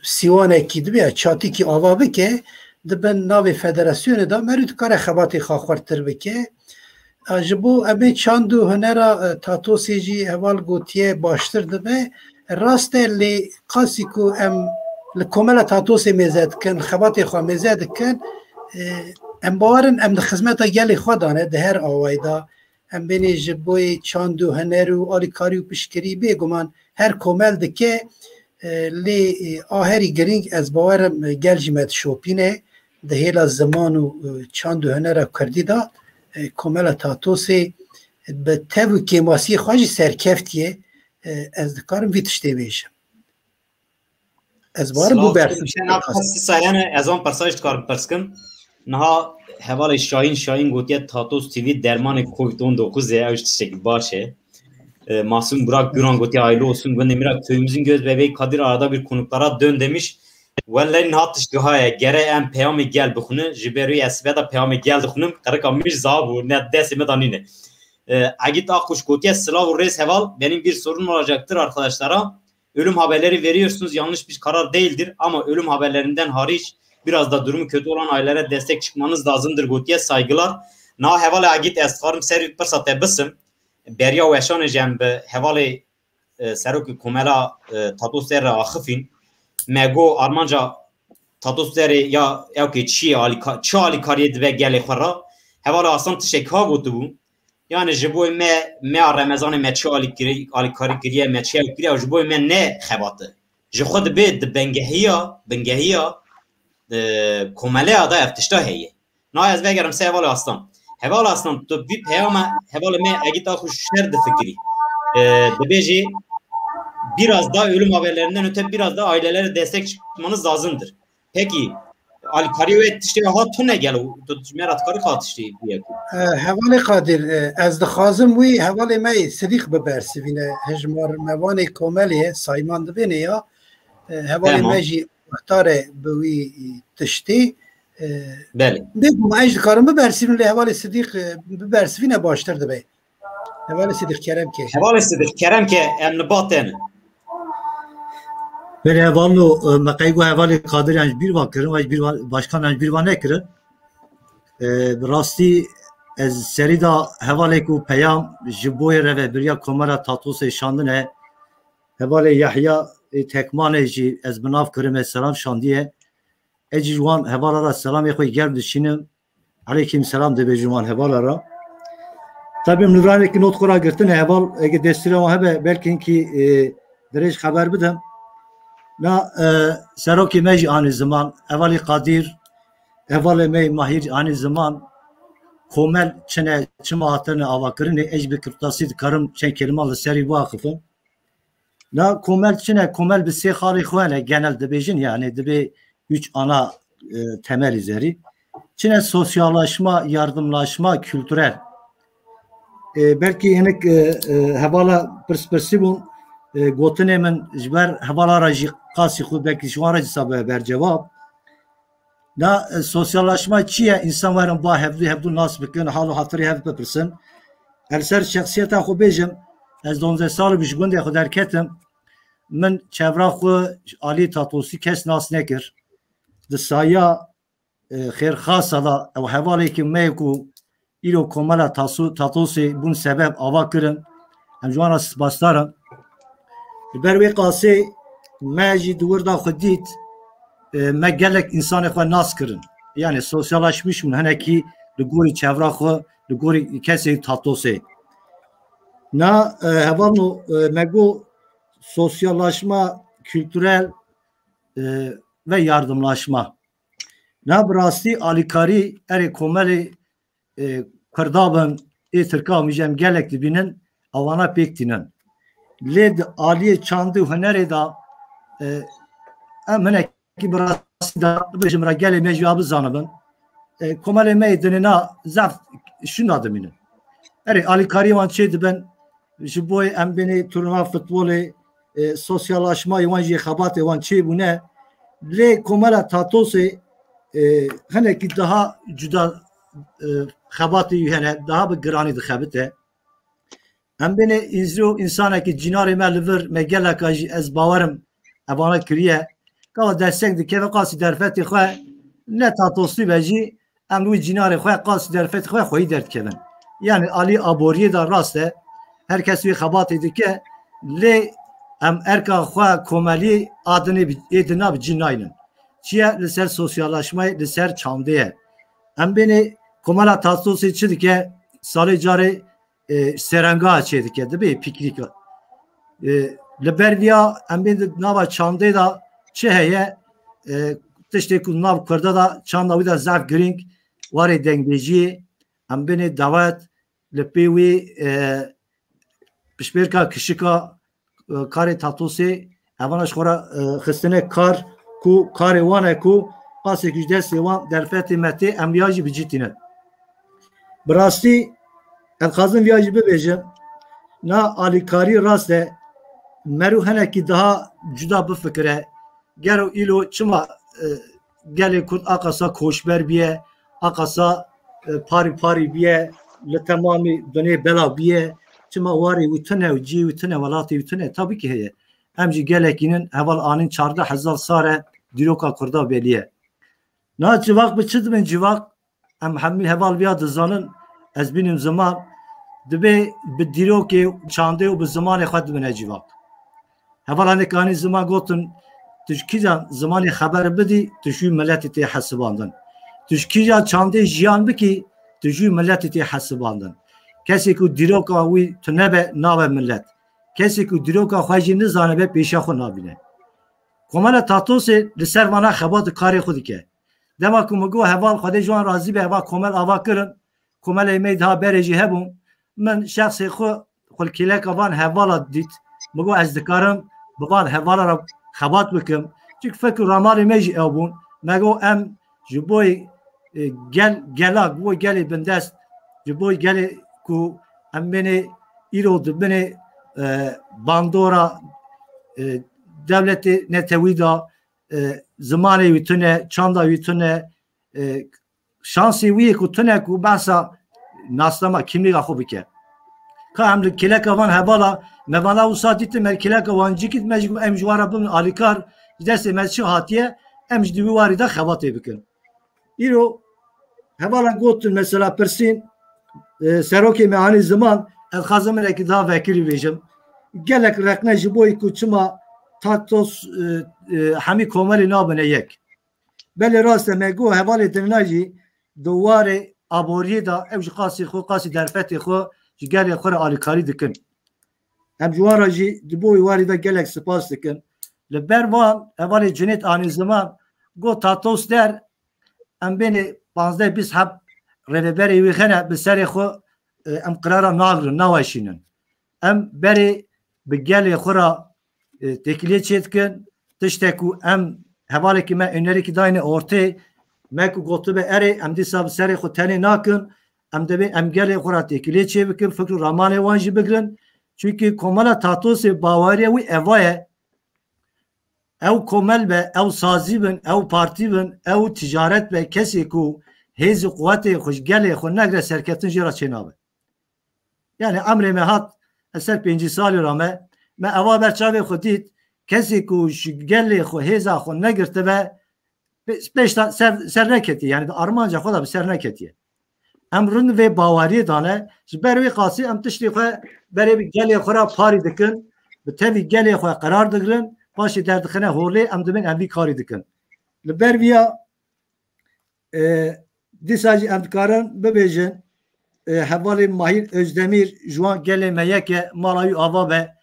sîwanekî dibe ya çatîkî ava bike, di bin navê federasyonê de merû dikare xebatê xwe xurtir bike. A, ji bo em ê çand û hunera, e, Tatosê jî heval gotiye baştir dibe. Rast e, lê qasî ku em li komela Tatosê mêze dikin, xebatê xwe mêze dikin, e, em bawer in em di xizmeta gelê xwe de ne, di her awayî de. Em bênê ji boyê çand û huner û alîkarî û piştgirî, bêguman her komel dike, e, lê, e, a herî girîng ez bawer im, e, gel jî me dişopîne di hêla ziman û, e, çand û hunera kurdî de, e, komela Tatosê bi tev û kêmasiyê xwe jî serkeftiye, e, ez dikarim vî tiştê bêjim. Ez barim bû Silav, bersin. Hemîşe nav xwe sî sayene, ez van pirsa jî dikarim pirs kim. Niha hevalê Şahin Şahin gotiye Tatos T V dermanê covid on dokuz e, ew jî tiştekî baş e. E, Masum Burak Güran gotiye hayırlı olsun. Gundê Mira köyümüzün göz bebeği Kadir arada bir konuklara dön demiş. Wellay niha tişt wiha ye. Gere em peyamê gel bixwînin. Ji ber wî ez sibe de peyamê gel dixwînim. Qirika min jî zabû. Ne destê me de nîne. E, Egît Akkuş gotiye silav û rêz heval. Benim bir sorum olacaktır arkadaşlara. Ölüm haberleri veriyorsunuz, yanlış bir karar değildir ama ölüm haberlerinden hariç biraz da durumu kötü olan ailelere destek çıkmanız lazımdır gotiye, saygılar. Na hevalê Agît ez dixwarim ser pirsa te bisim. Beriya weşanê jî em bi hevalê, e, serokê komela, e, Tatos Serre axifîn. Me got armanca Tatos Serrê ya ewkê çi ye, alîka-, çi alîkariyê dibe gelê xwe re. Hevala Aslan tiştek ha gotibû. Yani ji bo me, me a Remezanê me çi alîkirî-, alîkarî kiriye, me çi ew kiriye, ji bo me ne xebate. Ji xwe dibe di bengehiya, bingehiya, e, komeleya da ev tişta heye. Na ez vegerim se hevalê Aslan. Heval Aslan, tu vî peyama hevalê me Egît Akkuş şer difikirî. E, dibêjî biraz da ölüm haberlerinden öte biraz da ailelere destek çıkmanız lazımdır. Pekî, alîkarî wê tiştê ha tune gelo, tu ji me re dikarî ka tiştê bûye ku. E, hevalê Qadir, e, ez dixwazim wî hevalê me yê Sidîq bibersivîne. Hejmar mevanê komelê ye, Sayman dibêne ya. E, hevalê Tamam. me jî guhdar e bi wî tiştê. Belê. Bêgûman ez dikarim bibersivînim, lê hevalê Sidîq, e, bibersivîne baştir dibe. Hevalê Sidîq kerem ke. Hevalê Sidîq kerem ke, em li ba te ne. Belê hevalno, e, me qey got hevalê Kadir yan ji bîr va kirin, ve ji bîr va, başkan yan ji bîr va nekirin. E, bi rastî ez serî da hevalê ku peyam ji boyê re ve biriya Komela Tatosê şandine. Hevalê Yahya, e, Tekmanê jî ez bi nav kirime selam şandiye. Ez jî ji wan hevala re selamê xwe germ dişînim. Aleykum selam dibêjim wan hevala re. Tabii min ranekî not xwe ra girtine heval, eke destûra wan hebe, belkî hinkî, e, dirêj xeber bidim. Na, e, serokê me jî anî ziman, hevalê Qadir, hevalê me Mahîr anî ziman, komel çi ne, çima hatine avakirinê, ez jî bi kurtasî dikarim çend kelîman li serî biaxifim. Na komel çi ne? Komel bi sê xalê xwe ne genel dibêjin, yani dibê üç ana, e, temelî zerî. Çi ne? Sosyallaşma, yardımlaşma, kültürel. E, belkî hinek, e, e, hevala pirspirsî bûn, e, gotinê min ji ber hevala re jî qasî xwe belkî ji wan re jî sabe ber cevab. Na, e, sosyallaşma çi ye? Însan werin ba hevdû, hevdû nas bikin, hal û hatirê hev bipirsin. Ez li ser şexsiyeta xwe bêjim, ez duwazdeh sal bû ji gundê xwe derketim. Min çevra xwe alî Tatosî kes nas nekir. Di saya, e, xêrxasa da ew hevalekî me ye ku îro Komela Taso-, Tatosê bûn sebeb ava kirin. Em ji wan re spasdar in. Li ber wê qasê me jî di wir de xwe dît, e, me gelek însanê xwe nas kirin. Yani sosyalleşmiş bûn hinekî li gorî çevra xwe, li gorî kesê Tatosê. Na, e, hevalno, e, me got sosyalleşma kültürel, e, ve yardımlaşma. Na bi rastî alîkarî erê komelê, e, Kurda bin, ê Tirka mijî em gelek dibînin, ewana pêk tînin. Lê di aliyê çandê û hunerê de, e, em hinekî bi rastî de bibêjim re gelê me jî wa bizanibin. E, komelê me yê dinê na zaf şûnda dimînin. Erê, alîkariyê wan çê dibin, ji bo em bênê turnuva futbolê, e, sosyallaşmayê wan jî xebatê wan çêbûne. Lê komela Tatosê, e, hinekî daha cuda, e, xebatê wî hene, daha bi giranî dixebite. Em bênê îzro însanekî cînarê me li vir, me geleka jî ez bawerim evana kiriye. Gava destek dikeve qasî derfetê xwe ne Tatosî be jî, em wî cînarê xwe qasî derfetê xwe xweyî derdikevin. Yani alî aboriyê de rast e, her kes wî xebatê dike, lê em erka xwe komelî a dinê bi, ê dina bi cî naynin. Çiye? Li ser sosyalleşmayê, li ser çandê ye. Em bênê komela Tatosê çi dike? Salê carê, e, serenga çê dike, dibe pîkrîka. E, li ber viya em bên di nava çandê de çi heye? E, tiştê ku nav Kurda de çanda wî de zaf girîng, warê dengbêjiyê, em bênê dawet li pê wî, e, pişmêrka kişika, e, karê Tatosê, evana ji xwe re, e, xistine kar ku karê wan e ku qasê ku ji destê wan derfetê me tê, em viya jî bi cî tînin. Bi rastî, ez dixwazim viya jî bibêjim, na alîkarî rast e, merû hinekî daha cuda bifikire. Gero îlo çima, e, gelê Kurd aqasa koçber biye, aqasa, e, parî parî biye, li temamî dunê bela biye, çima warê wî tune û cî wî tune, welatê wî tune? Tabii ki heye. Em jî gelekî nin, heval anîn çardeh hezar sar e, dîroka Kurda belî ye. Na civak bi çi dibin civak? Em hemî heval viya dizanin, ez bînim ziman, dibê bi dîrokê, çandê û bi zimanê xwe dibine civak. Hevala nekanî ziman gotin, tu ji kîjan zimanê xeber bidî, tu ji wî miletê tê hesibandin. Tu ji kîjan çandê jiyan bikî, tu ji wî miletê tê hesibandin. Kesê ku dîroka wî tune be, nabe milet. Kesê ku dîroka xwe jî nizanibe, pêşiya xwe nabîne. Komela Tatosê li ser vana xebat û karê xwe dike. Dema ku min got heval, Xwedê ji wan razî be, heval komel ava kirin, komelê me daha berê jî hebûn. Min şexsê xwe xulkîleka van hevala dît. Min got ez dikarim bi van hevala re xebat bikim. Çimkî fikr û ramarê me jî ew bûn. Me got em ji bo, e, gel, gelak, bo gelê bindest, ji bo gelê ku em bênê îro di binê, e, bandora, e, dewletê netewî de, e, zimanê wî tune, çanda wî tune, e, şansê wî yê ku tune ku behsa nasnama kimlîga xwe bike. Ka em li kêleka van hevala me vana wisa dîtin, me kêleka wan cî kît, me jî got em ji wan re bibin alîkar, ji destê me çi hatiye, em ji di wî warî de xebatê bikin. Îro hevala gotin mesela pirsîn, e, serokê me anî ziman, ez dixwazim hinekî daha vekirî bêjim. Gelek reqne ji bo ku çima Tatos, e, e, hemî komelê nabine yek. Belê rast e, me got hevalê dirina jî di warê aboriyê de ew ji qasî xwe, qasî derfetê xwe ji gelê xwe re alîkarî dikin. Em ji wan re jî di bo wî warî de gelek spas dikin. Li ber van hevalê Cunêt anî ziman got Tatos der, em bênê panzdeh bîst heb rêveberê wî xene bi serê xwe, e, em qirara nagrin, naweşînin. Em berê bi gelê xwe re, e, têkiliyê çêdikin. Tiştek ku em hevalekî me, hunerekî dayne ortê, me ku gotibe erê, em dîsa bi serê xwe tenê nakin. Em dibê em gelê xwe re têkiliyê çêbikin, fikr û ramanê wan jî bigirin. Çunkî komela Tatosê baweriya wî eva ye. Ew komel be, ew sazî bin, ew partî bin, ew ticaret be, kesê ku hêz û quwetê xwe ji gelê xwe negre serkeftin jê re çênabe. Yani emrê me hat, ez ser pêncî salî re me, me eva ber çavê xwe dît, kesê ku ji gelê xwe hêza xwe negirtibe, pê-, pêşta ser, ser neketiye, yani di armanca xwe de bi ser neketiye. Em rind vê baweriyê dane, ji ber wê qasî em tiştê xwe berê bi gelê xwe re parî dikin, bi tevî gelê xwe qerar digirin, paşê derdixine holê, em dibin em vî karî dikin. Li ber viya, e, dîsa jî em dikarin bibêjin, e, hevalê Mahîr Özdemir ji wan gelê me yek e, mala wî ava be,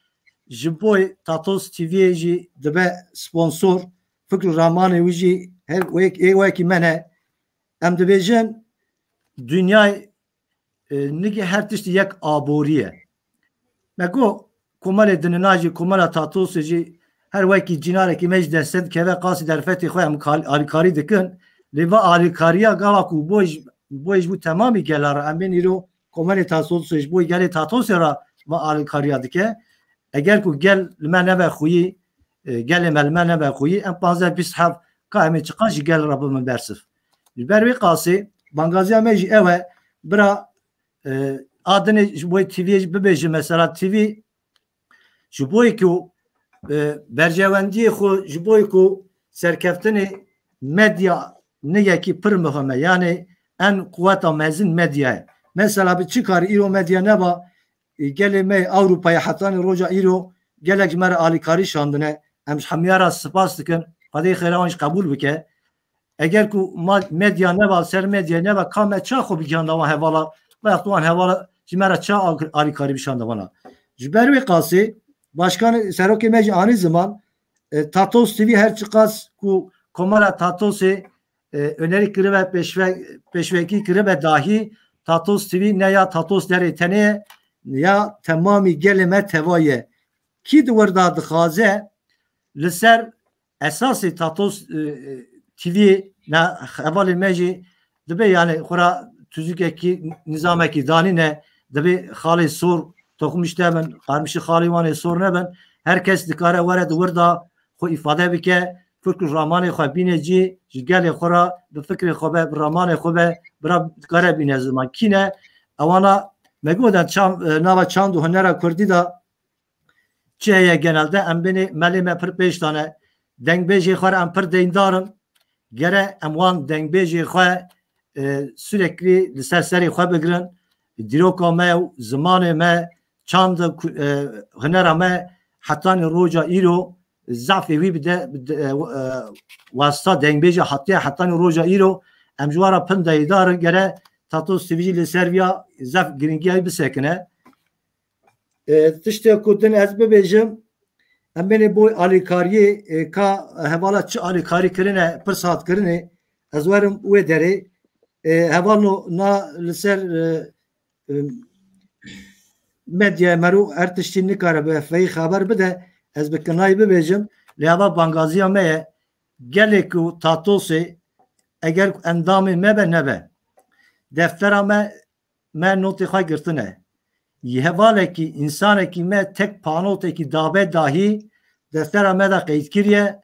ji bo Tatos T V'yê jî dibe sponsor, fikr û ramanê wî jî her wek, ê wekî me ne. Em dibêjin, dinyay, e, nigê her tiştî yek aborî ye. Me got, komelê dinina jî, komela Tatosê jî, her wekî cînarekî me jî deste dikeve, qasî derfetê xwe em kal-, alîkarî dikin. Lê va alîkariya gava ku bo ji, bo ji bo temamî gela re, em bên îro komelê Tatosê ji bo gelê Tatosê re va alîkariya dike. Eger ku gel li me nebe xweyî, e, gelê me li me nebe xweyî, em panzdeh bîst heft ka em ê çiqas ji gel re bibin bersiv. Ji ber wê qasê, bangaziya me jî ew e, bira, e, a dinê ji bo T V'yê jî bibêje, mesela T V ji bo ku, e, berjewendiyê xwe, ji bo ku serkeftinê medya ne yekî pir muhim e, yani en quweta mezin medya ye. Mesela bi çi karî îro medya neba, e, gelê me Ewropayê hetanî roja îro gelek ji me re alîkarî şandine. Em ji hemiya re spas dikin. Xwedê xêra wan jî qebûl bike. Eger ku ma-, medya neba, ser medya neba, ka me ça xwe bigihanda wan hevala, veya wan hevala ji me re ça al-, alîkarî bişanda wana. Ji ber wê qasê, başkan, serokê me jî anî ziman, e, Tatos T V her çiqas ku komela Tatosê, e, önerî kiribe, pêşve-, pêşvekî kiribe dahî, Tatos T V ne ya Tatos derê tenê ye, ya temamî gelê me teva ye. Kî di wir de dixwaze li ser esasê Tatos, e, e, T V ne hevalê me jî dibe, yani xwe ra tuzûkekî, nizamekî danîne, dibe xalê sor toxumîş nebin, qarmişî xalê wan ê sor nebin. Her kes dikare were di wir de xwe îfade bike, fikr û ramanê xwe bîne cî, ji gelê xwe re, bi fikrê xwe be, bi ramanê xwe be, bira dikare bîne ziman. Kî ne? Ewana me gotin çand, e, nava çand û hunera kurdî de çi heye genelde? Em binê melê me pir pêş dane. Dengbêjê xwe re em pir deyndar in. Gere em wan dengbêjê xwe, e, sürekli li ser serê xwe bigirin. Dîroka me û zimanê me, çand û ku-, e, hunera me hetanî roja îro zafê wî bide, bide, e, e, wasta dengbêja hatiye hetanî roja îro. Em ji wan re pir deyndar in. Gere Tatos T V jî li ser viya zaf giringiyayî bisekine. E, tiştê ku din ez bibêjim, em benê bo alîkariyê, e, ka hevala çi alîkarî kirine, pirs hat kirine, ez werim wê derê. E, hevalno na li ser, e, e, medyaya mero her tiştî nikare bi feyî xeber bide, ez bi kinayî bibêjim, lê heva bangaziya me ye, gelê ku Tatosê, eger ku endamê me be nebe, deftera me me notê xwe girtine. Yê hevalekî, însanekî me tek panotekî dabe dahî deftera me de qeyd kiriye.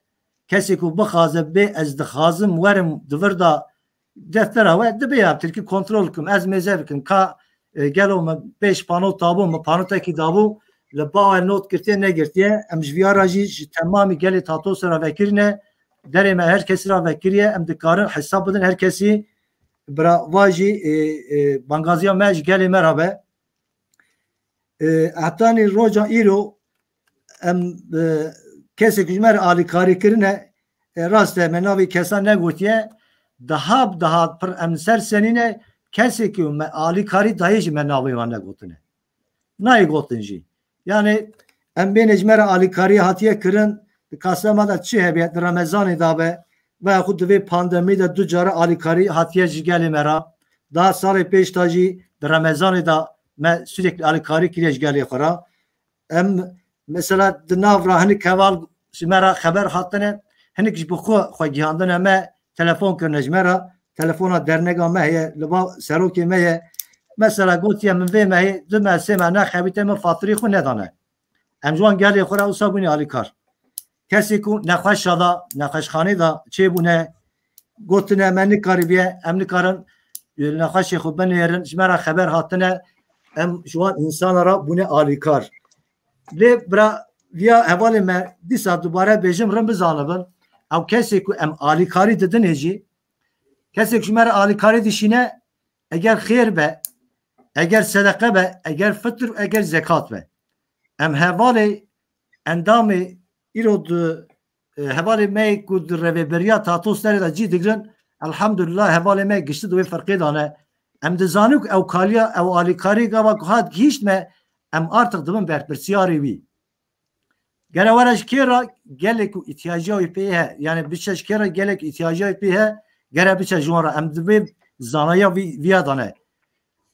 Kesê ku bixwaze bê ez dixwazim werim di vir de deftera we dibe ya tirkî kontrol kim, ez mêze bikim, ka, e, gelo min pêş pano tabû, min panotekî dabû, li ba we not girtiye, negirtiye, em ji viya re jî ji temamî gelê Tatosê re vekirine, derê me her kesî re vekiriye, em dikarin hesab bidin her kesî, bira va jî, e, e, bangaziya me ji gelê me re be. E, hetanî roja îro em, e, kesê ku ji me re alîkarî kirine, e, rast e, me navê kesa negotiye, daha bi daha pir em li ser senîne, kesê ku me alîkarî dayê jî me navê wan negotine. Nayê gotin jî. Yani em bêne ji me re alîkarî hatiye kirin, di kasema de çi hebe, di Remezanê de be, veya xwe di vê pandemî de du cara alîkarî hatiye ji gelê me re. Daha salê pêş de jî di Remezanê de me sürekli alîkarî kiriye ji gelê xwe re. Em mesela di nav re hinik heval ji me re xeber hatine, hinik ji bi xwe xwe gihandine me, telefon kirine ji me re, telefona dernega me heye, li ba serokê me ye. Mesela gotiye min vê mehê du meh sê meh nexebite, min faturê xwe nedane. Em ji wan gelê xwe re wisa bûne alîkar. Kesê ku nexweşa da, nexweşxanê da çêbûne, gotine me nikaribiye, em nikarin, e, nexweşê xwe binêrin, ji me re xeber hatine, em ji wan însana re bûne alîkar. Lê bira viya hevalê me dîsa dubare bêjim rin bizanibin, ew kesê ku em alîkarî didinê jî, kesê ku ji me re alîkarî dişîne, eger xêr be, eger sedeqe be, eger fitr, eger zekat be. Em hevalê endamê îro di, e, hevalê me ku di rêveberiya Tatos derê de cî digirin, elhamdulillah hevalê me giştî di wê firqê de ne. Em dizanin ku ew kaliya, ew alîkarî gava ku hat gihîşt me, em artık dibin berpirsiyarê wî. Gere were ji kê re gelek ku îtiyaciya wî pê he, yani biçe ji kê re gelek îtiyaciya wî pê he, gere biçe ji wan re. Em di vê zanaya vî, viya de ne.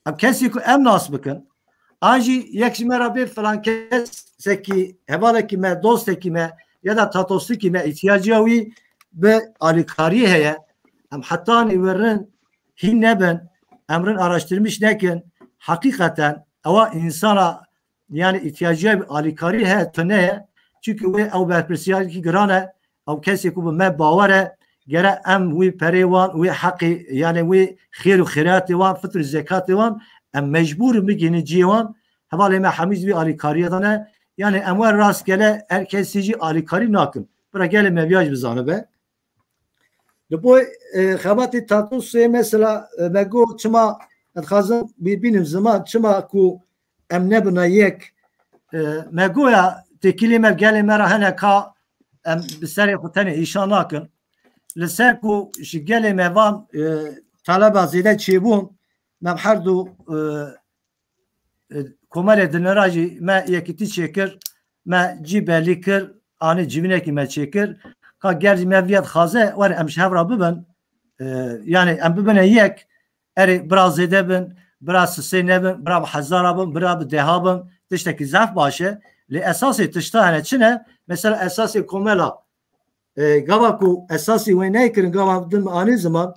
Ev kesî ku em nas bikin, an jî yek ji me re bê filan kesekî, hevalekî me, dostekî me ya da tatoslikî me îtiyaciya wî bi alîkariyê heye. Em hetanî wê rin hîn nebin, em rin araştirmiş nekin. Heqîqeten ewa însana, yani îtiyaciya bi alîkarî heye, tune ye. Çunku wê ew berpirsiyarîkî giran e. Ew kesê ku bi me bawer e, gere em wî perê wan, wî heqê, yani wî xêr û xêratê wan, fitr û zekatê wan, em mecbûr in bigihînin cihê wan. Hevalê me hemî ji vî alîkariyê de ne. Yani em wer rastgele her kesî jî alîkarî nakin. Bira gelê me viya jî bizanibe. Li bo, e, xebatê Tatosê mesela, e, me got çima, ez dixwazim bî-, bînim ziman, çima ku em nebina yek. E, me goya têkilî me gelê me re hene ka em bi serê xwe tenê îşa nakin. Li ser ku ji gelê me van, e, taleba zêde çêbûn, me bi her du, e, e, komelê dinera jî me yekîtî çêkir, me cî belî kir, anî civînekî me çêkir. Ka ger jî me viya dixwaze, were em ji hev re bibin, e, yani em bibine yek, erê bira zêde bin, bira sisê nebin, bira bi hezara bin, bira bi deha bin, tiştekî zehf baş e. Lê esasê tişta hene çi ne? Mesela esasê komela, e, gava ku esasî wê neykirin, gava din anî ziman.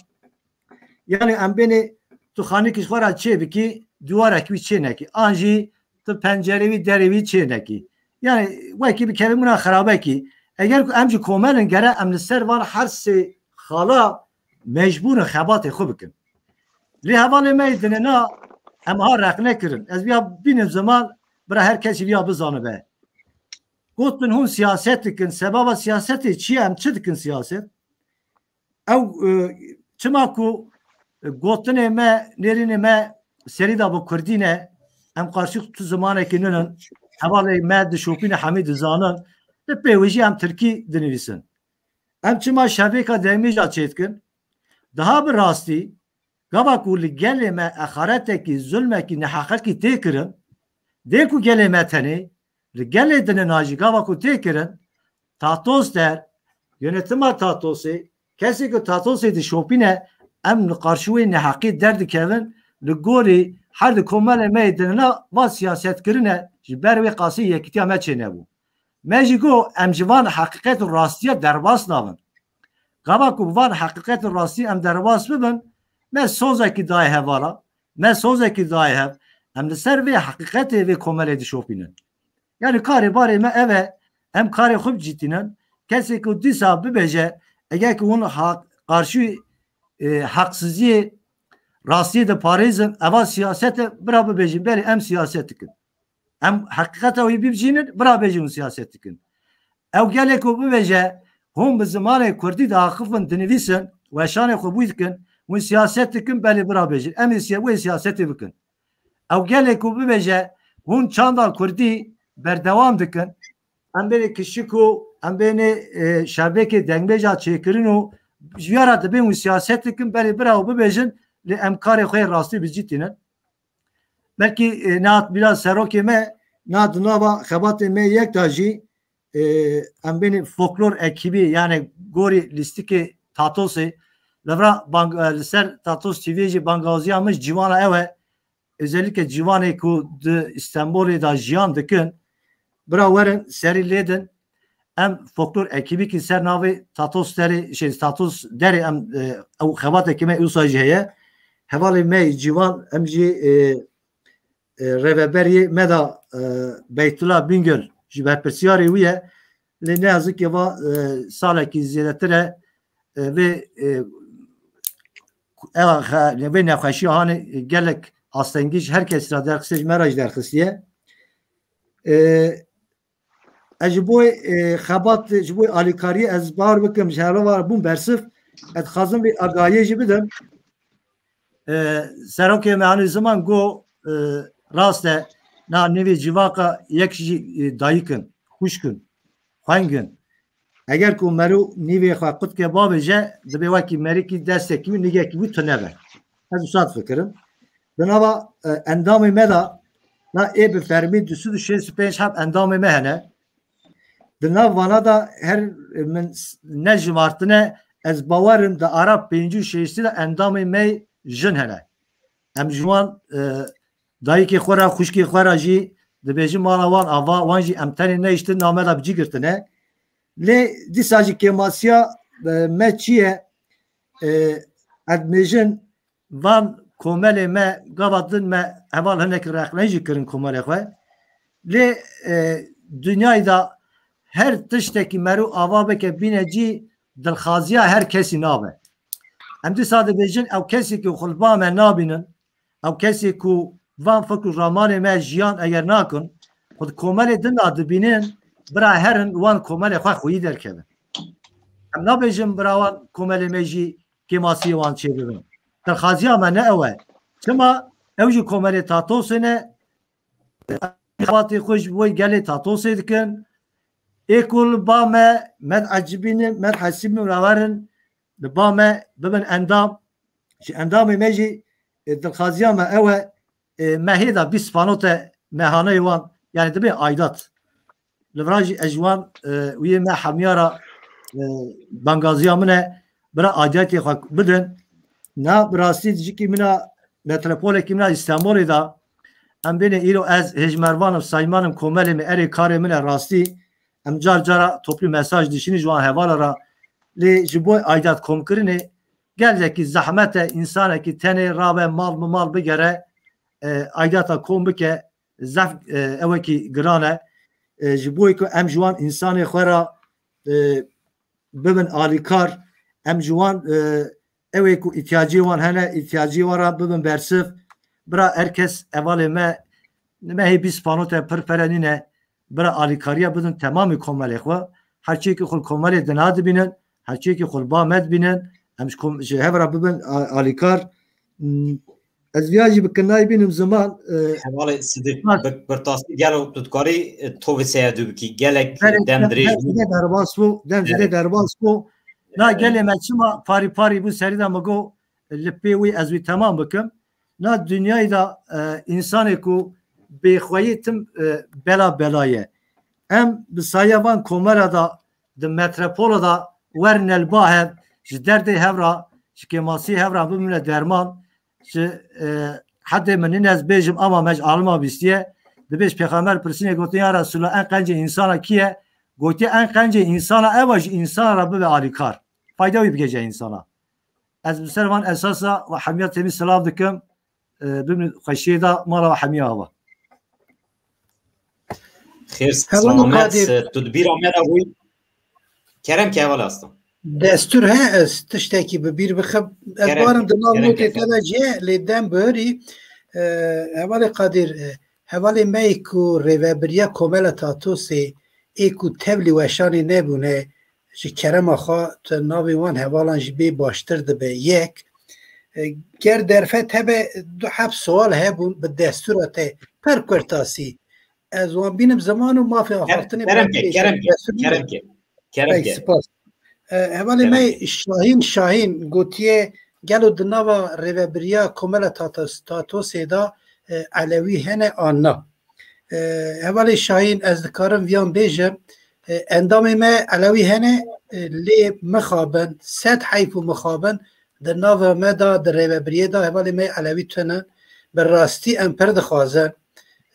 Yani em bênê tu xanikî ji xwe re çê bikî, diwarekî wî çê nekî. An jî tu pencerê wî, derê wî çê nekî. Yani wekî bikevî muna xerabekî. Eger ku em ji komelin gere em li ser van her sê xala mecbûr in xebatê xwe bikin. Lê hevalê me yê dinêna em ha reqne kirin. Ez viya bînim ziman, bira her kesî viya bizanibe. Gotin hûn siyaset dikin. Sebaba siyasetê çi ye? Em çi dikin siyaset? Ew, e, çima ku, e, gotinê me, nêrînê me serî de bi kurdî ne, em qarşî tu zimanekî ninin, hevalê me dişopîne hemî dizanin, li pêwejî em tirkî dinivîsin. Em çima şevêka demîja çêdikin? Daha bi rastî, gava ku li gelê me eqaretekî, zulmekî, neheqekî tê kirin, dê ku gelê me tenê, li gelê dinêna jî gava ku tê kirin, Tatos der, yönetima Tatosê, kesê ku Tatosê dişopîne, em li qarşî wê neheqî derdikevin, li gorî her di komelê me yê dinêna va siyaset kirine, ji ber wê qasî yekîtiya me çênebû. Me jî got, em ji van heqîqet û rastiya derbas nabin. Gava ku bi van heqîqet û rastî em derbas bibin, me sozekî dayê hevala, me sozekî dayê hev, em li ser vê heqîqetê vê komelê dişopînin. Yani karê barê me ev e, em karê xwe bicîtînin, kesê ku dîsa bibêje, eger ku hûn ha-, qarşî e, heqsiziyê rastiyê diparêzin, eva siyaset e, bira bibêjin, belê em siyaset dikin. Em heqîqeta wî bibijînin, bira bêjin hûn siyaset dikin. Ew gelê ku bibêje, hûn bi zimanê kurdî diaxifin, dinivîsin, weşanê xwe bûy dikin, hûn siyaset dikin, belê bira bêjin. Em ê siya-, wê siyasetê bikin. Ew gelê ku bibêje, hûn çanda kurdî berdewam dikin, em bênê kişik û em bênê, e, şerbekê dengbêja çêkirin û ji ya re dibên hûn siyaset dikin, belê bira û bibêjin, lê em karê xwe yê rastî bi cî tînin. Belkî, e, nehat bîra serokê me, nehat di nava xebatê me yek da jî, e, em bênê folklor ekîbî, yani gorî lîstikê Tatosê, li vira bang-, e, li ser Tatos T V jî bangawaziya min ji ciwana ew e, özellikle ciwanê ku di Stenbolê de jiyan dikin, bira werin serî lêdin. Em folklor ekîbîkî ser navê Tatos Derê, şey, Tatos Derê em, e, ew xebatekî me wisa jî heye. Hevalê me yê ciwan em jî, e, e, rêveberiyê me de, e, Beytullah Bingöl ji berpirsiyarê wî ye. Lê ne yazık ki va, e, salekî zêdetir e, e, vê, e, ewa xe-, vê nexweşiya hanê gelek astengî ji her kesî re derxistê, ji me re jî derxistiye. E, ez ji bo, e, xebat, ji bo alîkariyê ez bawer bikim, ji herava bûn bersiv, ez dixwazim vê agahiyê jî bidim. E, serokê me hanê ziman go, e, rast e, na nêvê civaka yek jî, e, dayik in, xwişk in, xweng in. Eger ku mero nîvê xwe qut ke bavêje, dibê wekî merikî destekî wî, nigekî wî tune be. Ez wisa difikirim. Di nava, e, endamê me de, na ê bi fermî du sed û şêst û pênc heb endamê me hene. Di nav vana de her, e, min s-, ne jimartine, ez bawer im di ara pêncî û şêştî de endamê me jin hene. Em ji wan, e, dayikê xwe re, xwişkê xwe re jî dibêjin mala wan ava, wan jî em tenê nehiştin, name de bi cî girtine. Lê dîsa jî kêmasiya, e, me çi ye? E, ez dibêjin van komelê me, gava din me heval hinekî rexne jî kirin komelê xwe. Lê, e, dinyayê de her tiştekî mero ava bike bîne cî, dilxaziya her kesî nabe. Em dîsa dibêjin ew kesî ku xwe li ba me nabînin, ew kesê ku van fikr û ramanê me jiyan eger nakin, xwe di komelê din de dibînin, bira herin wan komelê xwe xweyî derkevin. Em nabêjin bira wan komelê me jî kêmasiyê wan çêbibin. Dilxaziya me ne ew e. Çima? Ew jî komelê Tatosê ne, xebatê xwe ji bo gelê Tatosê dikin. Ê ku li ba me, me diecibînin, me dihesibînin, rawerin, li ba me bibin endam. Ji endamê me jî, e, dilxaziya me ew e, e, me hê de bîst panote me haneyê wan, yani dibe aidat. Li vira jî ez ji wan, e, wiyê me hemiya re, e, bangaziya min e, bira aidatê xwe bidin. Na bi rastî dijikî min a, metropolekî min a Îstanbulê de, em bêne îro ez hêjmervan im, sayman im, komelê min, erê karê min e rastî. Em car cara toplî mesaj dişînin ji wan hevala re. Lê ji bo aidat komkirinê gelekî zehmet e, însanekî tenê rabe mal bi mal bigere, e, aidata kom bike, zehf, e, ewekî giran e. E, ji bo ku em ji wan însanê xwe re, e, bibin alîkar, em ji wan, e, ew ê ku îhtiyacê wan hene, îhtiyacê wan re bibin bersiv. Bira her kes hevalê me, me hê bîst panote pir pere nîne, bira alîkariya bidin temamî komelê xwe. Her çiyekî xwe li komelê dina dibînin, her çiyekî xwe li ba me dibînin, em ji kom-, ji hev re bibin a-, alîkar. Hmm, ez viya jî bi kinayî bînim ziman, e, Hevalê Sidîq, bak. Bi, bi rastî gelo tu dikarî, e, tovê seyedû bikî, gelek Berê, dem dem, dirêj dem bû. Zêde derbas bû, dem zêde Evet. derbas bû. Na Evet. gelê me çima parî parî bû serî de min got, li pê wî ez wî temam bikim. Na dinyayê de, e, însanê ku bêxweyî tim, e, bela bela ye. Em bi saya van komela de di metropola de werin li ba hev, ji derdê hev re, ji kêmasiyê hev re bibine derman, ji, e, hedê min nîne ez bêjim ama me ji alima bîstiye, dibêj Pêxember pirsînê gotin, ya Resulallah, en qencê însana kî ye? Gotiye, en qencê însana ew e ji însana re bibe alîkar. Fayda wî bigihêje însana. Ez bi ser van esasa we hemiya temî silav dikim. E, bimînin xweşiyê de mala we hemiya ava. Xêr, Heval selamet, Qadir. E, tu di bîra me re bûyî. Kerem ke heval asta. Destûr he, ez tiştekî bi bîr bixim. Ez Gerek, barim di nav gerek notê efendim. Te de jî lê dem bihurî. E, hevalê Qadir, e, hevalê me yê ku rêvebiriya Komela Tatosê ê ku tevlî weşanê nebûne, ji kerema xwe tu navê wan hevalan jî bê baştir dibe. Yek, e, ger derfet hebe du heb sual hebûn bi destûra te pir kurtasî. Ez wan bînim ziman û mafê axaftinê Kerem ke, kerem ke, kerem ke. Kerem ke. Pek spas. E, hevalê me Şahîn Şahîn gotiye, gelo di nava rêvebiriya Komela Tatos-, Tatosê de, e, Elewî hene an na? E, hevalê Şahîn, ez dikarim viyan bêjim, e, endamê me Elewî hene, e, lê mixabin, sed heyf û mixabin, di nava me de, di rêvebiriyê de hevalê me Elewî tune. Bi rastî em pir dixwazin.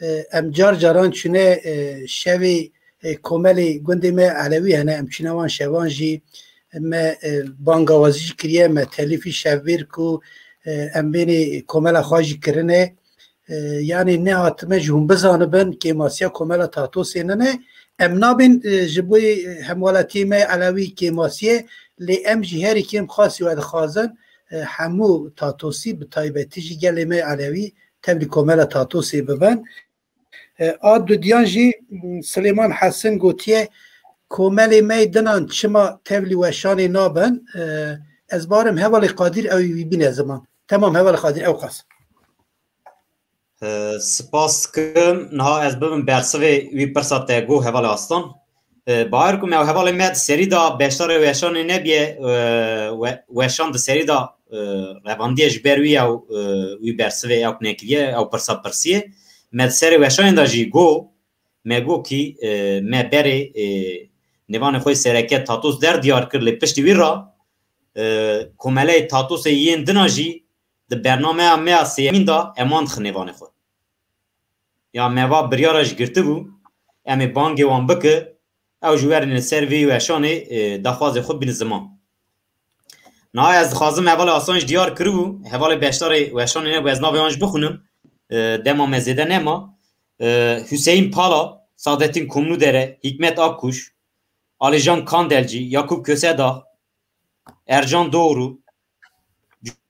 E, em car caran çûne, e, şevê, e, komelê gundê me Elewî hene, em çûne wan şevan jî, me, e, bangawazî jî kiriye, me telîfî şevbêr ku, e, em bênê komela xwe jî kirine. E, yanî nehatime ji hûn bizanibin kêmasiya Komela Tatosê nine. Em nabên, e, ji bo hemwelatiyê me Elewî kêmasiyê, lê em jî herî kêm xasî we dixwazin, e, hemû Tatosî, bi taybetî jî gelê me Elewî, tevlî Komela Tatosê bibin. E, a dudiyan jî, m, Silêman Hesin gotiye, komelê me yê dinan çima tevlî weşanê nabin? E, ez barim hevalê Qadir ew wî bîne ziman. Temam hevalê Qadir, ew qas. E, spas dikim. Niha ez bibim bersivê wî pirsa te got hevalê Aslan. E, bawer kum ew hevalê me di serî de beşdarê weşanê nebiye, e, we-, weşan di serî de, e, revandiye ji ber wî ew, e, wî bersivê ew nekiriye, ew pirsa pirsiye. Me di serê weşanê de jî got, me got kî, e, me berê, e, nêvanê xwe sereke Tatos der diyar kir, lê piştî wî re, e, komeleyê Tatosê yên dina jî di bernameya me ya sêyemîn de em wan dixin nêvanê xwe. Ya me va biryara jî girtibû, em ê bangê wan bike, ew jî werin li ser vê weşanê, e, daxwazê xwe bînin ziman. Niha ez dixwazim hevalê Asan jî diyar kiribû, hevalê beşdarê weşanê ne, ez navê wan jî bixwînim, e, dema me zêde nema. E, Hüseyin Pala, Sadettin Kumludere, Hikmet Akkuş, Alican Kandelci, Yakup Kösedağ, Ercan Doğru,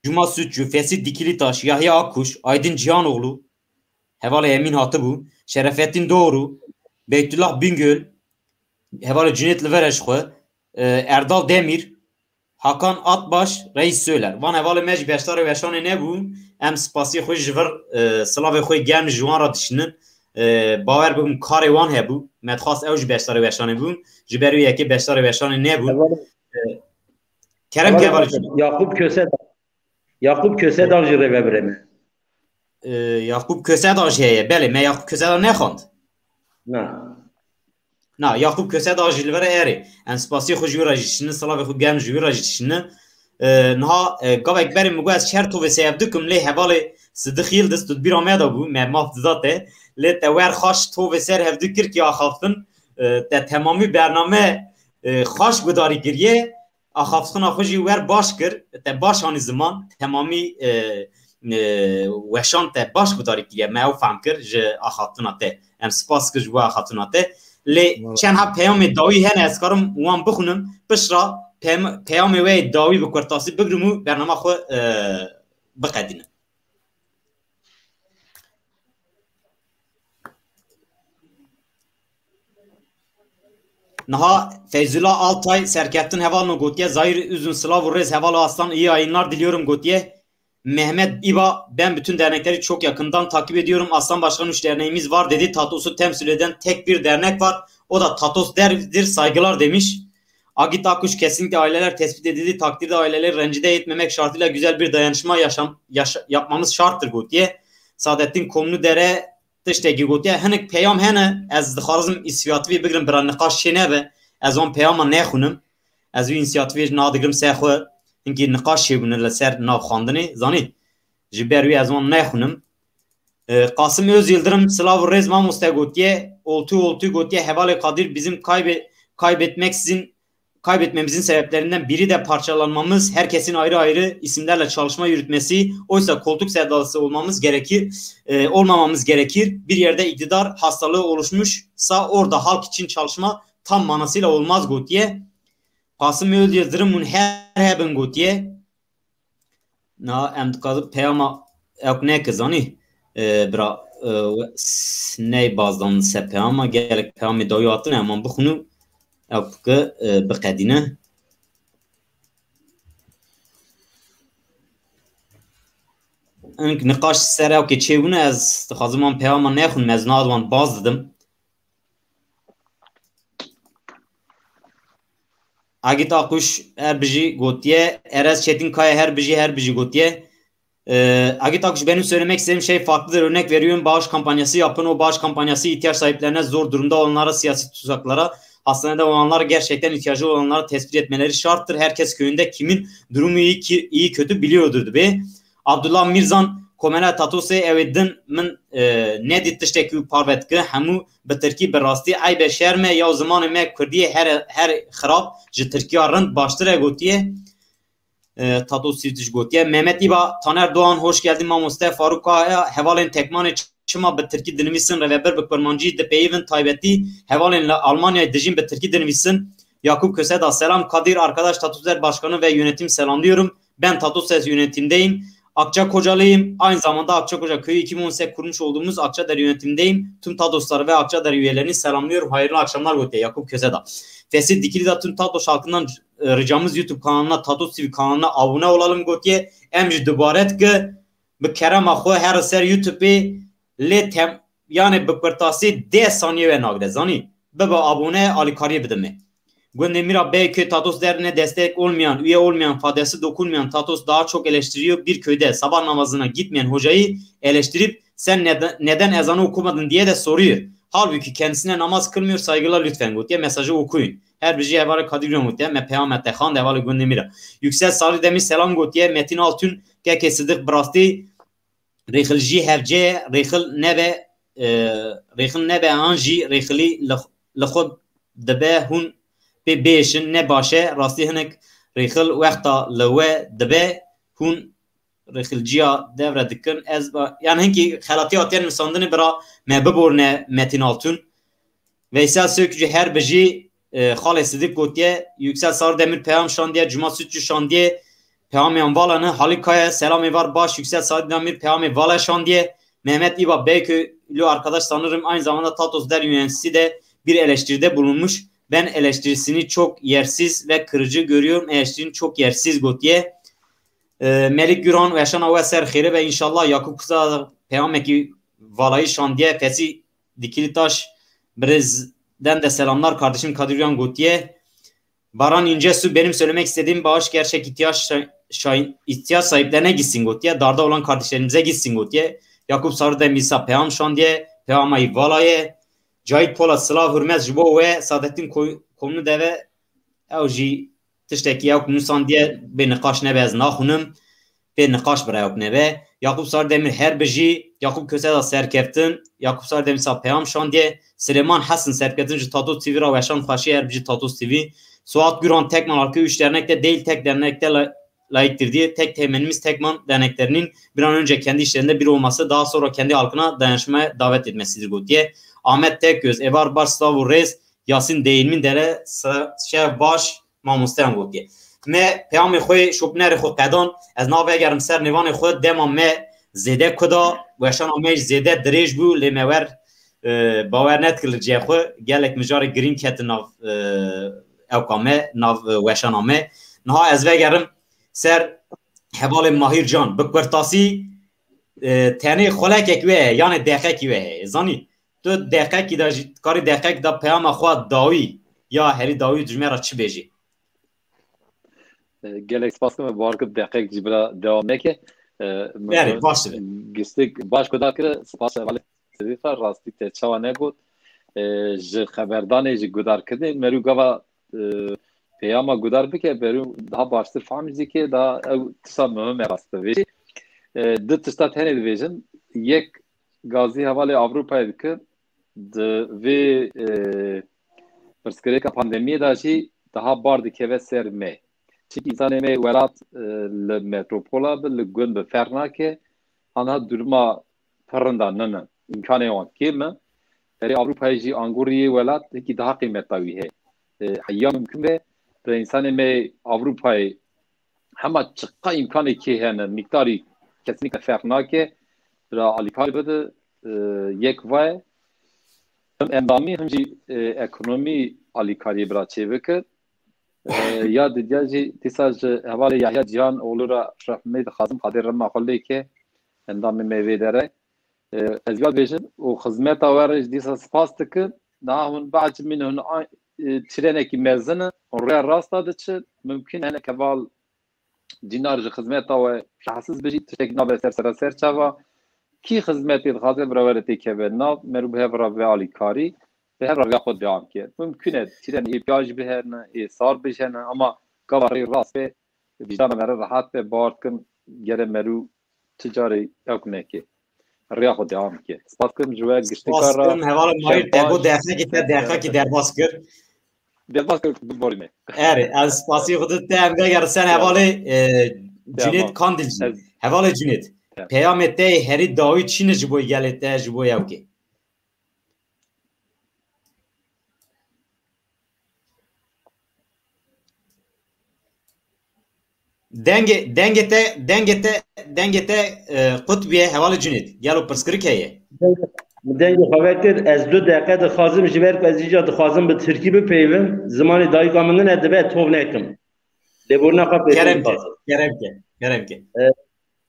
Cuma Sütçü, Fesih Dikilitaş, Yahya Akkuş, Aydın Cihanoğlu, hevalê Emîn hatibû, Şerefettin Doğru, Beytullah Bingöl, hevalê Cüneyt li vir e ji xwe, e, Erdal Demir, Hakan Atbaş, Reis Söler. Van hevalê me jî beşdarê weşanê nebûn. Em spasiyê xwe ji vir, e, silavê xwe germ ji wan re dişînin. E, bawer bikim karê wan hebû. Me dixwast ew jî beşdarê weşanê bûn. Ji ber wê yekê beşdarê weşanê nebûn. Hevalê Kerem ke hevalê Yakup Kösedağ. Yakup Kösedağ jî rêvebirê me. E, Yakup Kösedağ jî heye. Belê, me Yakup Kösedağ nexwend. Na. Na, Yakup Kösedağ jî li vir e erê. Em spasiyê xwe ji wî re jî dişînin, silavê xwe germ ji wî re jî dişînin. E, niha, e, gavek berê min got ez çer tovê seyev dikim, lê hevalê Sidix Yildiz tu di bîra me de bû, me maf dida te. Lê te wer xaş tovê ser hevdu kir kî axaftin, e, te temamî bername, e, xaş gudarî kiriye, axaftina xwe jî wer baş kir, te baş anî ziman, temamî, e, e, weşan te baş gudarî kiriye, me ew fehm kir ji axaftina te. Em spas kir ji bo axaftina te. Lê çend heb peyamê dawî hene, ez karim wan bixwînim, pişt re peyam-, peyamê we yê dawî bi kurtasî bigrim û bernama xwe, e, biqedînim. Niha Feyzullah Altay serkeftin heval no gotiye, Zahir Üzün, silav û rêz heval Aslan, iyi yayınlar diliyorum gotiye. Mehmet İba, ben bütün dernekleri çok yakından takip ediyorum. Aslan Başkan, üç derneğimiz var dedi. Tatus'u temsil eden tek bir dernek var. O da Tatos derdir. Saygılar demiş. Agit Akkuş, kesinlikle aileler tespit edildiği takdirde aileleri rencide etmemek şartıyla güzel bir dayanışma yaşam, yaşa-, yapmamız şarttır gotiye. Saadettin Komludere tiştekî gotiye. Hinek peyam hene, ez dixwazim îsîyativê bigrim, bira niqaş çê nebe. Ez wan peyama nexwînim. Ez wî însîyativê jî nadigrim ser xwe. Hinkî niqaş çêbûne li ser nav xwendinê. Zanî? Ji ber wî ez wan nexwînim. E, Qasim Öz Yildirim, silav û rêz mamoste gotiye. Oltu oltu gotiye. Hevalê Kadir bizim kaybe-, kaybetmek sizin kaybetmemizin sebeplerinden biri de parçalanmamız, herkesin ayrı ayrı isimlerle çalışma yürütmesi, oysa koltuk sevdalısı olmamız gerekir, e, olmamamız gerekir. Bir yerde iktidar hastalığı oluşmuşsa orada halk için çalışma tam manasıyla olmaz gotiye. Qasim Özyıldırım hûn her hebin gotiye. Na em dikazin peyama ewk neke zanî. E, bira, e, we-, s-, ney bazdan se peyama, gelek peyamê dawî hatine, em wan bixwînin, ewk bike, e, biqedîne. Ink niqaş ser ewkê çêbûne, ez dixwazim wan peyama nexwînim, ez nahad wan baz didim. Agit Akkuş her bijî gotiye, Erez Çetinkaya her bijî, her bijî gotiye. Ee, Agit Akkuş, benim söylemek istediğim şey farklıdır. Örnek veriyorum, bağış kampanyası yapın. O bağış kampanyası ihtiyaç sahiplerine, zor durumda olanlara, siyasi tutsaklara, hastanede olanlara, gerçekten ihtiyacı olanlara tespit etmeleri şarttır. Herkes köyünde kimin durumu iyi ki, iyi kötü biliyordur dibe. Abdullah Mirzan, komela Tatosê, ew ê din min, e, nedît tiştekî wî parve dike. Hemû bi tirkî, bi rastî eyb e, şerm e, ya zimanê me kurdî her, her xirab ji tirkiya rind baştir e gotiye. E, Tato Sîvtiş gotiye. Mehmet İba, Taner Doğan, hoş geldin mamoste. Faruk Kaya, hevalên Tekmanê çima bi tirkî dinivîsin, rêvebir bi kurmancî dipeyivin, taybetî hevalên li Almanyayê dijîn bi tirkî dinivîsin. Yakup Köse da selam. Kadir, arkadaş Tatüsler Başkanı ve yönetim selamlıyorum. Ben Tatüsler yönetimdeyim. Akça Kocalıyım. Aynı zamanda Akça Koca köyü iki bin on sekiz kurmuş olduğumuz Akçader yönetimdeyim. Tüm Tatosları ve Akçader üyelerini selamlıyorum. Hayırlı akşamlar gotiye Yakup Köse da. Fesî Dikili da tüm Tatos halkından, e, ricamız YouTube kanalına, Tatos T V kanalına abone olalım gotiye. Em jî dubare dike bi kerema xwe her ser YouTube'ê lê tem-, yani bi kurtasî deh saniye ve nagre zanî. Bibe abone, alîkariyê bidime. Gundê Mîra Beyköy Tatos derine destek olmayan, üye olmayan, fadesi dokunmayan Tatos daha çok eleştiriyor. Bir köyde sabah namazına gitmeyen hocayı eleştirip sen neden, neden ezanı okumadın diye de soruyor. Halbuki kendisine namaz kılmıyor, saygılar lütfen gotiye mesajı okuyun. Her bijî hevalê Kadir Güran gotiye me peyame te xand hevalê gundê Mîra. Yüksel Sarı Demir selam gotiye Metin Altun kekê Sidik bi rastî Rêxil jî hevce, rêxil nebe, e, rêxil nebe an jî rêxilî li, li xwe dibe hûn pê bêşin ne baş e. Rastî hinek rêxil wexta li we dibe hûn rêxilciya devre dikin. Ez ba-, yani hinkî xelatî hatiye nivîsandinê bira me biborne Metin Altun. Veysel Sökücü her bijî, e, xalê Sidik gotiye. Yüksel Sarıdemir peyam şandiye. Cuma Sütçü şandiye. Peyamê wan vala ne. Halil Kaya, selamê var baş. Yüksel Sarıdemir peyamê vala şandiye. Mehmet İba Beyköylü arkadaş sanırım aynı zamanda Tatos der yöneticisi de bir eleştiride bulunmuş. Ben eleştirisini çok yersiz ve kırıcı görüyorum. Eleştirini çok yersiz gotiye. E, Melik Güran, weşana we ser xêre be inşallah. Yakup Kısa peyamekî valayî şandiye. Fesî Dikili Taş, Brez'den de selamlar kardeşim Kadir Uyan gotiye. Baran İncesu, benim söylemek istediğim bağış gerçek ihtiyaç şa-, şahin-, ihtiyaç sahiplerine gitsin gotiye. Darda olan kardeşlerimize gitsin gotiye. Yakup Sarı Demirsa peyam şandiye. Peyama valaye. Cahit Polat, silav hürmet ji bo we. Saadettin Koy-, Komlu Deve, ew jî tiştekî ewk nûsandiye bê niqaş nebe ez naxwînim. Pê niqaş bira ewk nebe. Yakup Sardemir her bijî. Yakup Köse da serkeftin. Yakup Sardemir sa peyam şandiye. Silêman Hesin serkeftin ji Tatos T V ra weşan xweşî her bijî Tatos T V. Suat Güran Tekman halkı üç dernekte değil tek dernekte la-, layıktır diye tek temenimiz Tekman derneklerinin bir an önce kendi işlerinde bir olması daha sonra kendi halkına dayanışmaya davet etmesidir gotiye. Ahmet Tekgöz, Evar Baş Stavu Rez, Yasin Değirmin Dere, Sa-, Şev Baş, mamosteyan gotiye. Me peyamê xwe şopnerê xwe qedan, ez navegerim ser nêvanê xwe, dema me zêde kuda, weşana me jî zêde dirêj bû, lê me wer, e, bawer nedikir li cihê xwe, gelek mijarê girîng ketin nav, e, ewka me, nav, e, weşana me. Niha ez vegerim ser hevalê Mahir Can, bi kurtasî, e, tenê xulekek wê heye, yanê deqekî wê heye. Zanî, tu deqekî de jî, karî deqek de peyama xwe dawî ya herî dawî tu ji me re çi bêjî? E, gelek spas dikim, bawer dikim deqek jî bila dewam neke. E, Berê, baş dibe. Gistik baş guhdar kir, spas hevalê Sedîqa, rastî te çawa negot. E, ji xeberdanê, ji guhdarkirinê, merû gava, e, peyama guhdar bike, berû daha baştir fehm jî dike, daha ew tişta muhim e rastî vê. E, du tişta tenê dibêjin. Yek gazî hevalê Ewropayê dike, di vê, e, pirsgirêka pandemiyê de jî daha bar dikeve ser me. Çimkî zanê me welat, e, li metropola bi, li gund bi ferq nake, hana duruma pir rind a nine. Îmkanê wan kêm e. Berê Ewropayê jî angorî yê welat hikî daha qîmeta wî heye. E, heya mimkun be, Bi însanê me Ewropayê hema çiqa îmkanekî hene, miktarî kesinlikle ferq nake. Bira alîkarî bide, e, yek va ye. Him endamî, him jî, e, ekonomî alîkariyê bira çêbike. E, ya didiya jî dîsa ji hevalê Yahya Cîhan oğlu ra rehmê dixwazim, Xwedê rehma xwe lê ke, endamê me vê derê. E, ez ya bêjim û xizmeta we re jî dîsa spas dikim. Niha hûn biecibînin, hûn a-, e, tîrenekî mezin in, hûn rêya rasta diçin. Mimkûn e hinek heval Cînar ji xizmeta we rahatsiz bijî, tiştekî nabe ser sera ser çava. Kî xizmetê dixwaze bira were têkeve nav, merû bi hev re ve alîkarî, bi hev re vêya xwe dewam ke. Mimkûn e tîren ê piyaj bihene, ê sar bijene, ama gava rê rast be, vîcdana me re rehat be, bawer dikim gere merû ti carê ewk neke. Rêya xwe dewam ke. Spas dikim ji we giştî Spas kar re. Dikim, hevala Mahir, te got deqekî te, deqekî derbas kir. Derbas kir, biborîne. Erê, ez spasî xwe te, em vegerin ser hevalê, e, Cüneyt Kandilcî. Hevalê Cüneyt. Peyamê te yê herî dawî çi ne ji bo gelê te, ji bo ewkê? Dengê, dengê te, dengê te, dengê te, e, qut bûye, hevalê Cüneyt. Gelo pirsgirêk heye? Min dengê xwe vekir, ez du deqe dixwazim, ji ber ku ez îca dixwazim bi tirkî bipeyivim. Zimanê dayika min ne, divê tov nekim. Lêborîna xwe pê Kerem ke, dixwazim. Kerem ke, kerem ke. E,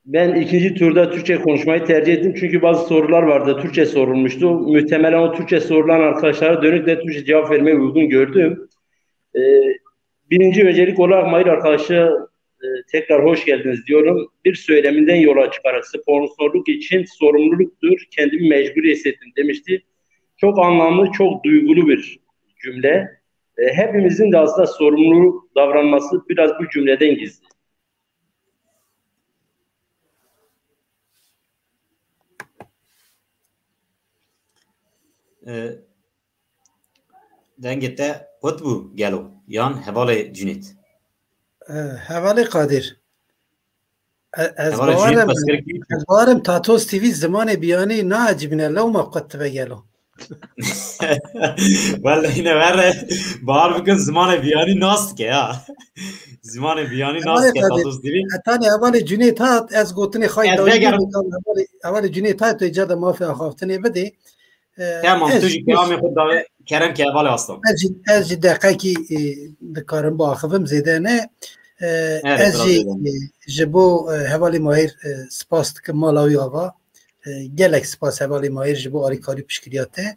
Ben ikinci turda Türkçe konuşmayı tercih ettim çünkü bazı sorular vardı, Türkçe sorulmuştu. Muhtemelen o Türkçe sorulan arkadaşlara dönük de Türkçe cevap vermeyi uygun gördüm. Ee, birinci öncelik olarak Mahir arkadaşı, e, tekrar hoş geldiniz diyorum. Bir söyleminden yola çıkarak sponsorluk için sorumluluktur, kendimi mecbur hissettim demişti. Çok anlamlı, çok duygulu bir cümle. E, hepimizin de aslında sorumlu davranması biraz bu cümleden gizli. E, dengê te qut bû gelo, yan hevalê Cüneyt? E, hevalê Qadir. E, ez Hevalê Cüneyt bawerim, pirsgirêk kî? Ez bawerim Tatos T V zimanê biyanî naecibîne, lewma qut dibe gelo. Wellahî ne were, bawer bikin zimanê biyanî nas dike ya. Zimanê biyanî nas dike Tatos T V. Hetanî hevalê Cüneyt hat, ez gotinê xwe dawî bikim, hevalê, hevalê Cüneyt hat, tu îca de mafê axaftinê bidê. E, Tamam, ez tu jî jî, kelamê xwe dawî, kerem ke hevalê Aslan. Ez jî, ez jî deqekî, e, dikarim biaxivim, zêde ne. E, Erê, ez biraz jî, zêde ne. E, ji bo, e, hevalê Mahir, e, spas dikim, mala wî ava. E, gelek spas hevalê Mahir ji bo alîkarî piştgiriya te.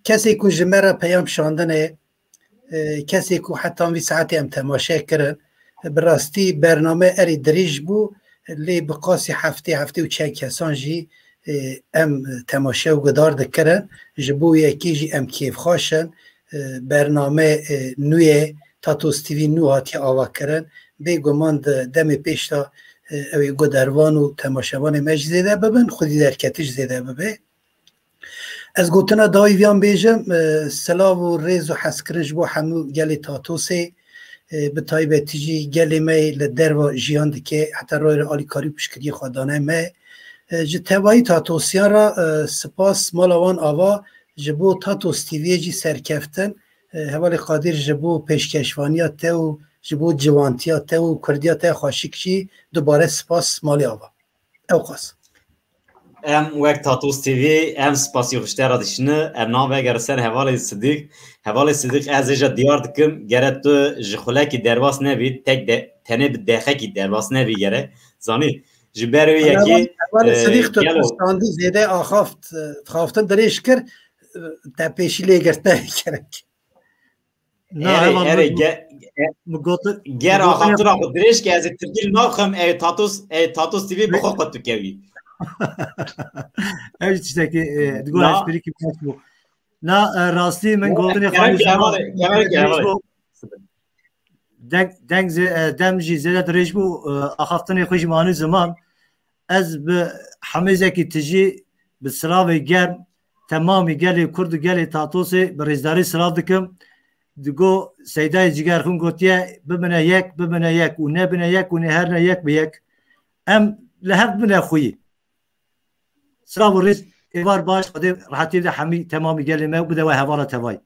Kesê ku ji me re peyam şandine, e, kesê ku hetan vî saetê em temaşe kirin, e, bi rastî bername erê dirêj bû, lê bi qasî heftê, heftê û çend kesan jî, e, em temaşe û guhdar dikirin. Ji bo yekê jî em kêfxweş in. E, bername, e, nû ye, Tatos T V nû hatiye avakirin. Bêguman di demê pêş de, e, ew ê guhdarvan û temaşevanê me jî zêde bibin, xwedî derketî jî zêde bibe. Ez gotina dawî viyan bêjim, e, silav û rêz û hezkirin ji bo hemû gelê Tatosê, e, bi taybetî jî gelê me li derva jiyan dike, heta rayê alîkarî û piştgiriyê xwe dane me. E, ji tevayî Tatosiyan re, e, spas mala wan ava, ji bo Tatos T V'yê jî serkeftin, e, hevalê Qadir ji bo pêşkeşvaniya te û ji bo ciwantiya te û kurdiya te xweşik jî dubare spas malê ava. Ewqas. Em wek Tatos T V, em spasî xwe ji te re dişine, em navegerin ser hevalê Sidîq. Hevalê Sidîq, ez êja diyar dikim, gere tu ji xulekî derbas nebî, tek de, tenê bi dexekî derbas nebî gere. Zanî, ji ber wê yekê, hevalê, e, Sidîq tu gelo standî zêde axaft, e, xaftin dirêj kir, e, te pêşî lê girte gerek. Na, Erê, heval erê, min ge-, ge-, min gotin, ger min gotin axaftina xwe dirêj ke ez ê tirkî naxim, ê Tatos, ê Tatos T V bi xwe qut dikevî. Ev jî tiştekî, e, digo Na. Hespirîkî baş bû. Na, e, rastî min gotinê xwe gerek heval, gerek heval. Deng, deng zê-, e, dem jî zêde dirêj bû, e, axaftinê xwe jî manî ziman. Ez bi hemêzekî tijî, bi silavê germ, temamî gelê Kurd û gelê Tatosê bi rêzdarî silav dikim. Digo, Seydayê Cigerxwîn gotiye, bibine yek, bibine yek û nebine yek û nê herne yek bi yek. Em li hev bine xwî. Silav û rêz, êvar baş, Xwedê rehetiyê de hemî temamî gelê me û bide we hevala tevayî.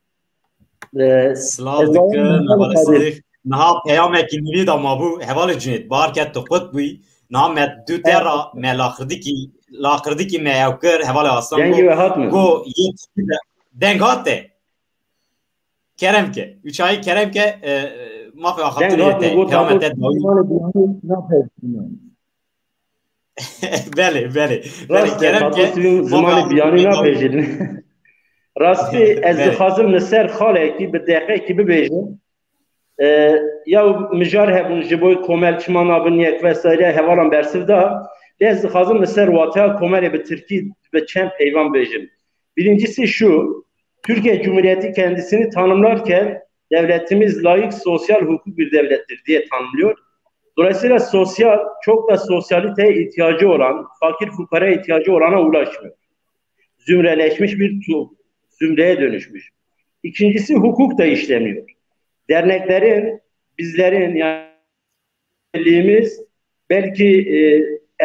Ee, Silav dikim, hevala Sidîq. Niha peyamekî nûrî da mabû, hevalê Cunêt, bahar ket tu qut bûyî. Niha me dû te ra, me laqirdikî, laqirdikî me ew kir, hevalê Aslan Dengê got, we hat min? Go, yê tiştî de, deng hat te. Kerem ke. Û çayê kerem ke, e, e, mafê axaftinê Deng hat te. Min got, peyamê te dawî. Zimanê biyanî napeyivînin. Belê, belê. Belê, Rast e, kerem ke, Fatma Sivî, mafê zimanê biyanî axaftinê dawî. Napejînin. Rastî, ez Belê. Dixwazim li ser xalekî, bi deqekî bibêjim. E, ya mijar hebûn ji bo komel çima nabin yek vesaire hevalan bersiv da. Lê ez dixwazim li ser wateya komelê bi tirkî bi çend peyvan bêjim. Birincisi şu, Türkiye Cumhuriyeti kendisini tanımlarken devletimiz layık sosyal hukuk bir devlettir diye tanımlıyor. Dolayısıyla sosyal, çok da sosyaliteye ihtiyacı olan, fakir fukaraya ihtiyacı olana ulaşmıyor. Zümreleşmiş bir tu-, zümreye dönüşmüş. İkincisi hukuk da işlemiyor. Derneklerin, bizlerin yani birliğimiz belki, e,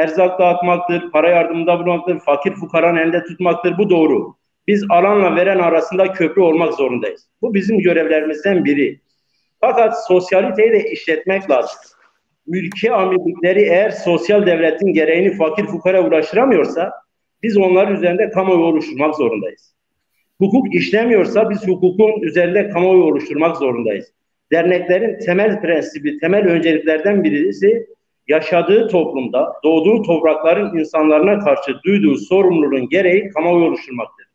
erzak dağıtmaktır, para yardımında bulunmaktır, fakir fukaranın elinde tutmaktır. Bu doğru. Biz alanla veren arasında köprü olmak zorundayız. Bu bizim görevlerimizden biri. Fakat sosyaliteyi de işletmek lazım. Mülki amirlikleri eğer sosyal devletin gereğini fakir fukara ulaştıramıyorsa biz onların üzerinde kamuoyu oluşturmak zorundayız. Hukuk işlemiyorsa biz hukukun üzerinde kamuoyu oluşturmak zorundayız. Derneklerin temel prensibi, temel önceliklerden birisi yaşadığı toplumda, doğduğu toprakların insanlarına karşı duyduğu sorumluluğun gereği kamuoyu oluşturmaktır.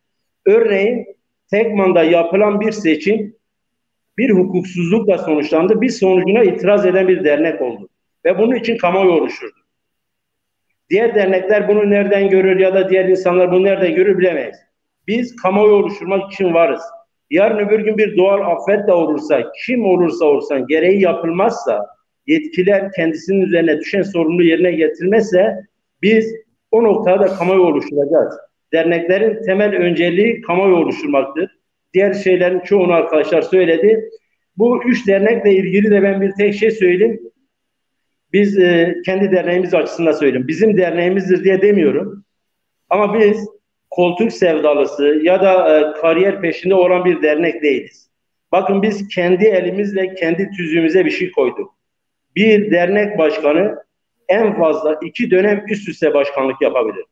Örneğin Tekman'da yapılan bir seçim bir hukuksuzlukla sonuçlandı. Biz sonucuna itiraz eden bir dernek oldu. Ve bunun için kamuoyu oluşturdu. Diğer dernekler bunu nereden görür ya da diğer insanlar bunu nereden görür bilemeyiz. Biz kamuoyu oluşturmak için varız. Yarın öbür gün bir doğal afet de olursa, kim olursa olsun, gereği yapılmazsa, yetkililer kendisinin üzerine düşen sorumluluğu yerine getirmezse biz o noktada da kamuoyu oluşturacağız. Derneklerin temel önceliği kamuoyu oluşturmaktır. Diğer şeylerin çoğunu arkadaşlar söyledi. Bu üç dernekle ilgili de ben bir tek şey söyleyeyim. Biz, e, kendi derneğimiz açısından söyleyeyim. Bizim derneğimizdir diye demiyorum. Ama biz koltuk sevdalısı ya da, e, kariyer peşinde olan bir dernek değiliz. Bakın biz kendi elimizle kendi tüzüğümüze bir şey koyduk. Bir dernek başkanı en fazla iki dönem üst üste başkanlık yapabilir.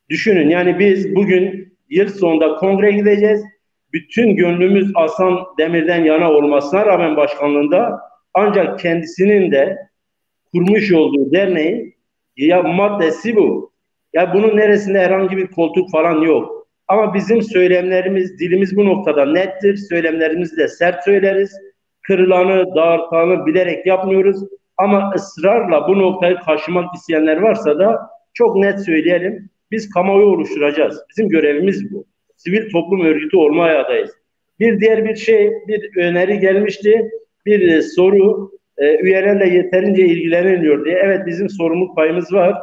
Düşünün yani biz bugün yıl sonunda kongre gideceğiz. Bütün gönlümüz Hasan Demir'den yana olmasına rağmen başkanlığında ancak kendisinin de kurmuş olduğu derneğin ya maddesi bu. Ya bunun neresinde herhangi bir koltuk falan yok. Ama bizim söylemlerimiz, dilimiz bu noktada nettir. Söylemlerimizi de sert söyleriz. Kırılanı, dağıtanı bilerek yapmıyoruz. Ama ısrarla bu noktayı kaşımak isteyenler varsa da çok net söyleyelim. Biz kamuoyu oluşturacağız. Bizim görevimiz bu. Sivil toplum örgütü olmaya adayız. Bir diğer bir şey, bir öneri gelmişti. Bir, e, soru, e, üyelerle yeterince ilgilenilmiyor diye. Evet, bizim sorumluluk payımız var.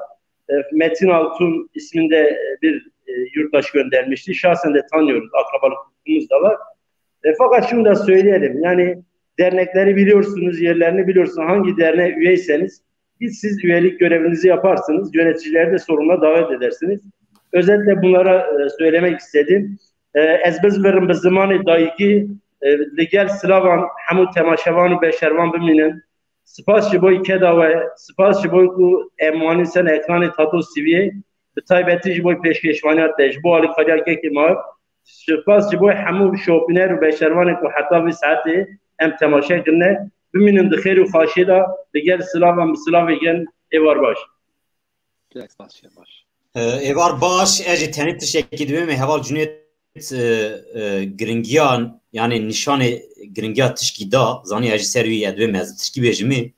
E, Metin Altun isminde, e, bir, e, yurttaş göndermişti. Şahsen de tanıyoruz, akrabalık hukukumuz da var. E, fakat şunu da söyleyelim, yani dernekleri biliyorsunuz, yerlerini biliyorsunuz. Hangi derneğe üyeyseniz git siz üyelik görevinizi yaparsınız, yöneticileri de sorumluluğa davet edersiniz. Özetle bunlara, e, söylemek istedim. E, ez bizvirim bi zimanê dayikî, e, li gel silavan hemû temaşevan û beşervan bimînin. Spas ji bo keda we, spas ji bo ku em wanîn ser ekranê Tatos T V'yê, bi taybetî ji bo pêşkêşvaniya te, ji bo alîkariya kekê me, spas ji bo hemû şopîner û beşervanê ku heta vî saetê em temaşe kirine. Bimînin di xêr û xaşiyê de, li gel silavan bi silavê gel êvar baş. Gelek spas, şer baş. Ee, êvar baş, ez jî tenê tiştekî dibêm, heval Cüneyt, e, e, giringiya, yani nişanê giringiya tişkî da, zanî ez ji ser wî ez dibêm, ez tirkî bêjimî.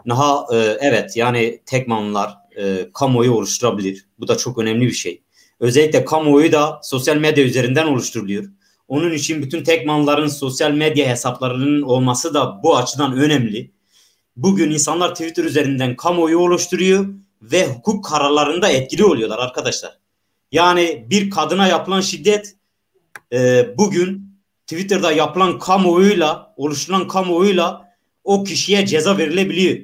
Niha, e, evet, yani tekmanlar, e, kamuoyu oluşturabilir. Bu da çok önemli bir şey. Özellikle kamuoyu da sosyal medya üzerinden oluşturuluyor. Onun için bütün tekmanların sosyal medya hesaplarının olması da bu açıdan önemli. Bugün insanlar Twitter üzerinden kamuoyu oluşturuyor ve hukuk kararlarında etkili oluyorlar arkadaşlar. Yani bir kadına yapılan şiddet, e, bugün Twitter'da yapılan kamuoyuyla, oluşturulan kamuoyuyla o kişiye ceza verilebiliyor.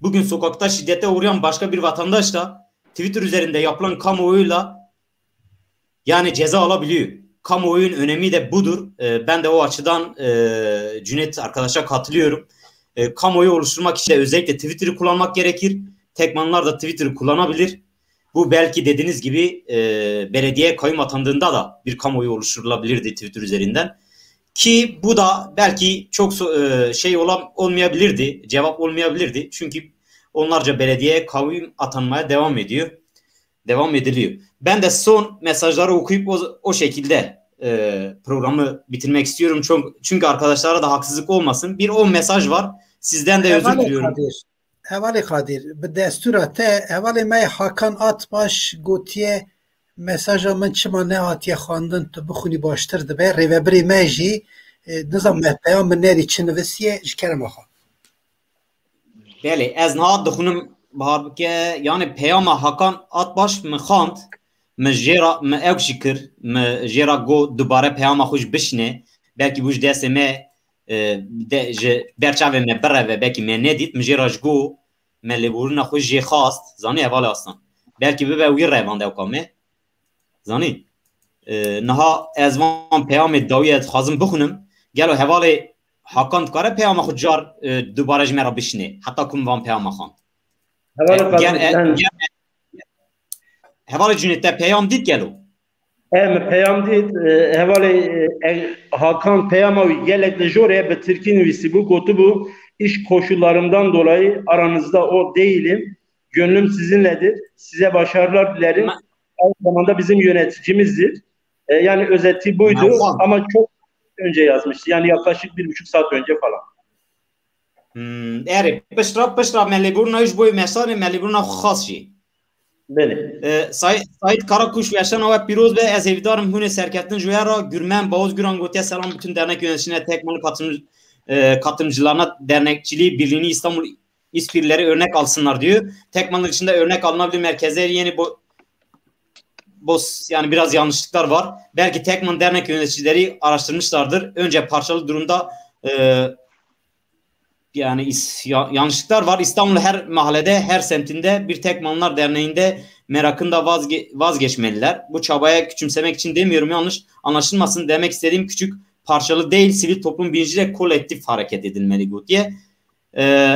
Bugün sokakta şiddete uğrayan başka bir vatandaş da Twitter üzerinde yapılan kamuoyuyla yani ceza alabiliyor. kamuoyunun önemi de budur. E, ben de o açıdan, e, Cüneyt arkadaşa katılıyorum. E, kamuoyu oluşturmak için özellikle Twitter'ı kullanmak gerekir. Tekmanlar da Twitter'ı kullanabilir. Bu belki dediğiniz gibi, e, belediye kayyum atandığında da bir kamuoyu oluşturulabilirdi Twitter üzerinden. Ki bu da belki çok so- e, şey olan olmayabilirdi, cevap olmayabilirdi. Çünkü onlarca belediye kayyum atanmaya devam ediyor. Devam ediliyor. Ben de son mesajları okuyup o, o şekilde, e, programı bitirmek istiyorum. Çok, çünkü arkadaşlara da haksızlık olmasın. Bir on mesaj var. Sizden de özür diliyorum. Hevalê Qadir, bi destûra te, hevalê me Hakan Atbaş gotiye, mesaja min çima nehatiye xwendin, tu bixwînî baştir dibe. Rêvebirê me jî, e, nizam me peyam min nerî çi nivisiye, ji kerema xwe. Belê, ez niha dixwînim, Bahar bike, yani peyama Hakan Atbaş min xwend, min jê re, min ew jî kir, min jê re got dubare peyama xwe jî bişîne. Belkî bû ji destê me, e, de, ji ber çavê me bireve, belkî me nedît, min jê re jî got, me lêborîna xwe jê xwest, zanî hevalê Aslan. Belkî bibe wî revand ewka me. Zanî? E, niha ez van peyamê dawî ez dixwazim bixwînim. Gelo hevalê Hakan dikare peyama xwe car, e, dubare ji me re bişîne? Heta ku min van peyama xwend. Hevalê E, Qadir, ger, e, sen ger, hevalê Cüneyt te peyam dît gelo? E, min peyam dît, e, hevalê, e, e, Hakan peyama wî gelek li jor e, bi tirkî nivîsîbû, gotibû, iş koşullarından dolayı aranızda o değilim, gönlüm sizinledir, size başarılar dilerim. Ma- Aynı zamanda bizim yöneticimizdir. E, yani özeti buydu Hakan. Ama çok önce yazmıştı. Yani yaklaşık bir buçuk saat önce falan. Hmm, erê, piştra, piştra me lêborîna ji bo mesanê me lêborîna xwe xas jî. Belê. E, Say-, Saîd Karakuş weşana we pîroz be, ez hêvîdar im hûn ê serkeftin ji we re. Gürmen Bawuz Güran gotiye, selam bütün dernek yöneticilerine, Tekman'ın katılım-, e, katılımcılarına, dernekçiliği birliğini İstanbul İspirleri örnek alsınlar diyor. Tekman'ın içinde örnek alınabilir merkezler yeni bo-, bos, yani biraz yanlışlıklar var. Belki Tekman dernek yöneticileri araştırmışlardır. Önce parçalı durumda, e, yani is-, ya-, yanlışlıklar var. İstanbul'un her mahallede, her semtinde bir Tekmanlar Derneği'nde merakında vazge-, vazgeçmeliler. Bu çabaya küçümsemek için demiyorum, yanlış anlaşılmasın. Demek istediğim küçük, parçalı değil, sivil toplum bilinciyle kolektif hareket edilmeli diye. E,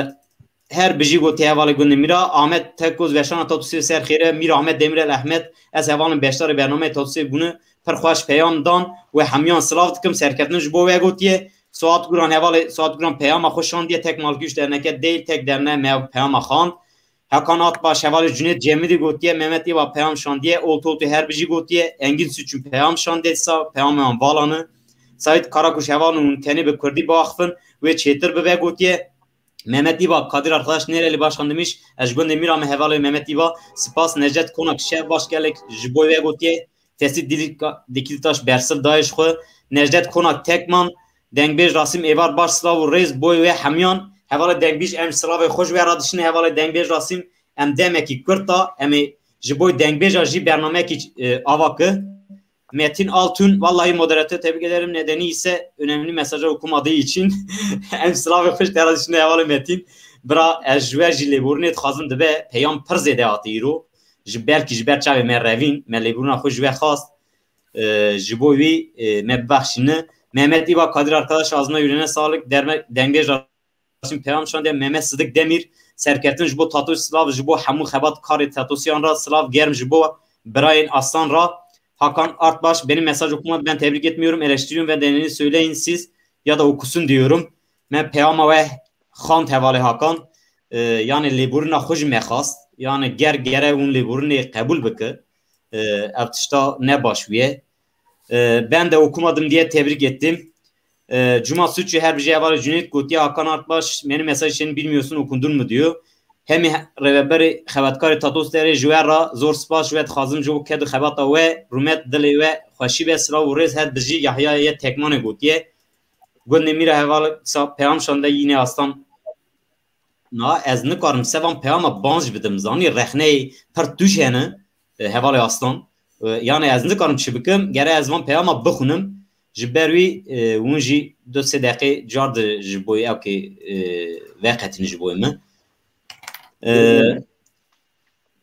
her bijî gotiye hevalê gundê Mîra. Ahmet Tekoz veşana Tatusê ser xêre. Mîr Ahmet Demirel Ahmet, ez hevalin beşdarê bernameyê Tatusê bûne. Pir xweş peyam dan we hemiyan silav dikim. Serkeftin ji bo we gotiye. Suat Guran hevalê, Suat Guran peyama xwe şandiye, tek malkî û derneke değil, tek derneğe me peyama xand. Hakan Atbaş hevalê Cüneyt Cemidî gotiye, Mehmet Îva peyam şandiye, Oltu Oltu her bijî gotiye, Engin Sütçü peyam şandiye dîsa, peyama wan valane. Saîd Karakuş hevalin hûn tenê bi kurdî biaxifin, wê çêtir bibe gotiye. Mehmet Îva, Kadir arkadaş nereli başkan demiş, ez ji gundê Mîra me hevalê Mehmet Îva, spas Necdet Konak şev baş gelek ji bo we gotiye. Fesî Dilîka-, Dikiltaş bersiv dayê ji xwe. Necdet Konak Tekman, dengbêj Rasim Êvar baş silav û rêz boy we hemiyan. Hevalê dengbêj em silavê xwe ji we re dişine hevalê dengbêj Rasim. Em demekî kurt da, em ê ji boy dengbêja jî bernameyekî, e, ava ki. Metin Altun, vallahi moderatör tebrik ederim. Nedeni ise önemli mesajlar okumadığı için. Em silavê xwe ji te re dişine hevalê Metin. Bira, ez ji we jî lêborînê dixwazim dibe. Peyam pir zêde hate îro. Ji belkî ji ber çavê me revîn, me lêborîna xwe ji we xwast. E, ji bo wî, e, me bibexşîne. Mehmet Îva Kadir arkadaş ağzına yüreğine sağlık. Derme-, dengbêj Rasim peyam şandiye. Mehmet Sıdık Demir, serkeftin ji bo Tatos silav, ji bo hemû xebat karê Tatosiyan re silav germ ji bo birayên Aslan re. Hakan Artbaş, benim mesaj okumadı, ben tebrik etmiyorum, eleştiriyorum ve deneyini söyleyin siz ya da okusun diyorum. Me peyama we xand hevalê Hakan. E, yani lêborîna xwe ji me xwast. Yani ger gere hûn lêborînê qebûl bike. E, ev tişta ne baş bûye. E, ben de okumadım diye tebrik ettim. E, Cuma Sütçü her bir şey var. Cüneyt Gotiye, Hakan Artbaş, benim mesaj için bilmiyorsun, okundun mu diyor. Hemî rêveberê xebatkarê Tatos Derê ji we re zor spas ji we dixwazim ji bo ked û xebata we, rûmet dilê we, xweşî be, silav û rêz her dijî Yahya ye Tekmanê gotiye. Gundê Mîra heval sa peyam şande yine aslan. Na, ez nikarim sevan peyama banj bidim, zanî rexneyê pir tûj hene, e, hevalê aslan. E, yani ez nikarim çi bikim, gere ez van peyama bixunim. Ji ber wî, e, hûn jî du sê deqê car di ji bo ewkê, e, veqetin ji bo min. E,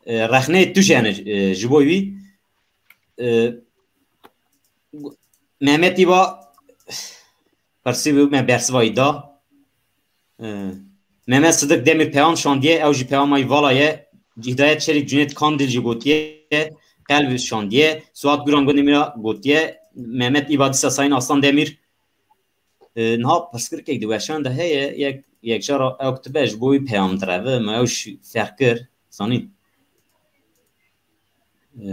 e, rexneyê tûj hene, e, ji bo wî. E, Mehmet Îba pirsî bû, me bersiva wî da. Ee, Mehmet Sıdık Demir peyam şandiye, ew jî peyama wî vala ye. Hidayet Çelik Cüneyt Kandil jî gotiye, qelb şandiye. Suat Guran Gundemîra gotiye. Mehmet Îba dîsa Sayın Aslan Demir. Ee, niha pirsgirkek di weşan de heye, yek, yek cara ew kitibe ji bo wî peyam direve, me ew jî ferq kir, zanî. Ee,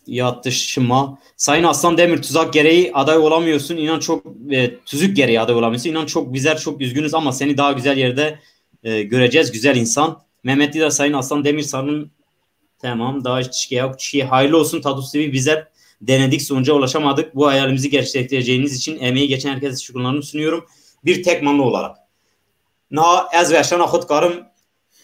ya tişt şima. Sayın Aslan Demir, tuzak gereği aday olamıyorsun. İnan çok, e, tüzük gereği aday olamıyorsun. İnan çok güzel, çok üzgünüz ama seni daha güzel yerde, e, göreceğiz. Güzel insan. Mehmet Didar, Sayın Aslan Demir, sanırım tamam. Daha hiç kişi yok. Kişi hayırlı olsun. Tatus T V, bizler denedik, sonuca ulaşamadık. Bu hayalimizi gerçekleştireceğiniz için emeği geçen herkese şükürlerimi sunuyorum. Bir tek manlı olarak. Niha ez weşana xwe dikarim,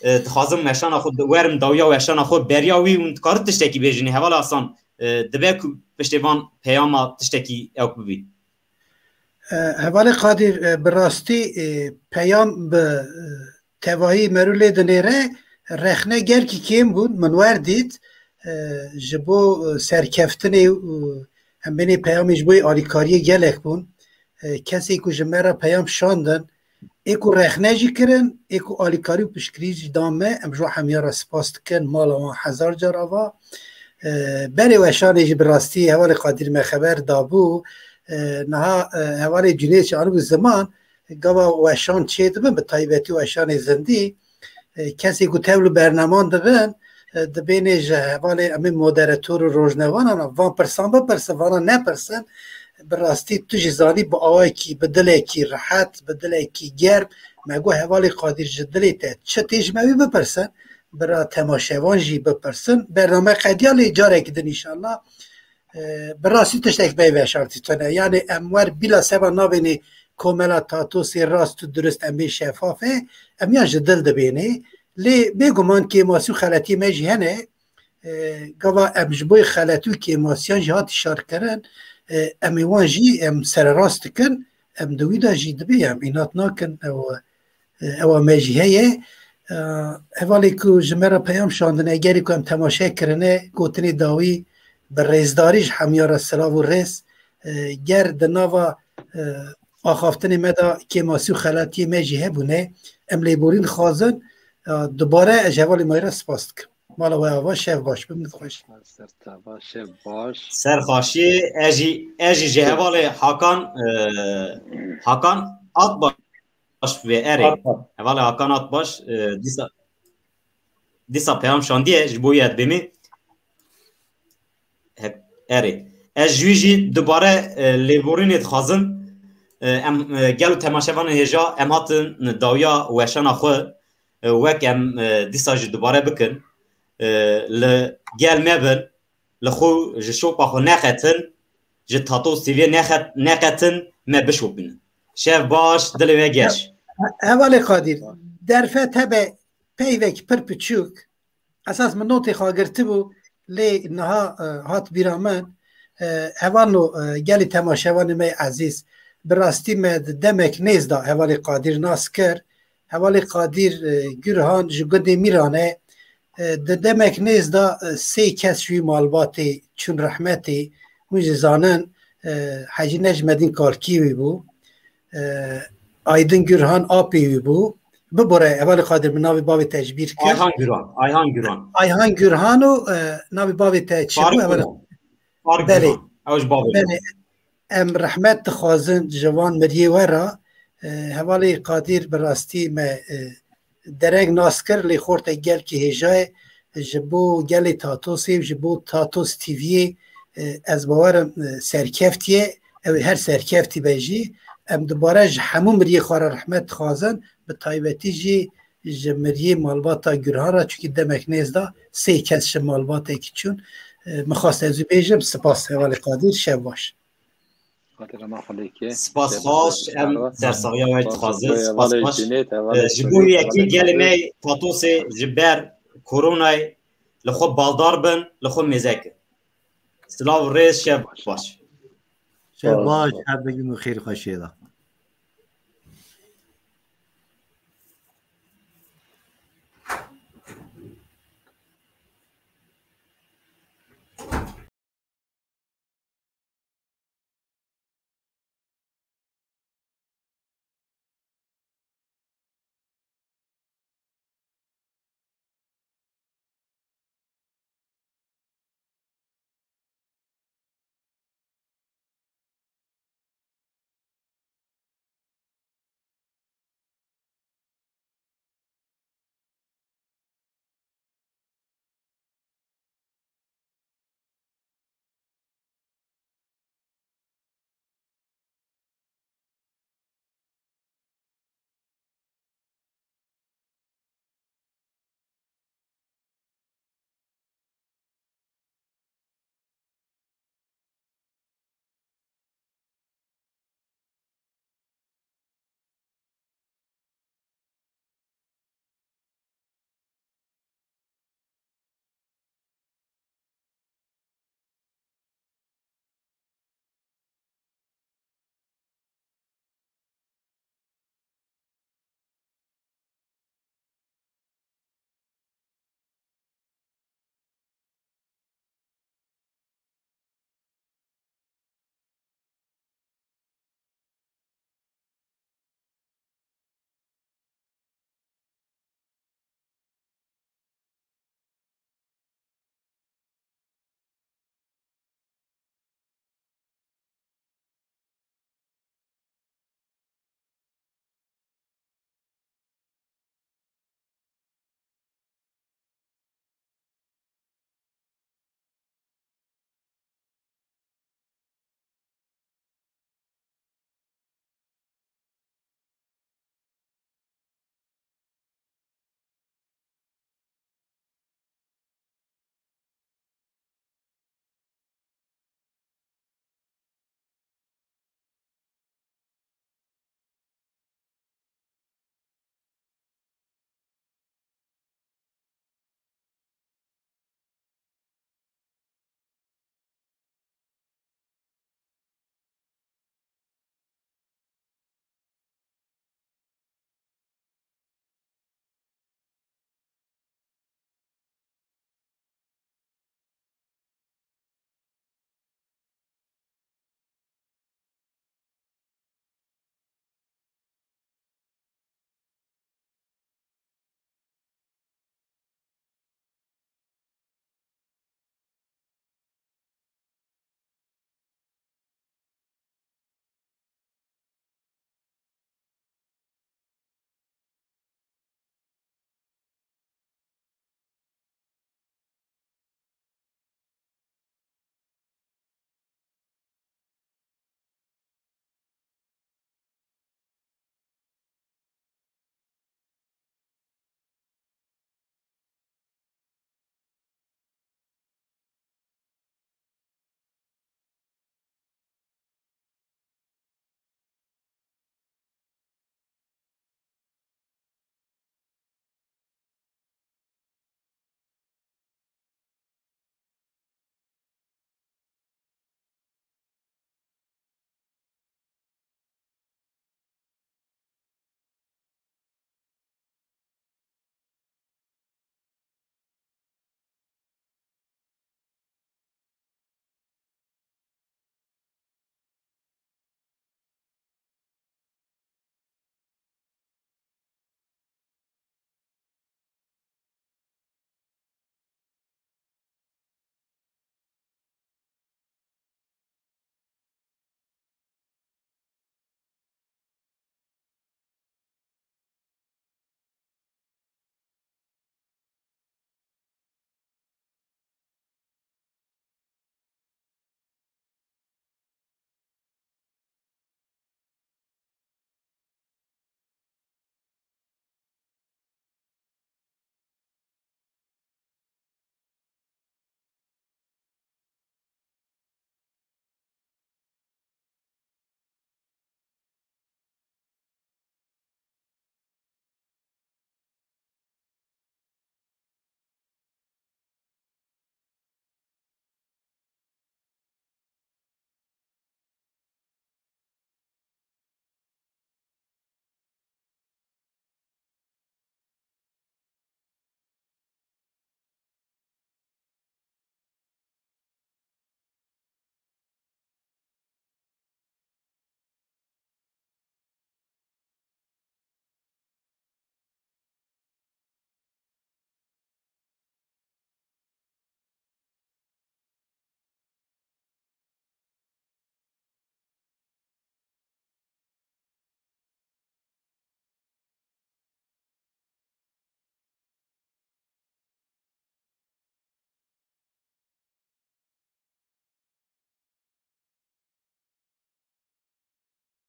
e, dixwazim weşana xwe, werim dawiya weşana xwe, beriya wî hûn dikarit tiştekî bêjin, heval Hasan, e, dibe ku piştê van peyama tiştekî ewk bibî. E, Hevalê Qadir, e, bi rastî, e, peyam bi, e, tevahî merû lê dinêre, rexne gelkî kêm bûn, min wer dît, e, ji bo, e, serkeftinê û em bênê peyamê ji bo alîkariyê gelek bûn. E, kesê ku ji me re peyam şandin, ê ku rexne jî kirin, ê ku alîkarî û piştgirî jî dan me, em ji wan hemiya re spas dikin, mala wan hezar car ava. E, berê weşanê jî bi rastî hevalê Qadir me xeber dabû. E, niha, e, hevalê Cüneyt jî anibû ziman, gava weşan çêdibin, bi taybetî weşanê zindî. E, kesê ku tevl û berneman dibin, e, dibênê ji hevalê em ê moderator û rojnevanan van pirsan bipirsin, vana nepirsin. Bi rastî tu jî zanî bi awayekî, bi dilekî rehet, bi dilekî germ, me got hevalê Qadir ji dilê te çi tê ji me wî bipirsin, bira temaşevan jî bipirsin. Bername qediya lê carekî din înşallah. E, bi rastî tiştek bey veşartî tune. Yani em wer bila seba nabênê komela Tatosê rast û durist em bê şefaf e, em yan ji dil dibênê. Lê bêguman kêmasî û xeletiyê me jî hene. E, gava em ji bo xeletî û kêmasiyan jî hat îşarkirin. E, em ê wan jî em sererast dikin. Em di wî de jî dibê em înat nakin. Ew, e, ewa me jî heye. E, hevalê ku ji me re peyam şandine, gerî ku em temaşe kirine, gotinê dawî bi rêzdarî ji hemiya re silav û rêz. E, ger di nava, e, axaftinê me de kêmasî û xelatiyê me jî hebûne, em lêborîn dixwazin. E, dubare ez ji hevalê me re spas dikim. Mala we ava, şev baş, bimnit xweş. Ser te va, şev baş. Ser xweşî, ez jî, ez jî ji hevalê Hakan, e, Hakan Atbaş ve erê. Hakan. Hevalê Hakan Atbaş, e, dîsa, dîsa peyam şandiye, ji bo yê dibêmî. He-, erê. Ez ji wî jî dubare, e, lêborînê dixwazim. E, em, e, gel û temaşevanên hêja, em hatin dawiya weşana xwe, e, wek em, e, dîsa jî dubare bikin. E, li gel me bin, li xwe ji şopa xwe neqetin, ji Tatos T V'yê neqet-, neqetin, me bişopînin. Şev baş, dilê we geş. He-, hevalê Qadir, derfet hebe peyvek pir piçûk, esas min notê xwe girtibû, lê niha, e, hat bîra min. E, hevalno, e, gelî temaşevanê me ezîz, bi rastî me di demek nêz de hevalê Qadir nas kir. Hevalê Qadir, e, Gurhan ji gundê Mîran e. E, di demek nêz de, e, sê kes ji wî malbatê çûn rehmetê. Hûn jî zanin, e, Hecî Necmedîn kalkî wî bû. E, Aydin Gurhan apê wî bû. Bibore, hevalê Qadir, min navê bavê te ji bîr kir. Ayhan Guran, Ayhan Guran. Ayhan Gurhan û, e, navê bavê te çi bû? Tarık Hevalê Guran. Tarık Belê. Guran. Ew ji bavê. Belê. Em rehmet dixwazin ji van miriyê we re. E, hevalê Qadir bi rastî me, e, dereng nas kir, lê xortek gelkî hêja ye. Ji bo gelê Tatosê û ji bo Tatos T V'yê, e, ez bawer im, e, serkeftiye, ew ê her serkeftî be jî. Em dubare ji hemû miriyê xwe re rehmet dixwazin, bi taybetî jî ji miriyê malbata Gurhan re, çunkî demek nêz de sê kes ji malbatekî çûn. E, min xwest ez wî bêjim, spas hevalê Qadir, şev baş. Xatir Rema Xulêkê. Spas xweş, em sersaxiya we dixwazin. Spas xweş. E, ji bo yekî gelê me Tatosê ji ber koronayê li xwe baldar bin, li xwe mêze kin. Silav û rêz, şev baş. Şev baş, her digim û xêr xweşiyê de.